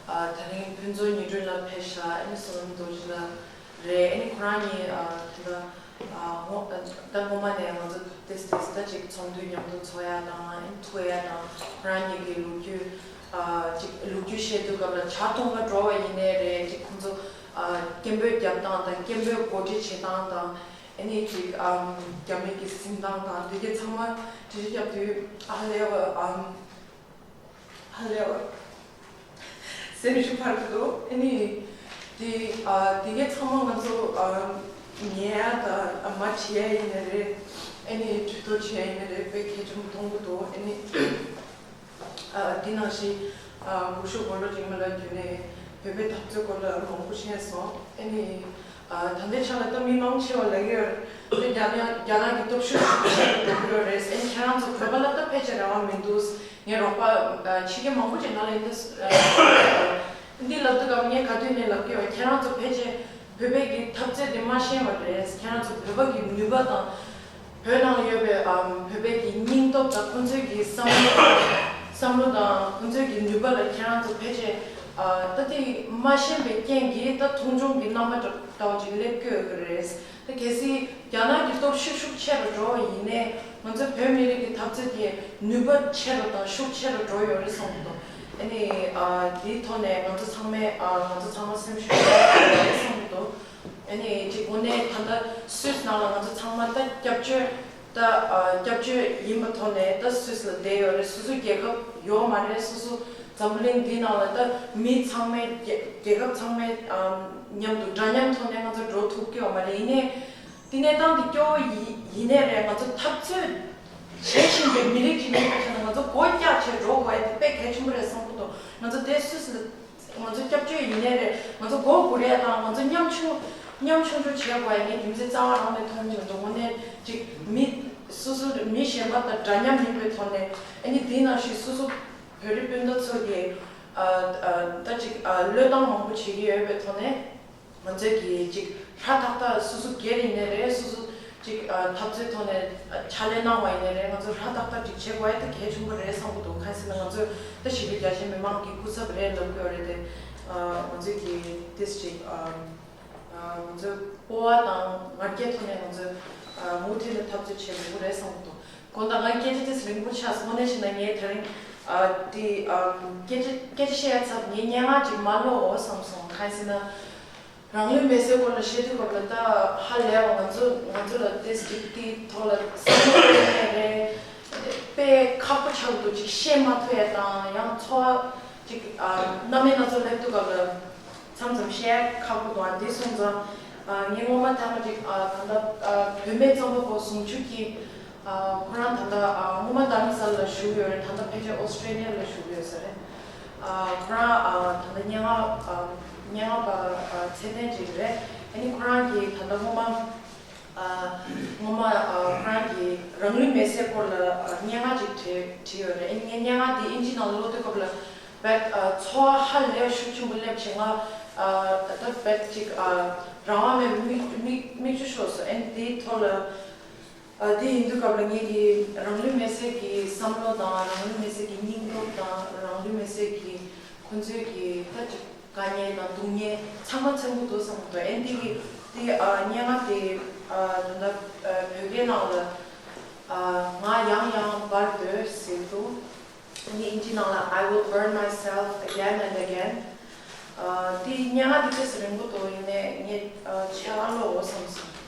དེ་རིང་ཕུན་ཚོགས་ཉི་སྒྲོན་ལགས་ཕེབས་ཤག་ཨ་ནི་བསོད་ནམས་རྡོ་རྗེ་ལགས་ རེད། ཨ་ནི་ཁོ་རང་གཉིས་ཨ་ད་ལྟ་ཨ་སྔོ་ད་སྔོན་མ་ནས་ང་ཚོ་ཏེས་ཏེས་ད་ཅིག་ཚོགས་འདུ་མཉམ་དུ་ཚོགས་ཡ་དང་ཨ་ནི་ཐུག་ཡ་དང་ཁོ་རང་གཉིས་ཀྱི་ལོ་རྒྱུས་ཨ་ཅིག་ལོ་རྒྱུས་བཤད་དུས་སྐབས་ལ་ཇ་འཐུང་ག་འགྲོ་བ་ཡིན་ནའི་རེད། ཅིག་ཁོང་ཚོ་ཨ་སྐད་འབོད་རྒྱབ་སྟངས་དང་སྐད་འབོད་གོ་སྒྲིག་བྱེད་སྟངས་དང་ཨ་ནི་ཅིག་ཨ་རྒྱ་མི་གི་གཟིམ་སྟངས་དང་དེ་གའི་ཚང་མ་འགྲེལ་བཤད་རྒྱབ་དུས་ཧ་ལས་པ་ཨ། ཧ་ལས་པ། སེམས་ཤུགས་འཕར་གྱི་འདུག་ཨ་ནི། དེ་ཨ་དེ་གའི་ཚང་མ་ང་ཚོ་ཨ་ཉན་ཡ་དང་ཨ་མ་བྲིས་ཡ་ཡིན་ན་རེད། ཨ་ནི་གྲོས་བསྡུར་བྱེད་ཡ་ཡིན་ན་རེད། དཔེ་གལ་ཆེན་པོ་མཐོང་གི་འདུག་ཨ་ནི། ཨ་དེ་ནང་བཞིན་ཨ་སྐུ་ཞབས་དགོང་དྲོ་འཇིགས་མེད་ལགས་བརྒྱུད་ནས་བོད་པའི་འཐབ་རྩོད་སྐོར་ལ་མང་པོ་བཤད་སོང་། ཨ་ནི། ཨ་ད་ལྟའི་ཆ་ལ་ད་མི་མང་ཆེ་བ་ལབ་ཀྱི་ཡོད་རེད། རྒྱ་ནག་རྒྱ་ནག་གི་སྟོབས་ཤུགས་ཆེ་རུ་འགྲོ་གི་ཡོད་རེད། ཨ་ནི་ཁྱེད་རང་ཚོ་བོད་པ་ལ་ད་ཕལ་ཆེར་རེ་བ་མི་འདུག་ངའི་རོགས་པ་ཨ་ཕྱི་རྒྱལ་མང་པོ་ཅིག་ནང་ལ་ཡིན་དུས་ཨ་འདི་ལབ་དུས་སྐབས་ངས་ག་དུས་ནས་ལབ་ཀྱི་ཡོད། ཁྱེད་རང་ཚོ་ཕལ་ཆེར་བོད་པའི་གི་འཐབ་རྩོད་དེ་མ་ཤེས་པ་རེད། ཁྱེད་རང་ཚོ་བོད་པ་གི་ནུས་པ་དང་བོད་ནང་ལ་ཡོད་པའི་ཨམ་བོད་པའི་གི་སྙིང་སྟོབས་དང་ཁོང་ཚོའི་གི་བསམ་བློ་བསམ་བློ་དང་ཁོང་ཚོའི་གི་ནུས་པ་ལ་ཁྱེད་རང་ཚོ་ཕལ་ཆེར་ཨ་ད་དེ་མ་ཤེས་པའི་རྐྱེན་གྱིས་ད་མཐོང་ཆུང་གི་རྣམ་པ་འདྲ་བོ་ཅིག་སླེབས་ཀྱི་ཡོད་ཀྱི་རེད། ད་གལ་སྲིད་རྒྱ་ནག་གི་སྟོབས་ཤུགས་ཤུགས་ཆེ་རུ་འགྲོ་བ་ཡིན་ནའི་ང་ཚོ་བོད་མི་རིགས་ཀྱི་འཐབ་རྩོད་དེ་ནུས་པ་ཆེ་རུ་དང་ཤུགས་ཆེ་རུ་འགྲོ་ཡོད་རེད་བསམ་གྱི་འདུག་ཨ་ནི་ཨ་དེའི་ཐོག་ནས་ང་ཚོ་ཚང་མས་ཨ་ང་ཚོ་ཚང་མ་སེམས་ཤུགས་ཆེ་རུ་འགྲོ་ཡོད་རེད་བསམ་གྱི་འདུག་ཨ་ནི་ཅིག་དངོས་གནས་ད་ལྟ་སུད་སི་ནང་ལ་ང་ཚོ་ཚང་མ་ད་སྐྱབས་བཅོལ་ད་ཨ་སྐྱབས་བཅོལ་ཡིན་པ་ཐོག་ནས་ད་སུད་སི་ལ་བསྡད་ཡོད་རེད། སོ་སོའི་རྒྱལ་ཁབ་ཡོད་མ་རེད། སོ་སོ་འཛམ་བུ་གླིང་འདིའི་ནང་ལ་ད་མི་ཚང་མའི་རྒྱལ་རྒྱལ་ཁབ་ཚང་མའི་ཨམ་མཉམ་དུ་འདྲ་མཉམ་ཐོག་ནས་ང་ཚོ་འགྲོ་ཐུབ་ཀྱི་ཡོད་མ་རེད། ཡིན་ནའི་དེ་གནས་སྟངས་འདི་སྐྱོ་བོ་ཡིན་ཡིན་ནའི་རེད། ང་ཚོ་འཐབ་རྩོད་བྱེད་བཞིན་པའི་མི་རིགས་ཅིག་ཡིན་པའི་ཆ་ནས་ང་ཚོ་སྒོ་རྒྱག་བྱས་འགྲོ་དགོས་ཡ་དེ་དཔེ་གལ་ཆེན་པོ་རེད་བསམ་གྱི་འདུག་ང་ཚོ་དེ་སུད་སི་ལ་ང་ཚོ་སྐྱབས་བཅོལ་ཡིན་ནའི་རེད། ང་ཚོ་མགོ་སྒུར་ཡ་དང་ང་ཚོ་ཉམ་ཆུང་ཉམ་ཆུང་ཆུང་བྱེད་དགོས་ཡ་ངས་རྒྱུ་མཚན་རྩ་བ་རང་ནས་མཐོང་གི་མི་འདུག་དངོས་གནས་ཅིག་མི་སོ་སོ་མི་གཞན་པ་དང་འདྲ་མཉམ་ཡིན་པའི་ཐོག་ནས་ཨ་ནི་དེའི་ནང་བཞིན་སོ་སོ་བོད་རིགས་སྤུན་ཟླ་ཚོ་གིས་ཨ་ཨ་ད་ཅིག་ཨ་བློས་བཏང་མང་པོ་བྱེད་ཀྱི་ཡོད་པའི་ཐོག་ནས། ང་ཚོས་ཀྱིས་ཅིག་ཧྲ་ཏག་ཏག་སོ་སོ་སྒེར་ཡིན་ནའི་རེད། སོ་སོ་ཅིག་ཨ་འཐབ་རྩོད་ཐོག་ནས་ཨ་ཕྱག་ལས་གནང་བ་ཡིན་ནའི་རེད། ང་ཚོ་ཧྲ་ཏག་ཏག་ཅིག་བྱེད་དགོས་ཡ་དེ་གལ་ཆེན་པོ་རེད་བསམ་གྱི་འདུག་གང་ཟེར་ན་ང་ཚོས་ད་ཞི་བདེ་རྒྱ་ཆེའི་མི་མང་གི་སྐུ་ཚབ་རེད་ལབ་དགོས་རེད་དེ། ཨ་ང་ཚོས་ཀྱིས་ཏིས་ཅིག་ཨ་ཨ་ང་ཚོས་སྤོབས་པ་དང་ང་རྒྱལ་ཐོག་ནས་ང་ཚོས་ཨ་མུ་མཐུད་ནས་འཐབ་རྩོད་བྱེད་དགོས་ཀྱི་རེད་བསམ་གྱི་འདུག་དགོངས་དག་ང་སྐད་ཆ་ཏིས་རིང་པོ་ཆགས་སོང་། དངོས་གནས་བྱས་ན་ངས་དེ་རིང་ཨ་དེ་ཨ་སྐད་ཆ་སྐད་ཆ་བཤད་ཡ་ཚབ་ངས་སྙན་ངག་ཅིག་མ་ཀློག་འོ་བསམ་སོང་། གང་ཡིན་ཟེར་ན། རང་ལུས་མེར་སྲེག་སྐོར་ལ་བཤད་དུས་སྐབས་ལ་ད་ཧ་ལས་པ་ང་ཚོ་ང་ཚོ་ལ་ཏིས་ཅིག་དེའི་ཐོག་ལ་བསམ་བློ་གཏོང་ཡས་རེད། དཔེ་ཁག་པོ་ཆགས་འདུག་ཅིག་བཤད་མ་ཐུབ་ཡས་དང་ཡང་ཚོར་བ་ཅིག་ཨ་རྣམ་སྨིན་སྣ་ཚོགས་སླེབས་དུས་སྐབས་ལ་མཚམས་མཚམས་བཤད་ཡས་ཁག་པོ་འདུག་ཨ་འདི་སོང་ཙང་ཨ་ངས་སྔོན་མ་ཐེངས་མ་ཅིག་ཨ་ད་ལྟ་ཨ་བུད་མེད་རྩོམ་པ་པོ་ཟུང་ཆུ་སྐྱིད། ཨ་ཁོ་རང་ད་ལྟ་ཨ་སྔོན་མ་རྡ་རམ་ས་ལ་ལ་བཞུགས་ཡོད་རེད། ད་ལྟ་ཕལ་ཆེར་ཨོ་སི་ཀྲེ་ལི་ཡ་ལ་བཞུགས་ཡོད་ས་རེད། ཨ་ཁོ་རང་ཨ་ད་ལྟ་སྙན་ངག་ཨ་སྙན་ངག་པ་ཨ་ཚད་ལྡན་ཅིག་རེད། ཨ་ནི་ཁོ་རང་གིས་ད་ལྟ་སྔོན་མ་ཨ་སྔོན་མ་ཨ་ཁོ་རང་གིས་རང་ལུས་མེར་སྲེག་སྐོར་ལ་ཨ་སྙན་ངག་ཅིག་བྲིས་བྲིས་ཡོད་རེད། ཨ་ནི་ངས་སྙན་ངག་དེ་ཨིན་ཇི་ནང་ཀློག་དུས་སྐབས་ལ་བད་ཨ་ཚོར་བ་ཧ་ལས་ཤུགས་ཆེན་པོ་སླེབས་བྱས་ང་ཨ་ད་ལྟ་བད་ཅིག་ཨ་རང་དབང་མེད་མིག་མིག་མིག་ཆུ་ཤོར་སོང་། ཨ་ནི་དེའི་ཐོག་ལ། ཨ་དེ་ཡིན་དུས་སྐབས་ལ་ངེད་ཀྱི་རང་ལུས་མེར་སྲེག་གི་བསམ་བློ་དང་རང་ལུས་མེར་སྲེག་གི་སྙིང་སྟོབས་དང་རང་ལུས་མེར་སྲེག་གི་ཁོ་ཚོའི་གི་ད་ཅིག་དཀའ་ངལ་དང་སྡུག་བསྔལ་ཚང་མ་མཚོན་གྱི་འདུག་བསམ་གྱི་འདུག་ཨ་ནི་དེ་གི་དེ་ཨ་སྙན་ངག་དེ་ཨ་ད་ལྟ་ཨ་བོད་སྐད་ནང་ལ་ཨ་ང་ཡང་ཡང་འབར་འདོད་ཟེར་འདུག་ཨ་ནི་ཨིན་ཇི་ནང་ལ་I will burn myself again and again. ཨ་དེ་སྙན་ངག་དེ་ཏོག་ཙམ་རིང་པོ་འདུག་ཡིན་ནའི་ངས་ཨ་ཕྱེད་ཀ་ཀློག་འོ་བསམ་སོང་།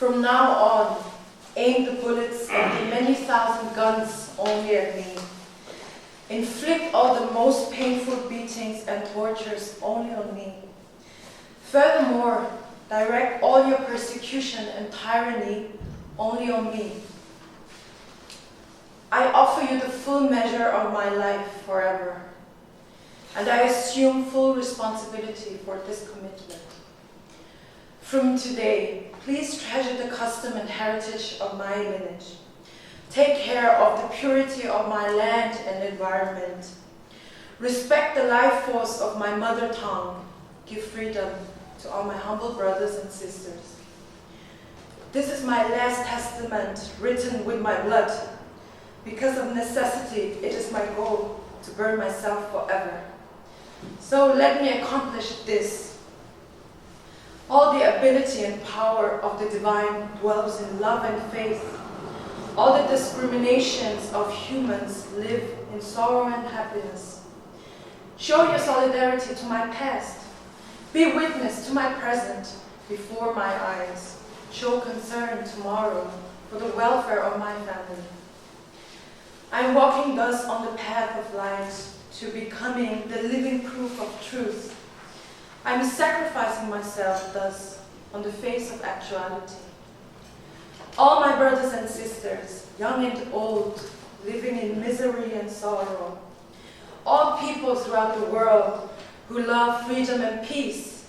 From now on, aim the bullets of the many thousand guns only at me. Inflict all the most painful beatings and tortures only on me. Furthermore, direct all your persecution and tyranny only on me. I offer you the full measure of my life forever, and I assume full responsibility for this commitment. From today, please treasure the custom and heritage of my lineage. Take care of the purity of my land and environment. Respect the life force of my mother tongue. Give freedom to all my humble brothers and sisters. This is my last testament written with my blood. Because of necessity, it is my goal to burn myself forever. So let me accomplish this. All the ability and power of the divine dwells in love and faith. All the discriminations of humans live in sorrow and happiness. Show your solidarity to my past. Be witness to my present before my eyes. Show concern tomorrow for the welfare of my family. I am walking thus on the path of light to becoming the living proof of truth. I am sacrificing myself thus on the face of actuality. All my brothers and sisters, young and old, living in misery and sorrow. All people throughout the world who love freedom and peace.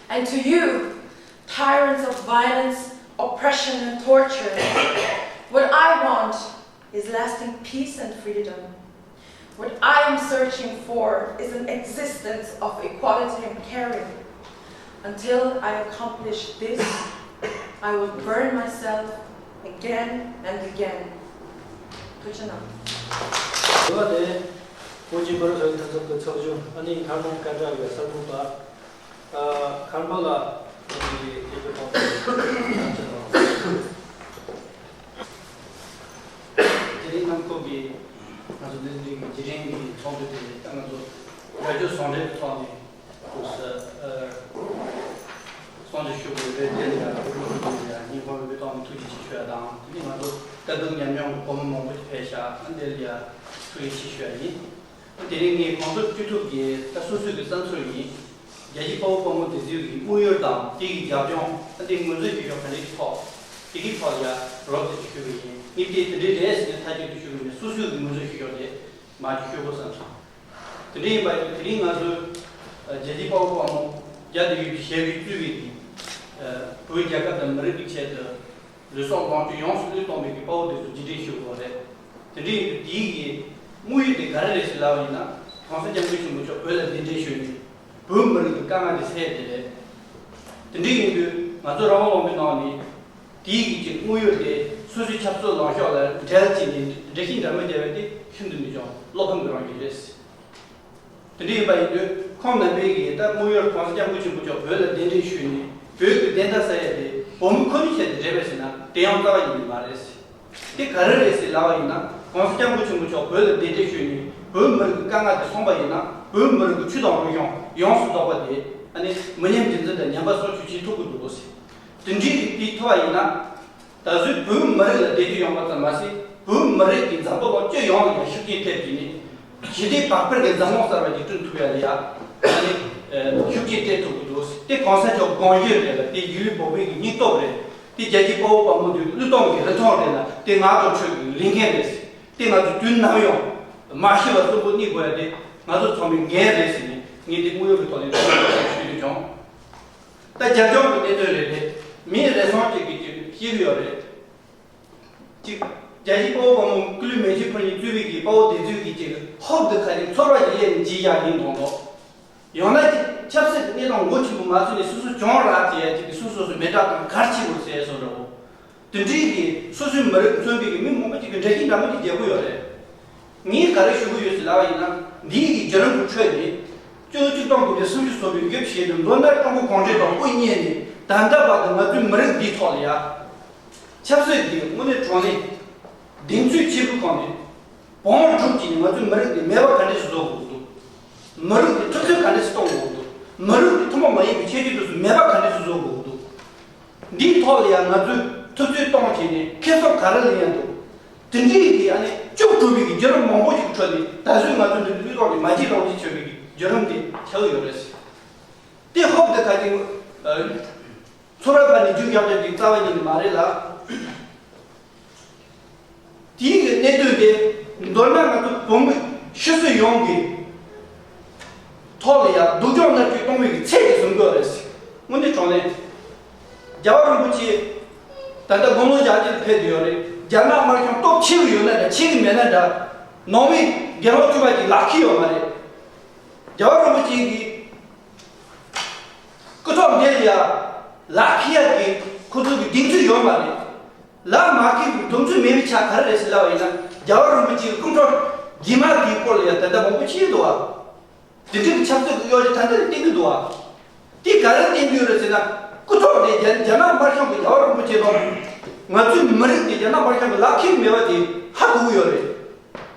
And to you, tyrants of violence, oppression, and torture, what I want is lasting peace and freedom. What I am searching for is an existence of equality and caring. Until I accomplish this, I will burn myself again and again. ཐུགས་རྗེ་གནང་། དེ་བ་དེ་ཀོ་ཅི་པར་རང་ཐ་ཚབ་ཀྱི་ཚགས་ཆུང་ཨ་ནི་མཁར་དམར་སྐད་གྲགས་ཡོད་གསར་འགོད་པ། ཨ། མཁར་དམར་ལགས་ཁོང་གི་ལས་ཀའི་ཐོག་ཏུ་བཀའ་དྲིན་ཆེ། དེ་རིང་ནང་ཁོ་གི་ང་ཚོ་འདི་འདྲའི་རྗེས་དྲན་གྱི་ཚོགས་འདུ་དེ་ལ་ད་ང་ཚོ་དགའ་སྐྱོ་ཟུང་འབྲེལ་གྱི་ཐོག་ནས་ཐུགས་སུ་ཨ་གསུང་ཆོས་ཞུ་དགོས་པའི་དེ་ལ་ཡང་ལྷུག་ལྷུག་ཏུ་ཡང་སྙིང་ཁོང་བའི་ཐོག་ནས་ཐུགས་རྗེ་ཆེ་ཞུ་ཡ་དང་། དེ་ནས་ང་ཚོ་ལྟ་གྲུབ་ཉམས་མྱོང་གི་བུ་མོ་མང་པོ་ཞིག་ཕེབས་ཤག་ཨ་འདི་ལ་ཡང་ཐུགས་རྗེ་ཆེ་ཞུ་ཡ་ཡིན། དེ་རིང་ངས་གང་ཐུབ་ཅི་ཐུབ་ཀྱིས་ད་སོ་སོའི་གི་བསམ་ཚུལ་ཡིན། རྒྱལ་གཅེས་དཔའ་བོ་དཔའ་མོ་དེ་ཚོའི་གི་དམིགས་ཡུལ་དང་དེ་གི་རྒྱབ་ལྗོངས་ཨ་འདི་ངོས་འཛིན་བྱེད་ཕྱོགས་ག་འདྲ་ཞིག་ཐོག་དེ་གི་ཐོག་ལ་ཡ་རོབ་ཙམ་ཞུ་གི་ཡིན། ངས་དེ་དེ་འདྲའི་རེད་ཟེར་ནས་མཐའ་གཅིག་ཏུ་ཞུ་གི་མེད། སོ་སོའི་གི་ངོས་འཛིན་བྱེད་ཕྱོགས་དེ་མ་ཅིག་ཞུ་དགོས་བསམ་སོང་། དེ་འདྲ་ཡིན་པ་ཡིན་དུས་དེ་རིང་ང་ཚོའི་རྒྱལ་གཅེས་དཔའ་བོ་དཔའ་མོ་རྒྱ་དེ་ཡུལ་གྱི་ཞལ་གྱིས་གཙོས་པའི་གི་བོད་རྒྱལ་ཁབ་དང་མི་རིགས་ཀྱི་ཆེད་དུ་ལུས་སྲོག་ལོངས་སྤྱོད་ཡོངས་སུ་བློས་གཏོང་བའི་གི་དཔའ་བོ་དེ་ཚོ་རྗེས་དྲན་ཞུ་དགོས་རེད། དེ་འདྲ་ཡིན་དུས་དེའི་གི་དམིགས་ཡུལ་དེ་ག་རེ་རེད་ཟེར་ལབ་པ་ཡིན་ན། གོང་ས་སྐྱབས་མགོན་ཆེན་པོ་མཆོག་བོད་ལ་གདན་འདྲེན་ཞུས་ནས་བོད་མི་རིགས་ཀྱི་དཀའ་ངལ་དེ་སེལ་ཡ་དེ་རེད། དེ་འདྲ་ཡིན་དུས་ང་ཚོ་རང་དབང་ལུང་པའི་ནང་ནས་དེའི་གི་ཅིག་དམིགས་ཡུལ་དེ་སོ་སོའི་ཆབ་སྲིད་ལངས་ཕྱོགས་ལ་འབྲེལ་བྱས་ནས་འགྲེལ་བཤད་འདྲ་མིན་བརྒྱབ་པ་དེ་ཤིན་ཏུ་ནས་ཀྱང་བློ་ཕམ་གྱི་རང་བཞིན་རེད། དེ་འདྲ་ཡིན་པ་ཡིན་དུས་ཁོང་རྣམ་པས་ཀྱིས་ད་དམིགས་ཡུལ་གོང་ས་སྐྱབས་མགོན་ཆེན་པོ་མཆོག་བོད་ལ་གདན་འདྲེན་ཞུས་ནས་བོད་ཀྱི་བདེན་མཐའ་གསལ་ཡ་དེ་བོད་མི་ཁོ་ནའི་ཆེད་དུ་རེད་པས་ཟེར་ན་དེ་ཡང་རྩ་བ་ཉིད་ནས་མ་རེད། དེ་ག་རེ་རེད་ཟེར་ལབ་པ་ཡིན་ན། གོང་ས་སྐྱབས་མགོན་ཆེན་པོ་མཆོག་བོད་ལ་གདན་འདྲེན་ཞུས་ནས་བོད་མི་རིགས་ཀྱི་དཀའ་ངལ་དེ་སོང་པ་ཡིན་ན་བོད་མི་རིགས་ཀྱི་ཆོས་དང་རིག་གཞུང་ཡོངས་སུ་རྫོགས་པ་དེ་ཨ་ནི་མི་ཉམས་རྒྱུན་འཛིན་དང་ཉམས་པ་སོར་ཆུད་བྱེད་ཐུབ་ཀྱི་འདུག་ཟེར། དེ་འདྲའི་རིགས་དེ་ཐོབ་པ་ཡིན་ན། ད་གཟོད་བོད་མི་རིགས་ལ་བདེ་སྐྱིད་ཡོང་བ་ཙམ་མ་ཟད་བོད་མི་རིགས་ཀྱི་འཛམ་བུ་གླིང་སྤྱི་ཡོངས་ལ་ཡང་ཤུགས་རྐྱེན་ཐེབས་ཀྱི་ནི། ཞི་བདེ་བག་ཕེབས་ཀྱི་འཛམ་གླིང་གསར་པ་ཞིག་བསྐྲུན་ཐུབ་ཡ་ལ་ཡ། ཨ་ནི། ཤུགས་རྐྱེན་སྤྲད་ཐུབ་ཀྱི་འདུག་དེ་གོང་ས་མཆོག་དགོངས་བཞེད་རེད་ལ། དེ་ཡུལ་ལུས་འབོར་བའི་སྙིང་སྟོབས་རེད། དེ་རྒྱལ་གཅེས་དཔའ་བོ་དཔའ་མོ་འདུས་བློས་གཏོང་གི་རིན་ཐང་རེད་ལ། དེ་ང་དང་ཁྱོད་ཀྱི་ལས་འགན་རེད། དེ་ང་ཚོ་དུས་ནམ་ཡང་མ་ཤི་བར་གསོན་པོ་གནས་དགོས་ཡ་དེ་ང་ཚོ་ཚང་མའི་འགན་རེད་ཟེར་ནས་ངས་དེ་དངོས་ཡོད་ཀྱི་ཐོག་ནས་ཞུས་ཏེ་བྱུང་། ད་རྒྱབ་ལྗོངས་ཀྱི་གནད་དོན་རེད་དེ། མིའི་རེ་ཟུང་གཅིག་གིས་ཅིག་བཤད་ཀྱི་ཡོད་རེད། གཅིག་རྒྱལ་གཅེས་དཔའ་བོ་དཔའ་མོ་སྐུ་ལུས་མེ་མཆོད་ཕུལ་ནས་གཙོས་པའི་གི་དཔའ་བོ་དེ་ཚོའི་གི་གཅིག་ཧོབ་ཏེ་ཁ་ནས་ཚོར་བ་ཞིག་སླེབས་ནས་བརྗེད་ཡག་ཡིན་མདོག་མདོག་ཡང་ན་གཅིག་ཆབ་སྲིད་ཀྱི་གནས་སྟངས་མགོ་ཆེན་པོ་མ་ཚོས་ནས་སོ་སོ་གྱོང་རག་བྱེད་ཡ་གཅིག་གི་སོ་སོ་སོ་མེ་སྲེག་དང་གར་ཆེ་བོ་ཟེར་སོགས་འདྲ་བོ། དེ་འདྲའི་གི་སོ་སོའི་མི་རིགས་མཚོན་པའི་གི་མི་མང་པོ་ཅིག་གི་འགྲེལ་བཤད་འདྲ་མོ་ཅིག་རྒྱག་གི་ཡོད་རེད། ངས་ག་རེ་ཞུ་གི་ཡོད་ཟེར་ལབ་པ་ཡིན་ན། འདིའི་གི་བརྒྱུད་རིམ་གྱི་ཁྲོད་ནས་སྤྱི་ལོ་ཆིག་སྟོང་དགུ་བརྒྱ་སུམ་ཅུ་སོ་བདུན་ཡོལ་བ་བྱས་ནས་མདོར་ན་ཀྲུང་གོ་གུང་ཁྲན་ཏང་དབུ་བརྙེས་ནས་ད་ལྟ་བར་དུ་ང་ཚོའི་མི་རིགས་འདིའི་ཐོག་ལ་ཡ། ཆབ་སྲིད་འདི་དངོས་གནས་དྲང་གནས་གདེང་ཚོད་ཆེ་པོའི་སྒང་ནས་བང་སྒྲུབ་ཀྱིས་ང་ཚོའི་མི་རིགས་འདི་མེད་པ་ག་འདྲས་སུ་བཟོ་དགོས་འདུག་མི་རིགས་འདི་ཐུབ་ཚོད་ག་འདྲས་སུ་གཏོང་དགོས་འདུག་མི་རིགས་འདི་ཐུན་མོང་མ་ཡིན་པའི་ཁྱད་ཆོས་དེ་ཚོ་མེད་པ་ག་འདྲས་སུ་བཟོ་དགོས་འདུག་འདིའི་ཐོག་ལ་ཡང་ང་ཚོས་ཐུབ་ཚོད་གཏོང་བྱས་ནས་ཁེ་བཟང་ག་རེ་ལེན་ཡ་འདུག་དེ་འདྲའི་གི་ཨ་ནི་ལྕོགས་གྲུབ་པའི་གི་བརྒྱུད་རིམ་མང་པོ་ཞིག་ཁྲོད་ནས་ད་གཟོད་ང་ཚོ་འདི་ལུས་ཐོག་ནས་མ་བརྗེད་རང་བཞིན་ཆོད་པའི་གི་བརྒྱུད་རིམ་དེ་ཆགས་ཡོད་རེད། དེ་ཧོབ་དེ་ཁ་ཅིག་ཚོར་བ་ཕར་ནས་རྒྱུན་རྒྱག་རྒྱུ་ཅིག་རྩ་བ་ཉིད་ནས་མ་རེད་ལ། དེའི་གི་གནད་དོན་དེ་མདོར་ན་ང་ཚོ་བོད་མི་ཤི་གསོན་ཡོངས་ཀྱི་ཐོག་ལ་ཡང་སྡུག་སྦྱོང་མནར་གཅོད་གཏོང་བའི་གི་ཚད་ཅིག་བཟུང་དགོས་རེད། དངོས་གནས་དྲང་གནས། རྒྱལ་བ་རིན་པོ་ཆེ་ད་ལྟ་དགུང་ལོ་བརྒྱད་ཅུ་ལ་ཕེབས་བསྡད་ཡོད་རེད། རྒྱ་ནག་དམར་གཞུང་སྟོབས་ཆེ་གི་ཡོད་ན་འདྲ་ཆེ་གི་མེད་ན་འདྲ། ནང་མི་རྒན་ལོ་བཅུ་པ་ཅིག་ལག་ཁྱེར་ཡོད་མ་རེད། རྒྱལ་བ་རིན་པོ་ཆེ་གི་སྐུ་ཐོག་འདི་ལ་ཡ་ལག་ཁྱེར་གྱི་ཁོ་ཚོ་གི་གདེང་ཚོད་ཡོད་མ་རེད། ལག་མ་ཁྱེར་གྱི་གདེང་ཚོད་མེད་པའི་ཆ་ག་རེ་རེད་ཟེར་ལབ་པ་ཡིན་ན། རྒྱལ་བ་རིན་པོ་ཆེའི་སྐུ་འཁྲུངས་རྗེས་མ་དེའི་སྐོར་ལ་ཡང་ད་ལྟ་མང་པོ་བཤད་འདུག་བ། དེ་འདྲའི་ཆབ་སྲིད་ཀྱི་གཡོ་ཇུས་ད་ལྟ་བསྟན་གྱི་འདུག་བ། དེ་ག་རེ་བསྟན་གྱི་ཡོད་རེད་ཟེར་ན། སྐུ་ཚབ་དེ་རྒྱ་རྒྱ་ནག་དམར་གཞུང་གི་རྒྱལ་བ་རིན་པོ་ཆེ་དང་། ང་ཚོའི་མི་རིགས་དེ་རྒྱ་ནག་དམར་གཞུང་གི་ལག་ཁྱེར་མེད་པ་དེ་ཧ་གོ་གི་ཡོད་རེད།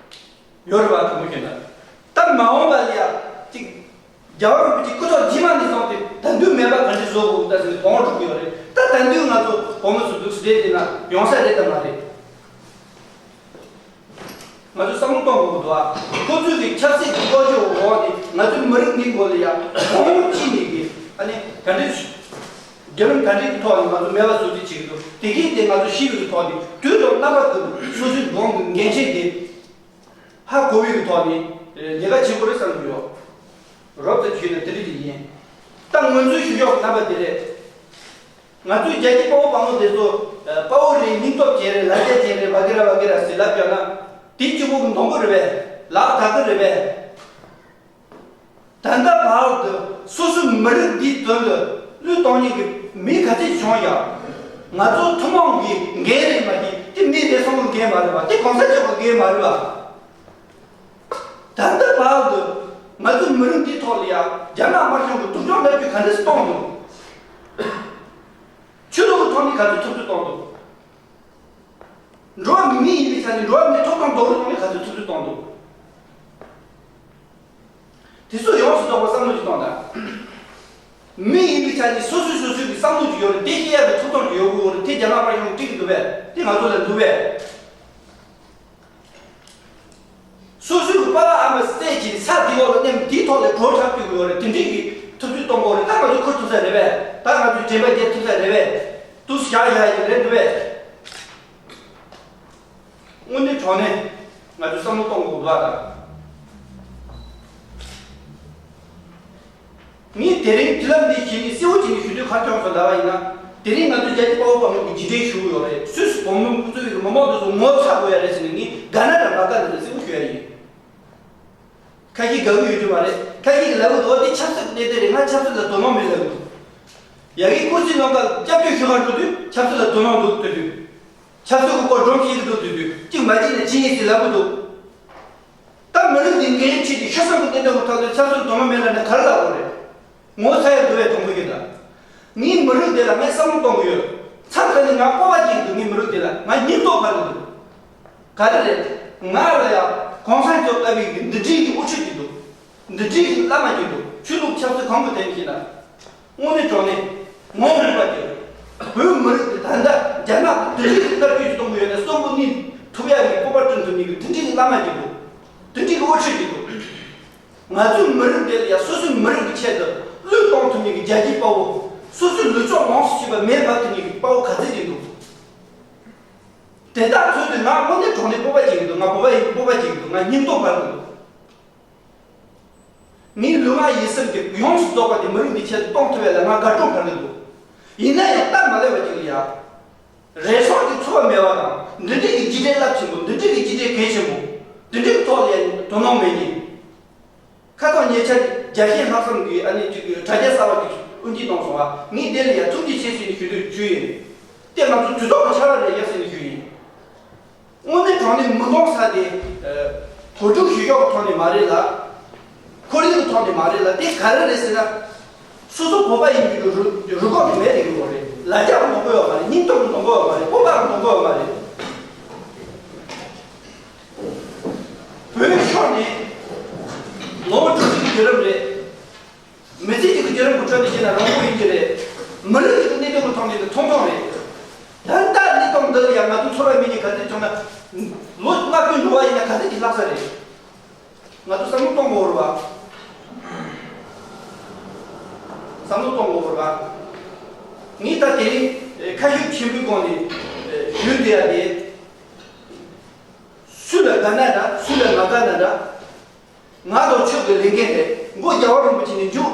ཡོད་རེད་བ། དྲང་པོ་བཤད་ན། ད་མ་འོངས་པ་ལ་ཡ་ཅིག་རྒྱལ་བ་རིན་པོ་ཆེ་སྐུ་ཚབ་རྗེས་མ་ནས་བཟུང་སྟེ་ད་དུང་མེད་པ་ག་འདྲ་བཟོ་དགོས་ད་ཟེར་ནས་དོགས་འགྲོ་གི་ཡོད་རེད། ད་ད་དུང་ང་ཚོ་བོད་མི་ཚོ་འདུག་སེ་བསྡད་བསྡད་ན་ཡོང་ས་རེད་དམ་མ་རེད། ང་ཚོས་བསམ་བློ་གཏོང་དགོས་ཀྱི་འདུག་ཨ། ཁོ་ཚོས་ཀྱི་ཆབ་སྲིད་ཀྱི་གཡོ་ཇུས་འོག་ནས་ང་ཚོའི་མི་རིགས་འདིའི་སྐོར་ལ་ཡང་གོང་བུ་གཅིག་ནས་ཀྱི་ཨ་ནི་ག་འདྲས་བརྒྱུད་རིམ་ག་འདྲས་ཀྱི་ཐོག་ནས་ང་ཚོ་མེད་པ་བཟོ་རྩིས་བྱེད་ཀྱི་འདུག་དེ་གས་དེ་ང་ཚོ་ཤེས་པའི་ཐོག་ནས་དུས་དང་རྣམ་པ་ཀུན་ཏུ་སོ་སོའི་སྒྲུབ་ཕུག་གི་འགན་ཆེ་དེ་ཧ་གོ་བའི་ཐོག་ནས་ལས་ཀ་བྱེད་དགོས་རེད་བསམ་གྱི་ཡོད། རོབ་ཙམ་བྱས་ན་དེ་འདྲ་ཅིག་ཡིན། ད་ངོས་འཛིན་ཞུ་ཕྱོགས་རྣམ་པ་དེ་རེད། ང་ཚོའི་རྒྱལ་གཅེས་དཔའ་བོ་དཔའ་མོ་དེ་ཚོ་དཔའ་བོ་རེད། སྙིང་སྟོབས་ཅན་རེད། ལ་རྒྱ་ཅན་རེད། བ་གི་ར་བ་གི་ར་ཟེར་ལབ་ཀྱང་ན་དེ་གཅིག་པོ་གི་མདང་དགོས་རེད་པས། ལག་ཐག་གི་རེད་པས། ད་ལྟ་བར་དུ་སོ་སོའི་མི་རིགས་འདིའི་དོན་དུ་བློས་གཏོང་མཁན་གྱི་མི་ག་ཚད་བྱུང་ཡང་། ང་ཚོ་ཐུན་མོང་གི་འགན་རེད་མ་གཏོགས་དེ་མི་རེ་ཟུང་གི་འགན་མ་རེད་པ། དེ་གོང་ས་མཆོག་གི་འགན་མ་རེད་པ། ད་ལྟ་བར་དུ་ང་ཚོའི་མི་རིགས་འདིའི་ཐོག་ལ་ཡང་རྒྱ་ནག་དམར་གཞུང་གིས་སྡུག་སྦྱོང་སློབ་སྤྱོད་ག་འདྲས་གཏོང་འདུག་ཆོས་ལུགས་ཀྱི་ཐོག་ནས་ག་ཚོད་ཐུབ་ཚོད་གཏོང་འདུག་འགྲོ་བ་མི་ཡིན་པའི་ཆ་ནས་འགྲོ་བ་མིའི་ཐོབ་ཐང་རྡོག་རོལ་གཏོང་ནས་ག་ཚོད་ཐུབ་ཚོད་གཏོང་འདུག་དེ་ཚོ་ཡོངས་སུ་རྫོགས་པར་བསམ་བློ་ཞིག་གཏོང་དང་། མི་ཡིན་པའི་ཆ་ནས་སོ་སོས་སོ་སོའི་གི་བསམ་བློ་ཞིག་ཡོད་རེད། དེ་བཤད་ཡག་གི་ཐོབ་ཐང་ཞིག་ཡོད་དགོས་རེད། དེ་རྒྱ་ནག་དམར་གཞུང་སྤྲད་ཀྱི་འདུག་པས། དེ་ང་ཚོ་ལ་འདུག་པས། སོ་སོའི་གི་པ་ཕ་ཨ་མ་བསད་ཀྱི་ས་དེའི་འོག་ལ་མནན་དེའི་ཐོག་ལ་བྲོ་འཁྲབ་སྤྲད་ཀྱི་ཡོད་རེད། དེ་འདྲའི་གི་ཐུབ་ཚོད་གཏོང་དགོས་རེད། ད་ང་ཚོ་ཁུར་ཐུབ་ས་རེད་པས། ད་ང་ཚོས་དྲན་པ་བརྒྱབ་ཐུབ་ས་རེད་པས། དུ་བཞག་ཡག་ཡིན་རེད་འདུག་པས། དངོས་གནས་དྲང་གནས་ང་ཚོས་བསམ་བློ་གཏོང་དགོས་པ་དང་། ངས་དེ་རིང་དུས་ལམ་འདི་གཞི་ནས་གསལ་བོ་བྱས་ནས་ཞུ་འདོད་ཁ་སྐྱོང་སོགས་ལབ་པ་ཡིན་ན། དེ་རིང་ང་ཚོས་རྒྱལ་གཅེས་དཔའ་བོ་དཔའ་མོ་གི་རྗེས་དྲན་ཞུ་གི་ཡོད་རེད། སུད་སི་བོད་མི་ཁོ་ཚོའི་མི་མང་དེ་ཚོ་ངོ་ཚ་དགོས་ཡ་རེད་ཟེར་ནས་ངས་དགའ་ན་འདྲ་མ་དགའ་ན་འདྲ་གསལ་བོ་ཞུ་ཡ་ཡིན། ཁ་ཤས་དགའ་གི་ཡོད་རྒྱུ་མ་རེད། ཁ་ཤས་ཀྱིས་ལབ་གི་འདུག་འོ་དེ་ཆབ་སྲིད་གནད་དོན་རེད། ང་ཆབ་སྲིད་ལ་དོ་སྣང་མེད་ལབ་གི་འདུག་ཡ་གིའི་སྐུ་ཚེ་ནང་ཀ་སྐྱབས་བཅོལ་ཞུ་གར་འགྲོ་དུས་ཆབ་སྲིད་ལ་དོ་སྣང་འདུག་ལྟོས་དུས། ཆབ་སྲིད་ཀྱི་སྐོར་སྒྲོམ་གཞི་ཞིག་འདུག་ལྟོས་དུས་གཅིག་མ་གཅིག་ནས་ཇི་ཡིན་ཟེར་ལབ་གི་འདུག་ད་མི་རིགས་འདི་འགན་འཁྲི་དེ་ཤི་གསོན་གྱི་གནད་དོན་གྱི་ཐོག་ལ་ཆབ་སྲིད་དོ་སྣང་མེད་ལབ་ན་ག་རེ་ལབ་དགོས་རེད། ངོ་ཚ་ཡག་འདུག་པས་དྲང་པོ་ཡིན་ད། ངའི་མི་རིགས་འདི་ལ་ངས་བསམ་བློ་གཏོང་གི་ཡོད། མཚམས་ཁ་ནས་ང་སྤོབས་པ་སྐྱེ་གི་འདུག་ངའི་མི་རིགས་འདི་ལ་ང་སྙིང་སྟོབས་འཕར་གི་འདུག་ག་རེ་རེད། ང་ལ་ཡང་གོང་ས་མཆོག་ལྟ་བུའི་འདི་འདྲའི་གི་དབུ་ཁྲིད་ཅིག་འདུག་འདི་འདྲའི་གི་བླ་མ་ཅིག་འདུག་ཆོས་ལུགས་ཆབ་སྲིད་གང་གི་དོན་ཞིག་ན། དངོས་གནས་དྲང་གནས་ངོ་མ་པ་ཅིག་བོད་མི་རིགས་འདི་ད་ལྟ་རྒྱ་ནག་གི་འདི་འདྲའི་གི་བསྟར་སྤྱོད་ཅིག་གཏོང་གི་ཡོད་ན་གསོན་པོ་གནས་ཐུབ་ཡ་གི་སྤོབས་པ་བསྐྲུན་ཐུབ་མཁན་གི་འདི་འདྲའི་གི་བླ་མ་ཅིག་འདུག་འདི་འདྲའི་གི་དབུ་ཁྲིད་ཅིག་འདུག་ང་ཚོའི་མི་རིགས་འདི་ལ་ཡང་སོ་སོའི་མི་རིགས་ཀྱི་ཆེད་དུ་བློས་གཏོང་ཐུབ་མཁན་གྱི་རྒྱལ་གཅེས་དཔའ་བོ། སོ་སོའི་ལུས་སྲོག་ལོངས་སུ་སྤྱོད་པ་མེ་འབར་ཐུབ་མཁན་གྱི་དཔའ་བོ་ག་ཚོད་ཅིག་འདུག་དེ་དག་ཚོས་དུས་ང་དངོས་གནས་དྲང་གནས་སྤོབས་པ་སྐྱེ་གི་འདུག་ང་བོད་པ་ཡིན་སྤོབས་པ་སྐྱེ་གི་འདུག་ང་སྙིང་སྟོབས་འཕར་གི་འདུག་ངའི་ལུས་ངག་ཡིད་གསུམ་གྱི་ཡོངས་སུ་རྫོགས་པ་དེ་མི་རིགས་འདི་ཆེད་དུ་གཏོང་ཐུབ་པ་ལ་ང་དགའ་སྤྲོ་འཕར་གི་འདུག་ཡིན་ན་ཡང་སྟབས་མ་ལེགས་པ་ཅིག་ལ་ཡ། རེ་ཚོགས་ཀྱི་འཚོ་བ་མེད་པ་དང་། འདི་འདྲའི་གི་རྗེས་དྲན་རླབས་ཆེན་པོ། འདི་འདྲའི་གི་རྗེས་དྲན་གལ་ཆེན་པོ། འདི་འདྲའི་ཐོག་ལ་ཡང་དོ་སྣང་མེད་མཁན། ཁ་སང་ཉེ་ཆར་རྒྱལ་གཞས་ལྷག་བསམ་གྱི་ཨ་ནི་ཅིག་གི་དྲ་རྒྱ་གསར་པ་ཅིག་དབུ་འབྱེད་གནང་སོང་བ། ངས་དེ་ལ་ཡང་ཐུགས་རྗེ་ཆེ་ཟེར་ནས་ཞུ་འདོད་ཞུ་ཡིན། དེ་ང་ཚོ་གྲོས་ཚོགས་ཀྱི་ཕྱག་ལས་རེད་ཡ་ཟེར་ནས་ཞུ་ཡིན། དངོས་གནས་དྲང་གནས་མི་འདང་ས་དེ། གོ་སྒྲིག་ཞུ་ཕྱོགས་ཀྱི་ཐོག་ནས་མ་རེད་ལ། ཁོར་ཡུག་གི་ཐོག་ནས་མ་རེད་ལ། དེ་ག་རེ་རེད་ཟེར་ན། སོ་སོ་བོད་པ་ཡིན་པའི་རུ་རུ་ཁོག་དེ་མེད་དེ་གི་ཡོད་རེད། ལ་རྒྱ་གི་མང་པོ་ཡོད་མ་རེད། སྙིང་སྟོབས་ཀྱི་མང་པོ་ཡོད་མ་རེད། སྤོབས་པ་གི་མང་པོ་ཡོད་མ་རེད། བོད་ཤོར་ནས་ལོ་ངོ་དྲུག་ཅུ་གི་བརྒྱུད་རིམ་རེད། མི་ཚེ་གཅིག་གི་བརྒྱུད་རིམ་གྱི་ཁྲོད་ནས་བཤད་ན་རིང་པོ་ཡིན་གྱི་རེད། མི་རིགས་ཀྱི་གནད་དོན་གྱི་ཐོག་ནས་ནི་ཐུང་ཐུང་རེད། ད་ལྟ་གནས་སྟངས་འདི་ལ་ཡང་ང་ཚོ་ཚོར་བ་མེད་ནས་ག་ཚོད་བྱུང་ན། ལོ་ལྔ་བཅུ་འགྲོ་བ་ཡིན་ན་ག་ཚོད་ཅིག་ལྷག་ས་རེད། ང་ཚོ་བསམ་བློ་གཏོང་དགོས་རེད་བ། བསམ་བློ་གཏོང་དགོས་རེད་བ། ངས་ད་དེ་རིང་ཁ་ཤུགས་ཆེན་པོའི་སྒོ་ནས་ཞུ་འདོད་ཡ་དེ། སུ་ལ་དགའ་ན་འདྲ། སུ་ལ་མ་དགའ་ན་འདྲ། ང་དང་ཁྱོད་ཀྱི་ལས་འགན་རེད། མགོ་རྒྱལ་བ་རིན་པོ་ཆེ་ནས་མཇུག་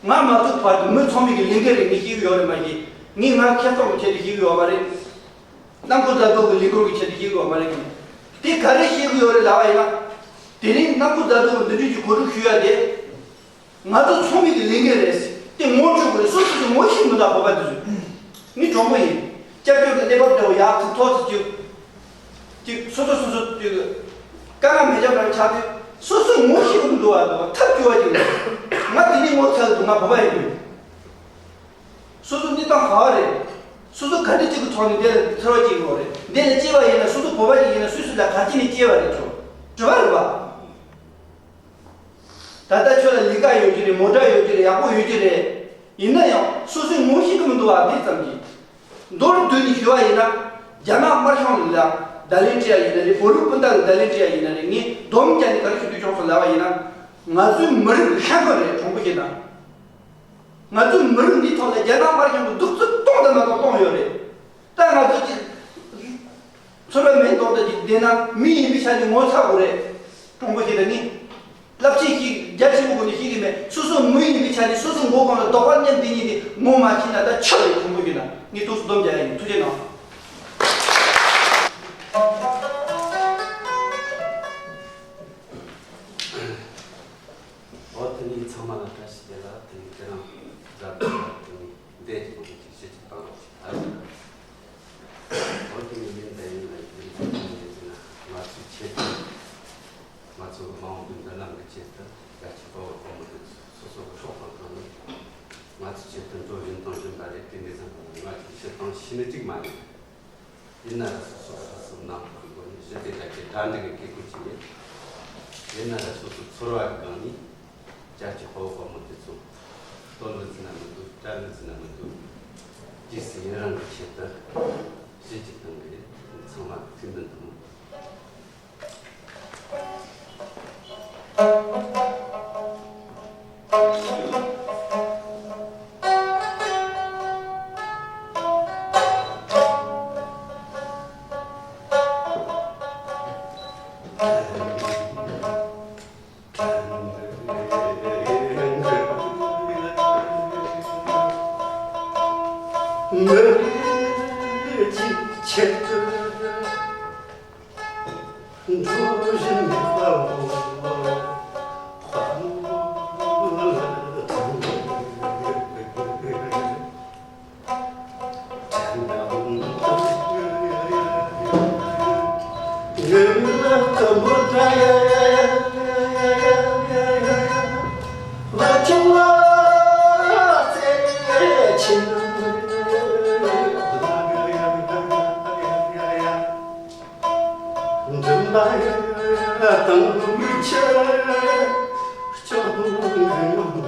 ང་མ་ཐུག་བར་དུ་མི་ཚང་མས་ཀྱི་ལས་འགན་རེད། ངས་བཤད་ཀྱི་ཡོད་རེད་མ་གཞི། ངས་ང་ཁེ་སང་གི་ཆེད་དུ་བཤད་ཀྱི་ཡོད་མ་རེད། གནམ་སྒོ་བརྡ་སྤྲོད་ཀྱི་ལས་འགུལ་གྱི་ཆེད་དུ་བཤད་ཀྱི་ཡོད་མ་རེད། དེ་ག་རེ་བཤད་ཀྱི་ཡོད་རེད་ལབ་པ་ཡིན་ན། དེ་རིང་གནམ་སྒོ་བརྡ་སྤྲོད་ཀྱི་འདི་འདྲ་ཅིག་གོ་སྒྲིག་ཞུ་ཡ་དེ། ང་ཚོ་ཚང་མས་ཀྱི་ལས་འགན་རེད། དེ་ངོ་སྤྲོད་དགོས་རེད། སོ་སོ་སོ་ངོ་ཤེས་མི་འདུག་བོད་པ་དེ་ཚོ། ངས་གྲོགས་པོ་ཡིན། སྐྱབས་བཅོལ་གྱི་གནས་བབ་འདྲ་བོ་ཡག་ཐུག་ཐོག་ཏུ་བཅུག་ཅིག་སོ་སོ་སོ་སོ་དུས་དཀའ་ངལ་མེད་ཅག་འདྲ་བོ་ཆགས་དུས། སོ་སོས་ངོ་ཤེས་ཀྱི་མི་འདུག་བ། ཐབས་སྐྱོ་བ་ཅིག་རེད། ང་དེ་ནས་ངོ་ཚ་འདུག་ང་བོད་པ་ཡིན་དུས། སོ་སོ་གནས་སྟངས་ག་བ་རེད། སོ་སོ་ག་འདྲ་ཅིག་གི་ཐོག་ནས་འདིར་འཚར་བ་སྐྱེ་དགོས་རེད། འདི་ལ་སྐྱེས་པ་ཡིན་ན། སོ་སོ་བོད་པ་ཅིག་ཡིན་ན་སུས་སུ་ལ་ག་ཅི་ནས་སྐྱེས་པ་རེད། ཆོག་གྲུབ་པ་རེད་པ། ད་ལྟ་ཁྱོད་ལ་ལས་ཀ་ཡོད་ཀྱི་རེད། མོ་ཊ་ཡོད་ཀྱི་རེད། ཡག་པོ་ཡོད་ཀྱི་རེད། ཡིན་ན་ཡང་སོ་སོས་ངོ་ཤེས་ཀྱི་མི་འདུག་བ། འདི་ཙམ་གྱིས། མདོར་བསྡུས་ནས་ཞུ་བ་ཡིན་ན། རྒྱ་ནག་དམར་གཞུང་ལ་བརྡ་ལན་སྤྲད་ཡ་ཡིན་ན་རེད། བོད་རིགས་སྤུན་ཟླ་ལ་བརྡ་ལན་སྤྲད་ཡ་ཡིན་ན་རེད། ངས་སྡོམ་རྒྱག་ནས་ག་རེ་ཞུ་འདོད་བྱུང་སོང་ལབ་པ་ཡིན་ན། ང་ཚོའི་མི་རིགས་ཤ་འཁོན་རེད། དྲང་པོ་བཤད་ན། ང་ཚོའི་མི་རིགས་འདིའི་ཐོག་ལ་རྒྱ་ནག་དམར་གཞུང་གིས་གདུག་རྩུབ་གཏོང་དང་མ་གཏོང་གཏོང་ཡོད་རེད། ད་ང་ཚོ་གཅིག་ཚོར་བ་མེད་མདོག་ལྟ་ཅིག་བསྡད་ན། མི་ཡིན་པའི་ཆ་ནས་ངོ་ཚ་དགོས་རེད། དྲང་པོ་བཤད་ན། ངས་རླབས་ཆེན་ཞིག་རྒྱ་ཆེན་པོ་སྒོ་ནས་བཤད་ཀྱི་མེད། སོ་སོ་མི་ཡིན་པའི་ཆ་ནས་སོ་སོའི་མགོ་སྒང་ལ་རྡོག་པ་མཉམ་བསྡད་མཁན་དེ་ངོ་མ་ཤེས་ན་ད་ཆོག་རེད། དྲང་པོ་བཤད་ན། ངས་ཐུགས་སུ་སྡོམ་རྒྱག་ཡ་ཡིན། ཐུགས་རྗེ་གནང་། འོ། དེ་ནས་ཚང་མ་ལ་བཀྲ་ཤིས་བདེ་ལེགས། དེ་ནས་ཁྱེད་རང་ཛ་དྲག་དེ་ནས་འདས་ཀྱི་ལོ་རྒྱུས་ཤིག་ཞིབ་ཅིག་བཏང་རོགས་ཞེས་ཐག་བཅད། འོ། དེ་ནས་ཡིན་དང་ཡིན་ལ་ཡིན་ཙང་ཡིན་ཟེར་ན། ང་ཚོའི་ཆེད་དུ། ང་ཚོ་གི་མ་འོངས་པའི་མདུན་ལམ་གྱི་ཆེད་དུ། རྒྱ་ཆེ་དཔའ་བོ་དཔའ་མོ་དེ་ཚོ་སོ་སོ་གི་སྲོག་དང་བསྡོངས་ནས། ང་ཚོའི་ཆེད་དུ་འགྲོ་བཞིན་གཏོང་བཞིན་པ་རེད། དེ་འདྲ་ཙང་ང་ཚོས་ཕྱིར་བཏང་ཤེས་ནི་གཅིག་མ་རེད། ཡིན་ན་ར་སོ་སོ་ལ་ཕུན་སུམ་ཚོགས་པའི་སྒོ་ནས་གཞི་དེ་འདྲ་གི་གྲ་སྒྲིག་གི་དགོས་མཁོ་ཅིག་ཡོད། ཡིན་ན་ར་སོ་སོའི་ཚོར་བ་གི་སྒང་ནས། རྒྱ་ཆེ་དཔའ་བོ་དཔའ་མོ་དེ་ཚོ་ལྟོ་ལུ་ཟིན་ན་མི་འདུག། གྲལ་ལུ་ཟིན་ན་མི་འདུག། རྗེས་སུ་ཡི་རང་གི་ཆེད་དུ་གཞི་གཅིག་གཏོང་གི་རེད། ཚང་མ་ཐུགས་འདུན་དང་། མི་རིགས་ཀྱི་ཆེད་དུ། འགྲོ་བཞིན་དཔའ་བོ་དཔའ་མོ་ལ་ཐུག། མགྲིན་པ་དང་མིག་ཆུ་ལྕོགས་ཡོང་།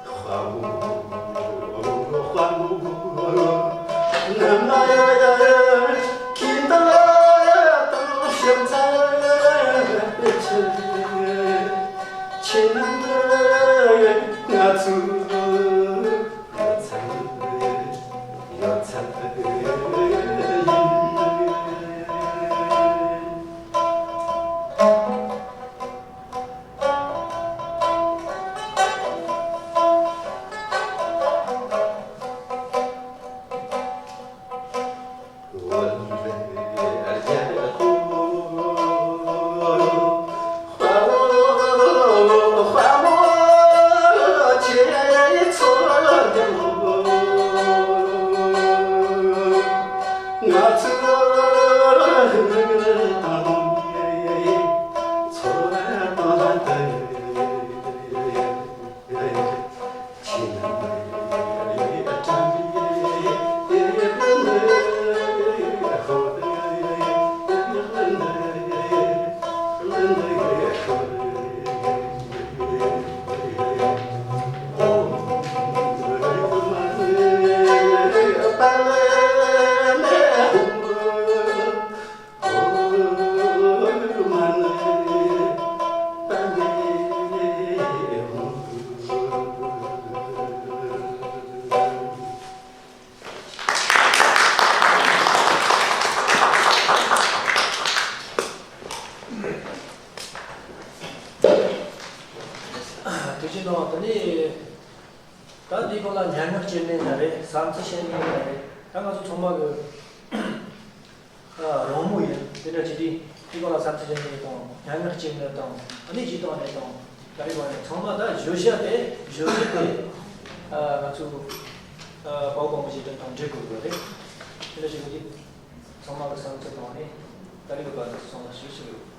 དཔའ་བོ་དཔའ་མོ་ནམ་ཡང་ཁྱེད་དང་ཞབས་འཚལ་ཕྱིར། ཁྱེད་རྣམས་ང་ཚོའི་ཡོད་ཚད་ཡོད་ཚད་ཡིན། ཐུགས་རྗེ་གནང་། ད་ནི་ད་འདིའི་སྐོར་ལ་སྙན་ངག་ཅིག་ནས་ན་རེད། བསམ་ཚུལ་བཤད་ནས་ན་རེད། ད་ང་ཚོ་ཚང་མ་གི་ཨ་རང་མོས་ཡིན། དེ་འདྲ་བྱས་ཏེ་དེའི་སྐོར་ལ་བསམ་ཚུལ་བཤད་ནས་དང་། སྙན་ངག་ཅིག་ནས་དང་། ཨ་ནི་གཞས་བཏང་ནས་དང་། ད་རེས་བ་ནས་ཚང་མ་ད་བརྗོད་བྱ་དེ་བརྗོད་བྱ་དེ་ཨ་ང་ཚོ་ཨ་དཔའ་བོ་དཔའ་མོ་གཞས་བཏང་དང་འབྲེལ་དགོས་དགོས་རེད། དེ་འདྲ་བྱས་ཏེ་ཚང་མ་གི་བསམ་ཚུལ་དང་ནི། ཏཱ་ལའི་གི་བར་དུ་སོང་ན་ཞེ་ཞིག་ཡོད།